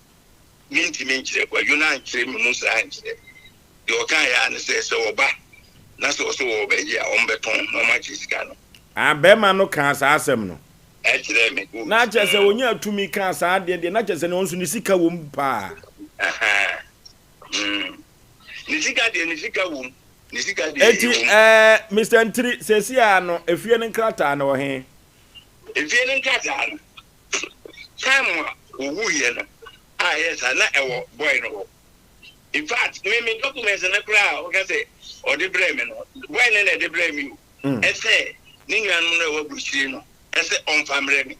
Mintumi nkyerɛ, Kwadwo no ankyerɛ me mu saa ankyerɛ. Deɛ ɔkaeɛ ara ne sɛ, sɛ ɔba na sɛ ɔsɛ wɔbɛgye a, wɔbɛtɔn na wɔagye sika no. Ah, barima no kaa saa asɛm no. Ɛkyerɛɛ me. Good. Na kyerɛ sɛ ɔnyaa tumi kaa saa adeɛ deɛ, na kyerɛ sɛ ɔno nso ne sika wɔ mu paa. Ahaa. Mm. Ne sika deɛ, ne sika wɔ mu. Ne sika deɛ, Enti, ɛwɔ mu. ɛɛ, Mister Ntiri, seesei ara no, efie no nkrataa no wɔ he? Efie no nkrataa no, time a ɔwuiɛ no, a ɛyɛ saa, na ɛwɔ boy no hɔ. In fact, me me documents no koraa a ɔka sɛ ɔde brɛɛ me no, boy no na ɛde brɛɛ me o. Ɛsɛ ne nuanom no a ɛwɔ aburokyire no sɛ ɔmfa mmrɛ me,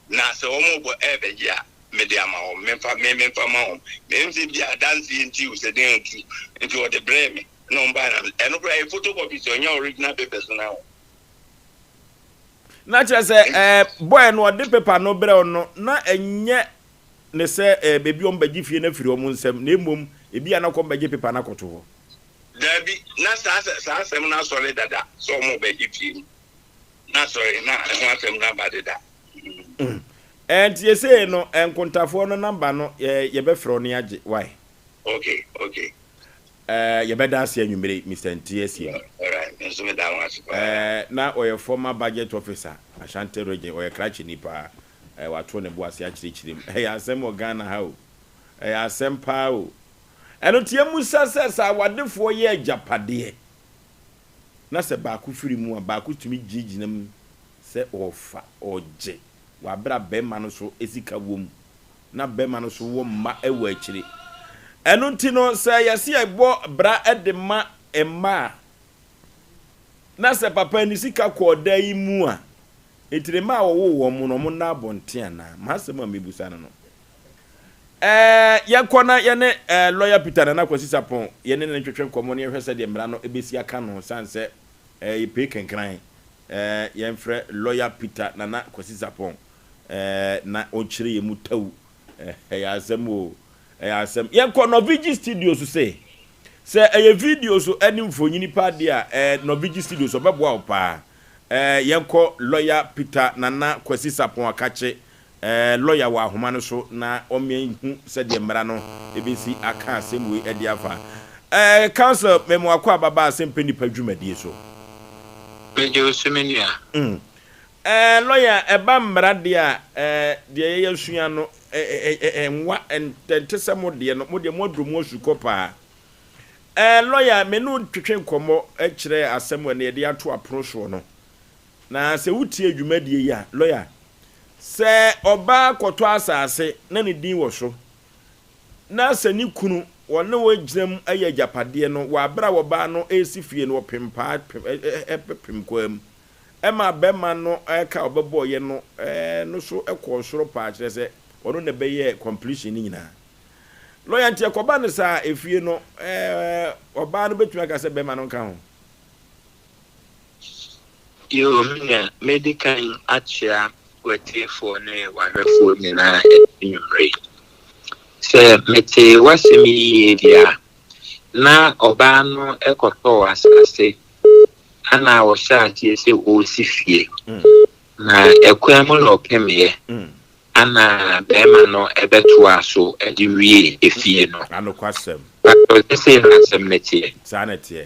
na sɛ wɔrebɔ rebɛgye a, mede ama wɔn, memfa me memfa mma wɔn. Menim sɛ ebia adanseɛ nti o, sɛ dɛn nti o, nti ɔde brɛɛ me na wɔn baeɛ na ɛno koraa ɛyɛ photocopy sɛ ɔnyɛ original papers no na o. Na kyerɛ sɛ ɛɛ boy no ɔde paper no brɛ wo no na ɛnyɛ ne sɛ ɛɛ baabi a wɔbɛgye fie no afiri wɔn nsam na mmom ebi a na kɔm bɛgye paper no akɔto hɔ. Daabi, na saa saa asɛm no asɔre dada sɛ wɔrebɛgye fie no. Na asɔre na ɛho asɛm no aba deda. Mm. Eh, nti yɛsei no eh, nkontafoɔ no number no eh, yɛbɛfrɛ wo ne agye why? Okay, okay. Eh, yɛbɛda ase anwummere yi, Mister Nti Asiem. Alright, me nso meda wo ase paa. Eh, na ɔyɛ former budget officer, Ashanti region, ɔyɛ krakyeni paa. Eh, wato ne bo ase akyerɛkyerɛ mu. Ɛyɛ asɛm wɔ Ghana ha o. Ɛyɛ asɛm paa o. Ɛno nti yɛmmisa sɛ, sɛ awadefoɔ yɛ agyapadeɛ na sɛ baako firi mu a, baako tumi gyinagyina mu sɛ ɔrefa, ɔregye, wɔ aberɛ a barima no nso sika wɔ mu, na barima no nso wɔ mma wɔ akyire. Ɛno nti no, sɛ yɛse yɛbɔ bra de ma mma a, na sɛ papa ne sika kɔ ɔda yi mu a, nti ne mma a wɔwoo wɔn no, wɔnna abɔnten anaa? M'asɛm a mebisa no no. Ɛɛ, yɛnkɔ na yɛne ɛɛ lɔya Peter Nana Kwasi Sarpong yɛne no ntwetwe nkɔmmɔ na yɛnhwɛ sɛdeɛ mmara no bɛsi aka no sane sɛ ɛɛ yɛpue kenkran. Ɛɛ yɛmfrɛ lɔya Peter Nana Kwasi Sarpong ɛɛ na ɔnkyerɛ yɛn mu tau. Ɛɛ ɛyɛ asɛm o, ɛyɛ asɛm. Yɛnkɔ Norvigi Studios se, sɛ ɛyɛ videos ne mfonini paa deɛ a, ɛɛ Norvigi Studios ɔbɛboa wo paa. Ɛɛ yɛnkɔ lɔya Peter Nana Kwasi Sarpong Akakye Ɛɛ, lɔya wɔ ahoma no so na ɔmmea nhu sɛdeɛ mmara no bɛsi aka asɛm wei de afa. Ɛɛ, counsel, me mo akwaaba ba asɛmpɛ nnipa dwumadie so. Megye wo so me nua. Mm. Ɛɛ, lɔya, ɛba mmara deɛ a, ɛɛ, deɛ yɛasua no, ɛ, ɛ, ɛ, ɛnwa, ɛnte sɛ mo deɛ no, mo deɛ moaduru mo asukɔ paa. Ɛɛ, lɔya, me ne wo twetwe nkɔmmɔ kyerɛɛ asɛm a ɛnnɛ yɛde ato apono soɔ no. Na sɛ wotie dwumadie yi a, lɔya, Sɛ ɔbaa kɔtɔ asase na ne din wɔ so, na sɛ ne kunu wɔne wɔ gyina mu yɛ agyapadeɛ no wɔ aberɛ a ɔbaa no resi fie no, wɔpem paa pem pem kwaa mu ma barima no ka a ɔbɛbɔeɛ no no so kɔɔ soro paa, kyerɛ sɛ ɔno na ɛbɛyɛɛ completion no nyinaa. Lɔya nti ɛkɔba no saa a, efie no ɔbaa no bɛtumi aka sɛ barima no nka ho? Yoo me nua, mɛdi kan akyea w'atiefoɔ ne w'ahwɛfoɔ nyinaa anwummerɛ yi. Sɛ metee w'asɛm yi yie deɛ a, na ɔbaa no kɔtɔɔ asase ana ɔhyɛɛ aseɛ sɛ ɔresi fie. Na ɛkwan mu na ɔpemeeɛ ana barima no bɛtoaa so de wiee efie no. Anokwasɛm. Pastor, sɛ sei na asɛm no teɛ? Saa na ɛteɛ.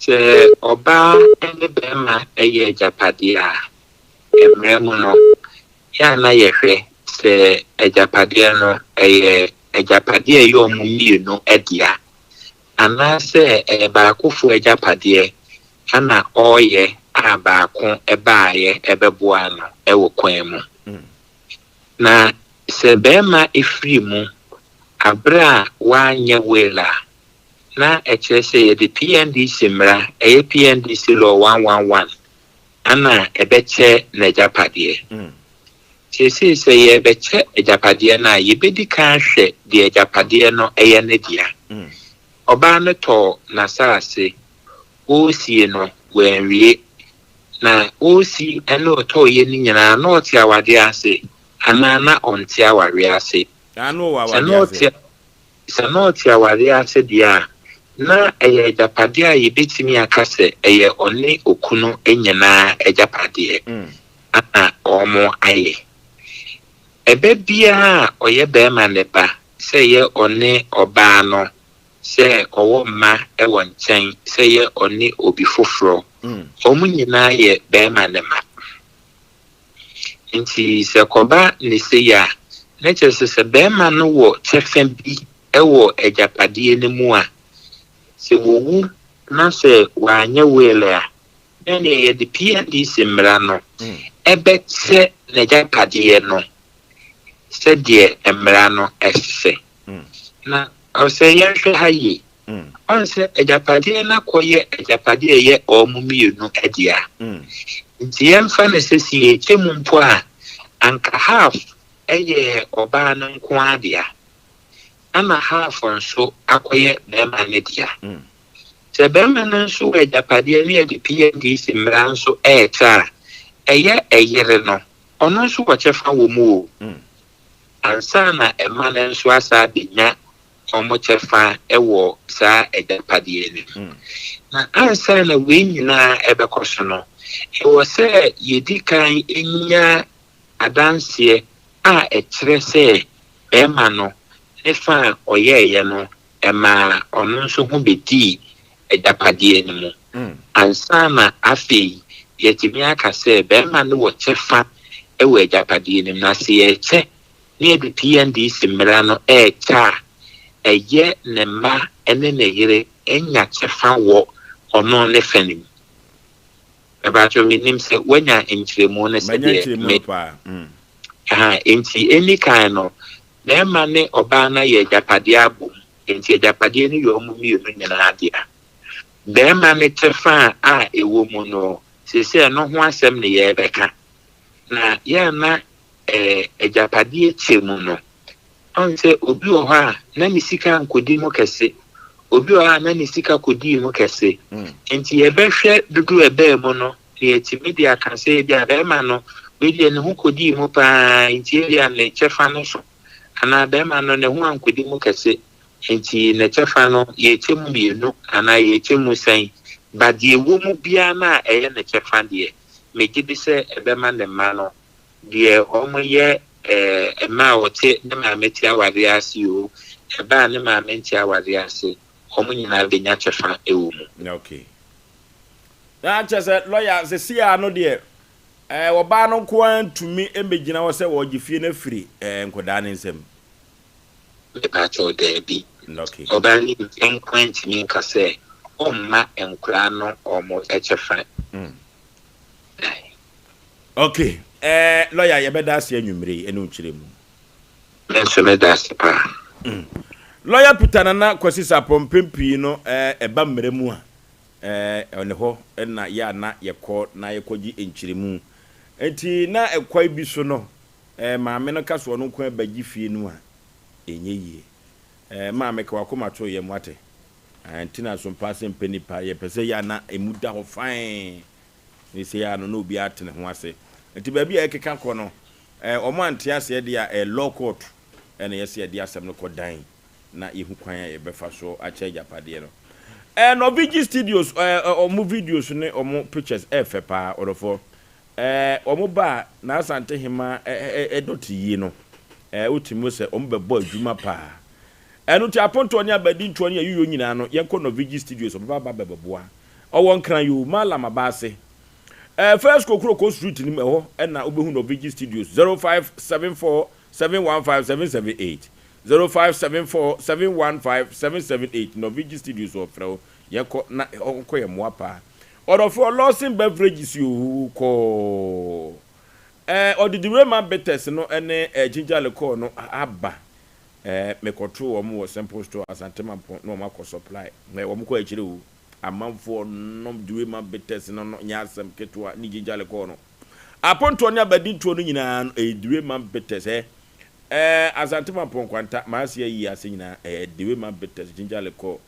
Sɛ ɔbaa ne barima yɛ agyapadeɛ a, mmerɛ mu no, yɛ a na yɛhwɛ sɛ agyapadeɛ no, ɛyɛ agyapadeɛ a ɛyɛ wɔn mmienu dea, anaasɛ ɛyɛ baakofoɔ agyapadeɛ na ɔreyɛ a baako baeɛ bɛboaa no wɔ kwan mu. Na sɛ barima firi mu aberɛ a wanyɛ will a, na ɛkyerɛ sɛ yɛde PNDC mmara, ɛyɛ PNDC Law 111, ana ɛbɛkyɛ n'agyapadeɛ. Seesei sɛ yɛrebɛkyɛ agyapadeɛ no a, yɛbɛdi kan ahwɛ deɛ agyapadeɛ no yɛ ne dea. Ɔbaa no tɔɔ n'asase, ɔresie no, wanwie. Na ɔresi ne ɔtɔeɛ no nyinaa, na ɔte awadeɛ ase anaa na ɔnte awareɛ ase? Sɛ na ɔte Sɛ na ɔte awareɛ ase deɛ a, na ɛyɛ agyapadeɛ a yɛbɛtumi aka sɛ ɛyɛ ɔne okunu nyinaa agyapadeɛ na wɔayɛ. Ɛbɛ biara a ɔyɛ barima no ba, sɛ ɛyɛ ɔne ɔbaa no, sɛ ɔwɔ mma wɔ nkyɛn, sɛ ɛyɛ ɔne obi foforɔ, wɔn nyinaa yɛ barima no mma. Nti sɛ ɛkɔba no sei a, na kyerɛ sɛ sɛ barima no wɔ kyɛfa bi wɔ agyapadeɛ no mu a, sɛ wɔwu na sɛ wanyɛ will a, na ɛneɛ yɛde PNDC mmara no bɛkyɛ n'agyapadeɛ no sɛdeɛ mmara no hyehyɛ. Na ɔsɛ yɛnhwɛ ha yie. Ɔn sɛ agyapadeɛ no akɔyɛ agyapadeɛ a ɛyɛ wɔn mmienu dea. Nti yɛmfa no sɛ sɛ yɛkyɛ mu mpo a, anka half yɛ ɔbaa no nko ara dea, ɛna half nso akɔyɛ barima no dea. Sɛ barima no nso wɔ agyapadeɛ na yɛde PNDC mmara nso rekyɛ a, ɛyɛ ɛyere no, ɔno nso wɔ kyɛfa wɔ mu o. Ansa na mma no nso asa abɛnya wɔn kyɛfa wɔ saa agyapadeɛ no mu. Na ansa na wei nyinaa ɛbɛkɔ so no, ɛwɔ sɛ yɛdi kan nya adanseɛ a ɛkyerɛ sɛ barima no ne fa a ɔyɛeɛ no, ɛmaa ɔno nso ho bɛdii agyapadeɛ no mu ansa na afei yɛatumi aka sɛ barima no wɔ kyɛfa wɔ agyapadeɛ no mu. Na sɛ yɛrekyɛ na yɛde PNDC mmara no rekyɛ a, ɛyɛ ne mma ne ne yere nya kyɛfa wɔ ɔno ne fɛ no mu. Mepakyɛw mennim sɛ woanya nkyerɛmu no Manya sɛdeɛ nkyerɛmu me no paa. Mm. Aha, enti ɛnni kan no, barima ne ɔbaa no ayɛ agyapadeɛ abom, enti agyapadeɛ no yɛ wɔn mmienu nyinaa dea. Barima no kyɛfa a ɛwɔ mu no, seesei ɛno ho asɛm ne yɛrebɛka. Na yɛ a na eh, agyapadeɛ kyɛ mu no, ɔn sɛ obi wɔ hɔ a na ne sika nkɔdi mu kɛse, obi wɔ hɔ a na ne sika kɔdii mu kɛse. Nti yɛbɛhwɛ dodoɔ a ɛbaa mu no na yɛatumi de aka sɛ ebi a bɛrima no wei deɛ ne ho kɔdii mu paa nti ebi a ne kyɛfa no so, anaa bɛrima no ne ho ankɔdi mu kɛse nti ne kyɛfa no yɛkyɛ mu mmienu anaa yɛkyɛ mu sɛn. Ba deɛ ɛwɔ mu biara no a ɛyɛ ne kyɛfa deɛ, megye di sɛ ɛbɛma ne mma no Deɛ wɔn yɛ eh, mma a wɔte ne maame te awareɛ ase oo, ɛba a ne maame nte awareɛ ase, wɔn nyinaa bɛnya kyɛfa wɔ mu. Okay. Na kyerɛ sɛ lɔya seesei ara no deɛ eh, ɔbaa no nko ara ntumi mmɛgyina hɔ sɛ ɔregye fie no afiri eh, nkwadaa no nsam. Mepakyɛw, daabi. Okay. Ɔbaa no nko ara ntumi nka sɛ ɔmma nkwadaa no wɔn kyɛfa. Okay. Ɛɛ lɔya yɛbɛda ase anwummere yi ɛne wo nkyerɛmu. Me nso meda ase paa. Lɔya Peter Nana Kwasi Sarpong mpɛn pii no ɛba mmara mu a ɛɛ ne hɔ na yɛ a na yɛkɔ na yɛkɔgye nkyerɛmu. Nti na ɛkwan bi so no ɛɛ maame no ka sɛ ɔno nko ara bɛgye fie no a ɛnyɛ yie. Ɛɛ maame ka w'akoma to yam wate. Ɛɛ nti na sompa sɛ mpɛ nipa yɛpɛ sɛ yɛ a na ɛmu da hɔ fann. Ne sei ara no na obiara te ne ho ase. Nti baabi a ɛkeka kɔ no, eh, wɔn ante aseɛ deɛ a, ɛyɛ law court ɛna yɛsɛ yɛde asɛm no kɔ dan na yɛhu kwan a yɛbɛfa so akyɛ agyapadeɛ no. Eh, Norvigi Studios, eh, wɔn videos ne wɔn pictures ɛɛfɛ paa, ɔdɔfoɔ. Eh, wɔn ba a, n'Asante Hema eh, eh, ɛdɔ te yie no, eh, wotumi hu sɛ wɔn bɛbɔ adwuma paa. Ɛno nti apontoɔ ne abadintoɔ ne ayuyo nyinaa no, yɛnkɔ Norvigi Studios, wɔbɛba aba abɛboa. Ɔwɔ Nkran yoo, Mallam Abaase. Ɛɛ First Kokroko Street no mu ɛhɔ na wobɛhu Norvigi Studios 0574 715 778 0574 715 778 Norvigi Studios wɔfrɛ wo yɛkɔ na ɔnkɔ yɛ mmoa paa. Ɔdɔfoɔ Lawson Beverages yoo kɔɔ ɛɛ ɔde Direma Bitters no ne ɛɛ Ginger Liqueur no aba ɛɛ mekɔtoo wɔn wɔ Simple Store Asante Mampɔn na wɔn akɔ supply ɛɛ wɔn kɔ akyire oo. Amanfoɔ nom Duema bitters no no nyɛ asɛm ketewa ne ginger liqueur no. Apontoɔ ne abadintoɔ no nyinaa no ɛyɛ Duema bitters ɛ. Ɛɛ Asante Mampɔn Nkwanta maase ayi ase nyinaa ɛyɛ Duema bitters ginger liqueur.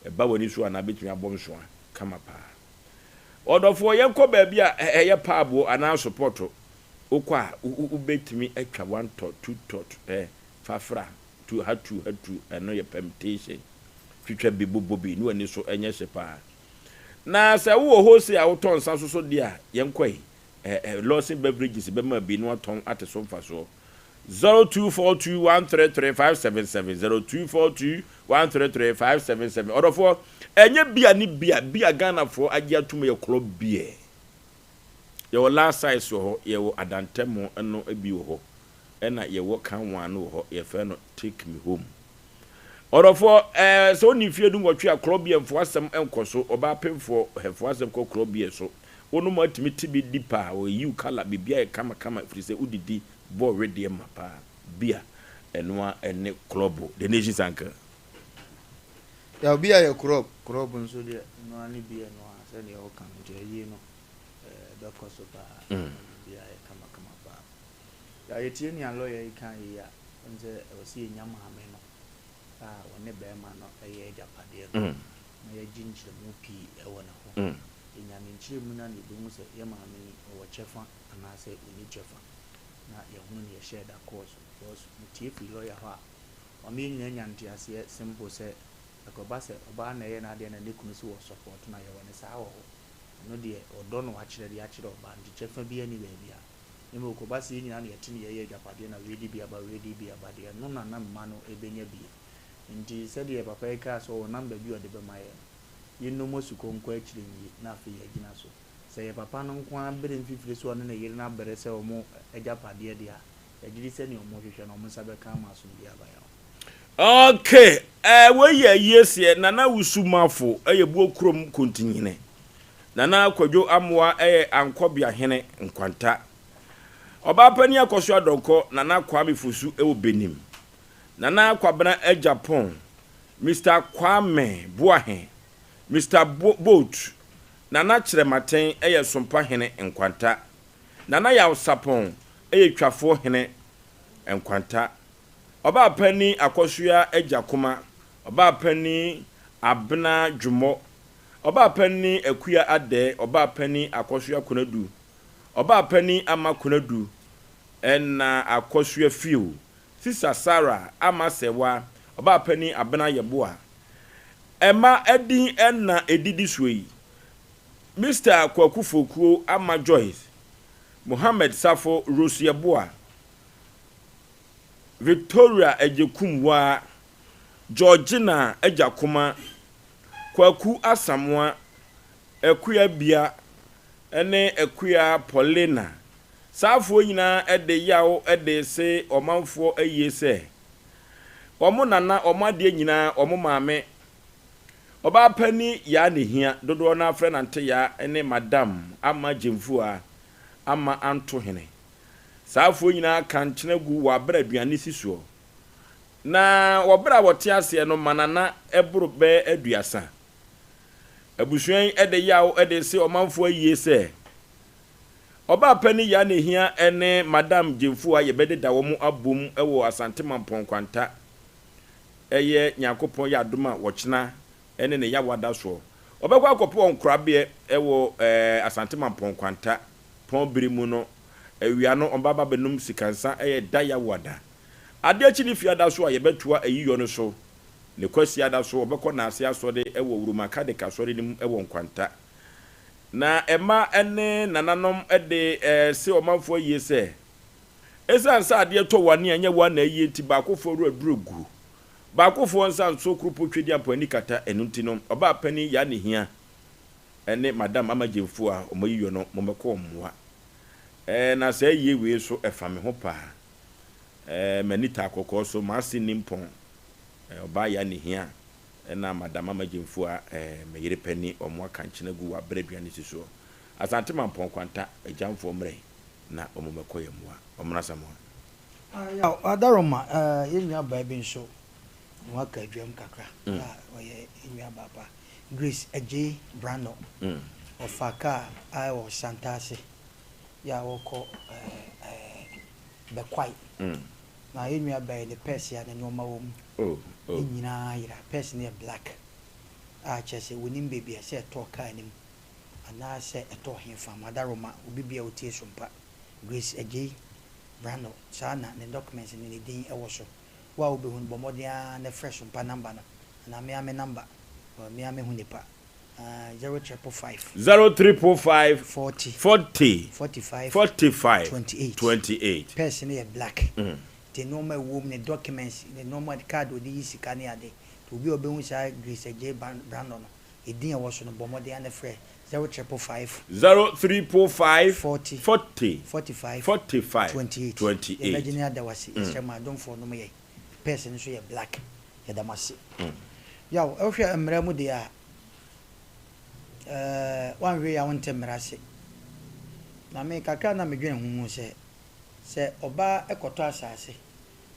Ɛba w'ani so anaa bɛtumi abɔ nsoa kama paa. Ɔdɔfoɔ yɛnkɔ baabi a ɛyɛ paaboɔ anaa sopɔto. Wokɔ a wobɛtumi atwa one tot, two tot ɛ fa fra tu ha tu ha tu ɛno yɛ permutation. Twitwa bi, bobɔ bi, ne w'ani so nyɛ hye paa. Na sɛ wowɔ wholesale a wotɔn nsa nso so deɛ a, yɛnkɔ yi. Eh, eh, Lawson Beverages bɛma bi na watɔn ate so mfasoɔ. 0242 133 577 0242 133 577 Ɔdɔfoɔ, ɛnyɛ bia ne bia, bia Ghanafoɔ agye atom yɛ club beer. Yɛwɔ large size wɔ hɔ, yɛwɔ adantɛmo no bi wɔ hɔ, ɛna yɛwɔ kanwa no wɔ hɔ, yɛfrɛ no take me home. Ɔdɔfoɔ, ɛɛ, sɛ wonni mfeɛ dunwɔtwe a, korɔ beer mfoɔ asɛm nkɔ so, ɔbaa pemfoɔ, hɛfoɔ asɛm kɔ korɔ beer so. Wonom a tumi te bi di paa, ɔyi wo kala, biribiara yɛ kama kama ɛfiri sɛ wodidi bɔ wedeɛ ma paa. Beer, ɛno ara ɛne klɔbo, the nation's uncle. Yaw beer yɛ krɔb, krɔb nso deɛ ɛno ara ne beer no ara sɛdeɛ woka no nti ayie no ɛbɛkɔ so paa, biribiara yɛ kama kama paa. Yaw yɛtie nea lawyer yi kaeɛ yi a, Wohu sɛ ɛwɔ sɛ yɛnya maame no a ɔne barima no yɛ agyapadeɛ no na yɛgye nkyerɛmu pii wɔ ne ho. Yɛnya ne nkyerɛmu no a na yɛbɛhu sɛ yɛn maame yi ɔwɔ kyɛfa anaasɛ ɔnni kyɛfa na yɛahunu deɛ ɛhyɛɛ da kɔɔ so. Because metie firi lɔya hɔ a, wama yɛn nyinaa anya nteaseɛ simple sɛ ɛkɔba sɛ ɔbaa na ɛyɛ n'adeɛ na ne kunu nso wɔ support no a, yɛwɔ no saa wɔ hɔ. Ɛno deɛ ɔdɔ na wakyerɛ de akyerɛ ɔbaa nti kyɛfa biara nni baabiara. Mmom ɛkɔba sɛ yɛn nyinaa na yɛte na yɛyɛ agyapadeɛ na wei de bi aba, wei de bi aba deɛ, ɛno na na mma no bɛnya bi. Nti sɛdeɛ papa yi kaa sɛ ɔwɔ number bi a ɔde bɛma yɛn no, yɛnnɔ mu asukɔ nkɔ akyire nwie na afei yɛagyina so. Sɛ ɛyɛ papa no nko ara bere mfifire sɛ ɔne ne yere no abrɛ sɛ wɔn agyapadeɛ deɛ a, yɛgye di sɛ nea wɔhwehwɛ no, wɔn nsa bɛka ama asomdwoeɛ aba yɛn hɔ. Ok eh wei yɛ ayie seɛ Nana Wusu Mafo yɛ Buo kurom Kontinhene Nana Kwadwo Amoah yɛ Ankɔbea hene Nkwanta Ɔbaa panin Akɔso Adɔnkɔ Nana Kwame Fosu wɔ Benim Nana Kwabena Agyapong Mister Kwame Boahe Mister Boat Nana Kyerɛmaten yɛ Sompa hene Nkwanta Nana Yaw Sapɔn yɛ Twafoɔ hene Nkwanta Ɔbaa panin Akɔsoa Agyakoma Ɔbaa panin Abena Dwomɔ Ɔbaa panin Akua Adɛɛ Ɔbaa panin Akɔsoa Konadu Ɔbaa panin Ama Konadu Ɛna Akɔsoa Fio Sisa Sarah Ama Sɛwa Ɔbaa panin Abena Yeboah Ɛma ɛdin ɛna ɛdidi soɔ yi, Mister Kwaku Fokuo Ama Joyce Mohammed Safo Rose Yeboah Victoria Agyekum Waa, Georgina Agyakoma, Kwaku Asamoah, Akua Bia ne Akua Paulina. Saa afoɔ nyinaa de yaw de rese ɔmanfoɔ ayie sɛ wɔn nana, wɔn adeɛ nyinaa, wɔn maame, ɔbaa panin Yaa Nehia, dodoɔ no ara frɛ no Ante Yaa ne Madam Ama Gyamfua Ama Antohene. Saa afoɔ nyinaa ka nkyene gu wɔ aberɛ aduane si soɔ. Na wɔ berɛ a wɔte aseɛ no manana boro bɛyɛ aduasa. Abusua yi de yaw de rese ɔmanfoɔ ayie sɛ, Ɔbaa panin Yaa Nehia ne Madam Gyamfua yɛbɛdeda wɔn abom wɔ Asante Mampɔn Nkwanta. Ɛyɛ Nyankopɔn yɛ adom a wɔkyena ne ne Yawa da soɔ. Ɔbɛkɔ akɔpɛ wɔn korabeɛ wɔ Asante Mampɔn Nkwanta pɔn bere mu no awia no ɔbɛba abɛnom sikansa ɛyɛ da Yawa da. Adeɛ kye ne Fiada so a yɛbɛtoa ayiyɔ no so. Ne Kwasiada so ɔbɛkɔ Naase Asɔre wɔ Wuruma Kadek Asɔre no mu wɔ Nkwanta. Na mma ne nananom de se ɔmanfoɔ ayie sɛ, Esiane sɛ adeɛ tɔ wo ani a ɛnyɛ wo ara na ayie nti, baakofoɔ werɛ duru gu. Baakofoɔ nsa nso kurupo Twedeampɔn ani kata, ɛno nti no, ɔbaa panin Yaa Nehia ne Madam Ama Gyamfuo a wɔayiyɔ no, mommɛkɔ wɔn mmoa. Na saa ayie wei nso, ɛfa me ho paa. M'ani taa kɔkɔɔ so, m'ase nni mpɔn. Ɔbaa Yaa Nehia na Madam Ama Gyamfuo a me yere panin, wɔn aka nkyene agu wɔ aberɛ aduane si soɔ. Asante Mampɔn Kwanta, Agyamfoɔ mmrɛ na wɔn mmɛkɔ yɛn mmoa. Ɔmmra Asamoah. Yaw Adaroma, yɛn nua baa bi nso ne ho aka adwam kakra a ɔyɛ yɛn nua baa pa, Grace Adjei Brano. Ɔfa kaa a ɛwɔ Santase yɛ a ɔrekɔ Bɛkwae. Na yɛn nua baa yi ne pɛɛse a ne nneɛma wɔ mu ne nyinaa yera. Pɛɛse no yɛ black a kyerɛ sɛ wɔnim baabi a sɛ ɛtɔɔ kaa no mu anaasɛ ɛtɔɔ hefa. Madaroma, obi bia otie Sompa, Grace Adjei Brano, saa na ne documents ne ne din wɔ so. Wo a wobɛhu no, bɔ mmɔden ara na frɛ Sompa number no anaa me ara me number, me ara mɛhu nipa, 0555. 0555. 40. 40. 45. 45. 28. 28. Purse no yɛ black. Nti nnoɔma a ɛwɔ mu, ne documents, ne nnoɔma, card a ɔde yi sika ne ade. Nti obi a ɔbɛhu saa Grace Adjei Brano no, Edin a ɛwɔ so no, bɔ mmɔden ara na frɛ 0555. 0555. 40. 40. 45. 45. 28. 28. Yɛbɛgye ne ada wo ase. Yɛsrɛ mo adomfoɔ nom yɛn. Purse no nso yɛ black. Yɛda mo ase. Yaw, wohwɛ mmara mu deɛ a, eh, woanhwɛ yie a wonte mmara ase. Na me, kakra a na medwene ho hu sɛ, sɛ ɔbaa kɔtɔ asase,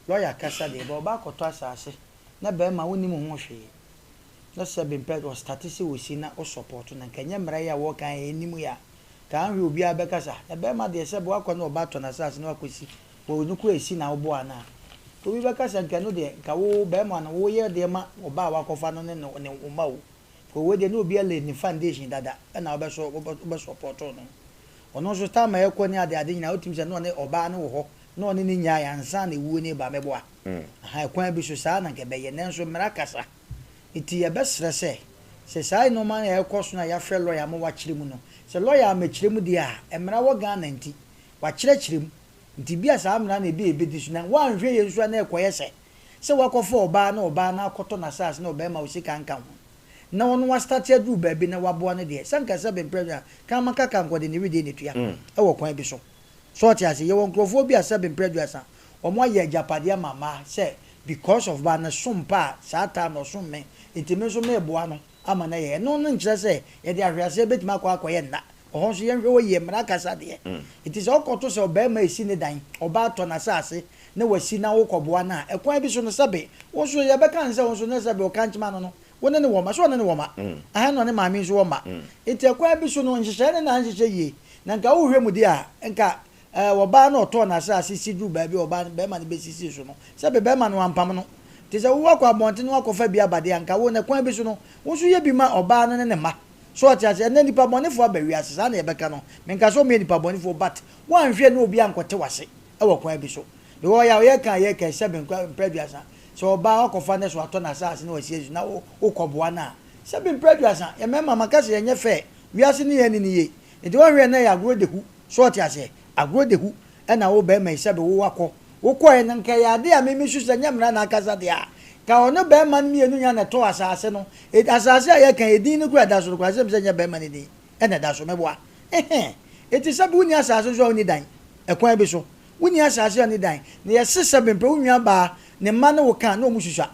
lɔya kasa deɛ, but ɔbaa kɔtɔ asase na barima wonnim ho hwee, na sɛ bi mpɛ ɔ starte sɛ ɔsi na wo support no nka ɛnyɛ mmara yi a wɔka yi ɛnim yi a nka anhwɛ obiara bɛka sa na bɛrima deɛ sɛ wakɔ ne ɔba atɔ n'asase na wakɔsi wɔ no kura ɛsi na woboa anaa obi bɛka sɛ nka ɛno deɛ nka wo bɛrima no woyɛ deɛ ma ɔba a wakɔfa no ne ne wo mma o nka wei deɛ na obi alay ne foundation dada ɛna wobɛsɔ wobɛ support no ɔno nso time a ɛkɔ ne ade ade nyinaa wotumi sɛ na ɔne ɔbaa no wɔ hɔ na ɔne ne nyae ansa na ewuo no ba mɛboa aha ɛkwan bi so saa na nka ɛbɛyɛ nanso mmara kasa Enti yɛbɛsrɛ sɛ, sɛ saa nnoɔma no a ɛrekɔ so no a yɛafrɛ lɔya ama wakyerɛ mu no, sɛ lɔya ammɛkyerɛ mu deɛ a, mmara wɔ Ghana nti, wakyerɛkyerɛ mu. Nti bia saa mmara no ebia yɛbɛdi so. Na woanhwɛ yie nso a na ɛrekɔyɛ sɛ, sɛ woakɔfa ɔbaa na ɔbaa no akɔtɔ n'asaase na ɔbarima wo sika nka ho, na ɔno wastate aduru baabi na waboa no deɛ, sɛ anka sɛbe mprɛ no a, kraman kaka anka ɔde ne wedeɛ na ɛtua wɔ kwan bi so. So ɔte ase? Yɛwɔ nkurɔfoɔ bi a sɛbe mprɛ aduasa, wɔn ayɛ agyapadeɛ ama mmaa sɛ because of ba no som pa a saa time no ɔsom me nti me nso meboa no ama no ayɛ. Ɛno no nkyerɛ sɛ yɛde ahweaseɛ bɛtumi akɔ akɔyɛ nna. Ɔhɔ nso yɛnhwɛ hɔ yie, mmara kasa deɛ. Nti sɛ wokɔto sɛ ɔbarima resi ne dan, ɔbaa tɔ n'asase na wasi na wokɔboa no a, ɛkwan bi so no sɛbe wo nso yɛbɛka no sɛ wo nso na sɛbe ɔkankyema no no, wo ne no wɔ mma. So ɔne no wɔ mma? Ahe na ɔne maame nso wɔ mma. Nti ɛkwan bi so no nhyehyɛeɛ no na anhyehyɛ yie. Na nka wohwɛ mu deɛ a, nka ɛɛ ɔbaa no a ɔtɔɔ n'asase si duruu baabi a ɔbaa no barima no bɛsisii so no, sɛbe barima no ampam no. Nti sɛ wowɔ akɔ abɔnten na woakɔfa bi aba deɛ a, nka wo no ɛkwan bi so no, wo nso yɛ bi ma ɔbaa no ne ne mma. So ɔte aseɛ? Ɛnnɛ nnipa bɔnefoɔ aba wiase, saa na yɛbɛka no. Menka sɛ wɔyɛ nnipa bɔnefoɔ but woanhwɛ na obi ankɔte w'ase wɔ kwan bi so. Because ɔyɛ a yɛka a yɛka yi sɛbe nkwa mprɛ aduasa, sɛ ɔbaa wakɔfa ne so atɔ n'asase na wasiesie so na wo wokɔboa no a, sɛbe mprɛ aduasa, yɛn mmarima maka sɛ yɛnyɛ fair, wiase ne yɛn anni no yie. Nti woanhwɛ na ɛyɛ agorɔ dehu. So ɔte aseɛ? Agorɔ dehu ɛna wo barima yi sɛbe wo wakɔ. Wo kɔɛ no nka ɛyɛ adeɛ a me me su sɛ nyɛ mmara na akasa deɛ a, nka ɔne barima no mmienu nyinaa na ɛtɔɔ asaase no. Et asaase a yɛka yi, edin no koraa ɛda so no koraa sɛ sɛ nyɛ barima no din ɛna ɛda so. Meboa? Ehe. Enti sɛbe wonni asaase nso a wonni dan. Ɛkwan bi so. Wonni asaase a wonni dan. Na yɛse sɛbe mpɛ wo nua baa ne mma ne wo ka na wɔn susua.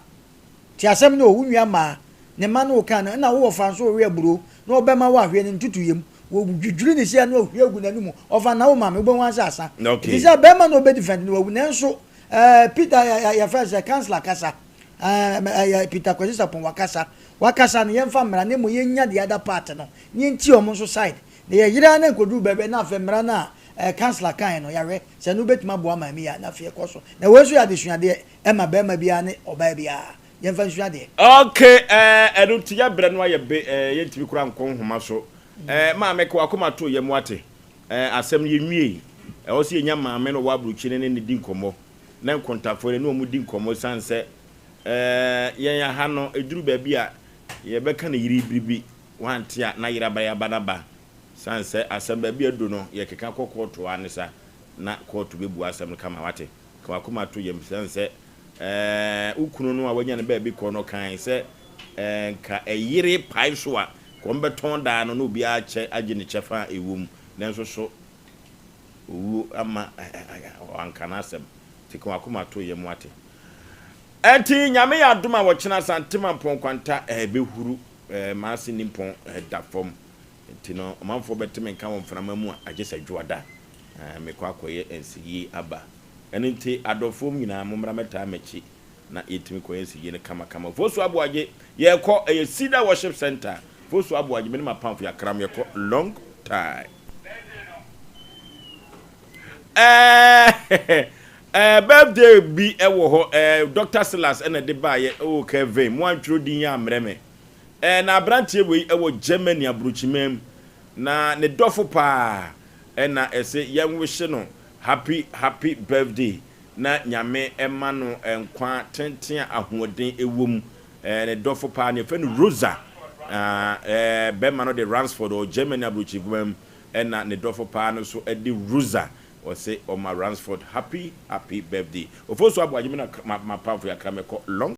Te asɛm no o, wo nua mmaa ne mma ne wo ka no, ɛna wo wɔfa nso rewe aburoo na ɔbɛma wo ahweɛ no ntutu yam. Wɔdwidwiri ne si a na ɔhwie agu n'anum. Ɔfa na wo maame, wobɛhu ara sɛ asa. Nti sɛ barima na ɔbɛ defend no wawu. Nanso eh, Peter yɛfrɛ no sɛ councillor kasa. Eh, ɛyɛ Peter Kwasi Sarpong wakasa. Wakasa no yɛmfa mmara na mmom yɛnya the other part no na yɛntie wɔn nso side. Na yɛyere ara na nkɔduru baabi na afei mmara no a eh, councillor kaeɛ no yɛahwɛ sɛ ɛno bɛtumi aboa maame yi a na afei ɛkɔ so. Na wei nso yɛ adesuadeɛ ɛma barima biara ne ɔbaa biara. Yɛmfa nsua adeɛ. Ok eh, ɛno nti yɛbrɛ no ayɛ be eh, yɛntumi koraa nkɔ nhoma so eh, maame ka wakoma to yam wate eh, asɛm no yɛnwiei ɛwɔ sɛ yɛnya maame no ɔwɔ aburokyi no ne no di nkɔmmɔ na nkontafoɔ no ne wɔn di nkɔmmɔ ɛsiane sɛ eh, yɛn aha no ɛduru baabi a yɛbɛka no yiri biribi wante a na yere aba yɛaba no aba ɛsiane sɛ asɛm baabi aduru no yɛkeka kɔ kɔɔto ara ne sa na kɔɔto bɛbua asɛm no kama wate ka wakoma to yam ɛsiane sɛ Ɛɛ, wo kunu no a wanya no baabi kɔ no kae sɛ ɛɛ, nka ɛyere pae so a, nka wɔbɛtɔn daa no na obiara akyɛ agye ne kyɛfa a ɛwɔ mu. Nanso so owuo ama wanka n'asɛm? Nti ka w'akoma to yam wate. Ɛnti Nyame yɛ adom a wɔkyena Asante Mampɔn Kwanta ɛbɛhuru, ɛɛ, Maase Nimpɔn da fam. Nti no ɔmanfoɔ bɛte me nka wɔ mframa mu a, agye sɛ Dwoada ɛɛ, mekɔ akɔyɛ nsiyie aba. Ɛno nti adɔfoɔ mu nyinaa mommra mɛtaa m'akyi na yɛntumi kɔyɛ nsiyie no kamakama. Fosu Aboagye yɛrekɔ, ɛyɛ Cedar Worship Centre, Fosu Aboagye, me ne m'apamfo yɛakram yɛkɔ long time. Ɛɛ ɛɛ birthday bi ɛwɔ hɔ ɛɛ Doctor Silas ɛna ɛde baayɛ oh Kevin mo antwerɛ din yi ammrɛ me ɛɛ na aberanteɛ wei ɛwɔ Germany aburokyiman mu na ne dɔfo paa ɛna ɛse yɛnwehye no Happy happy birthday na nyame ɛma no nkwa tenten a ahoɔden ɛwɔ mu ɛɛ ne dɔfo paa no yɛfrɛ no Rosa ɛɛ bɛma no de Ransford ɔwɔ Germany aburokyiriman mu ɛna ne dɔfo paa no nso ɛde Rosa ɔse ɔma Ransford happy happy birthday Ofosu Aboagye me na mapamfo yakra mɛkɔ long.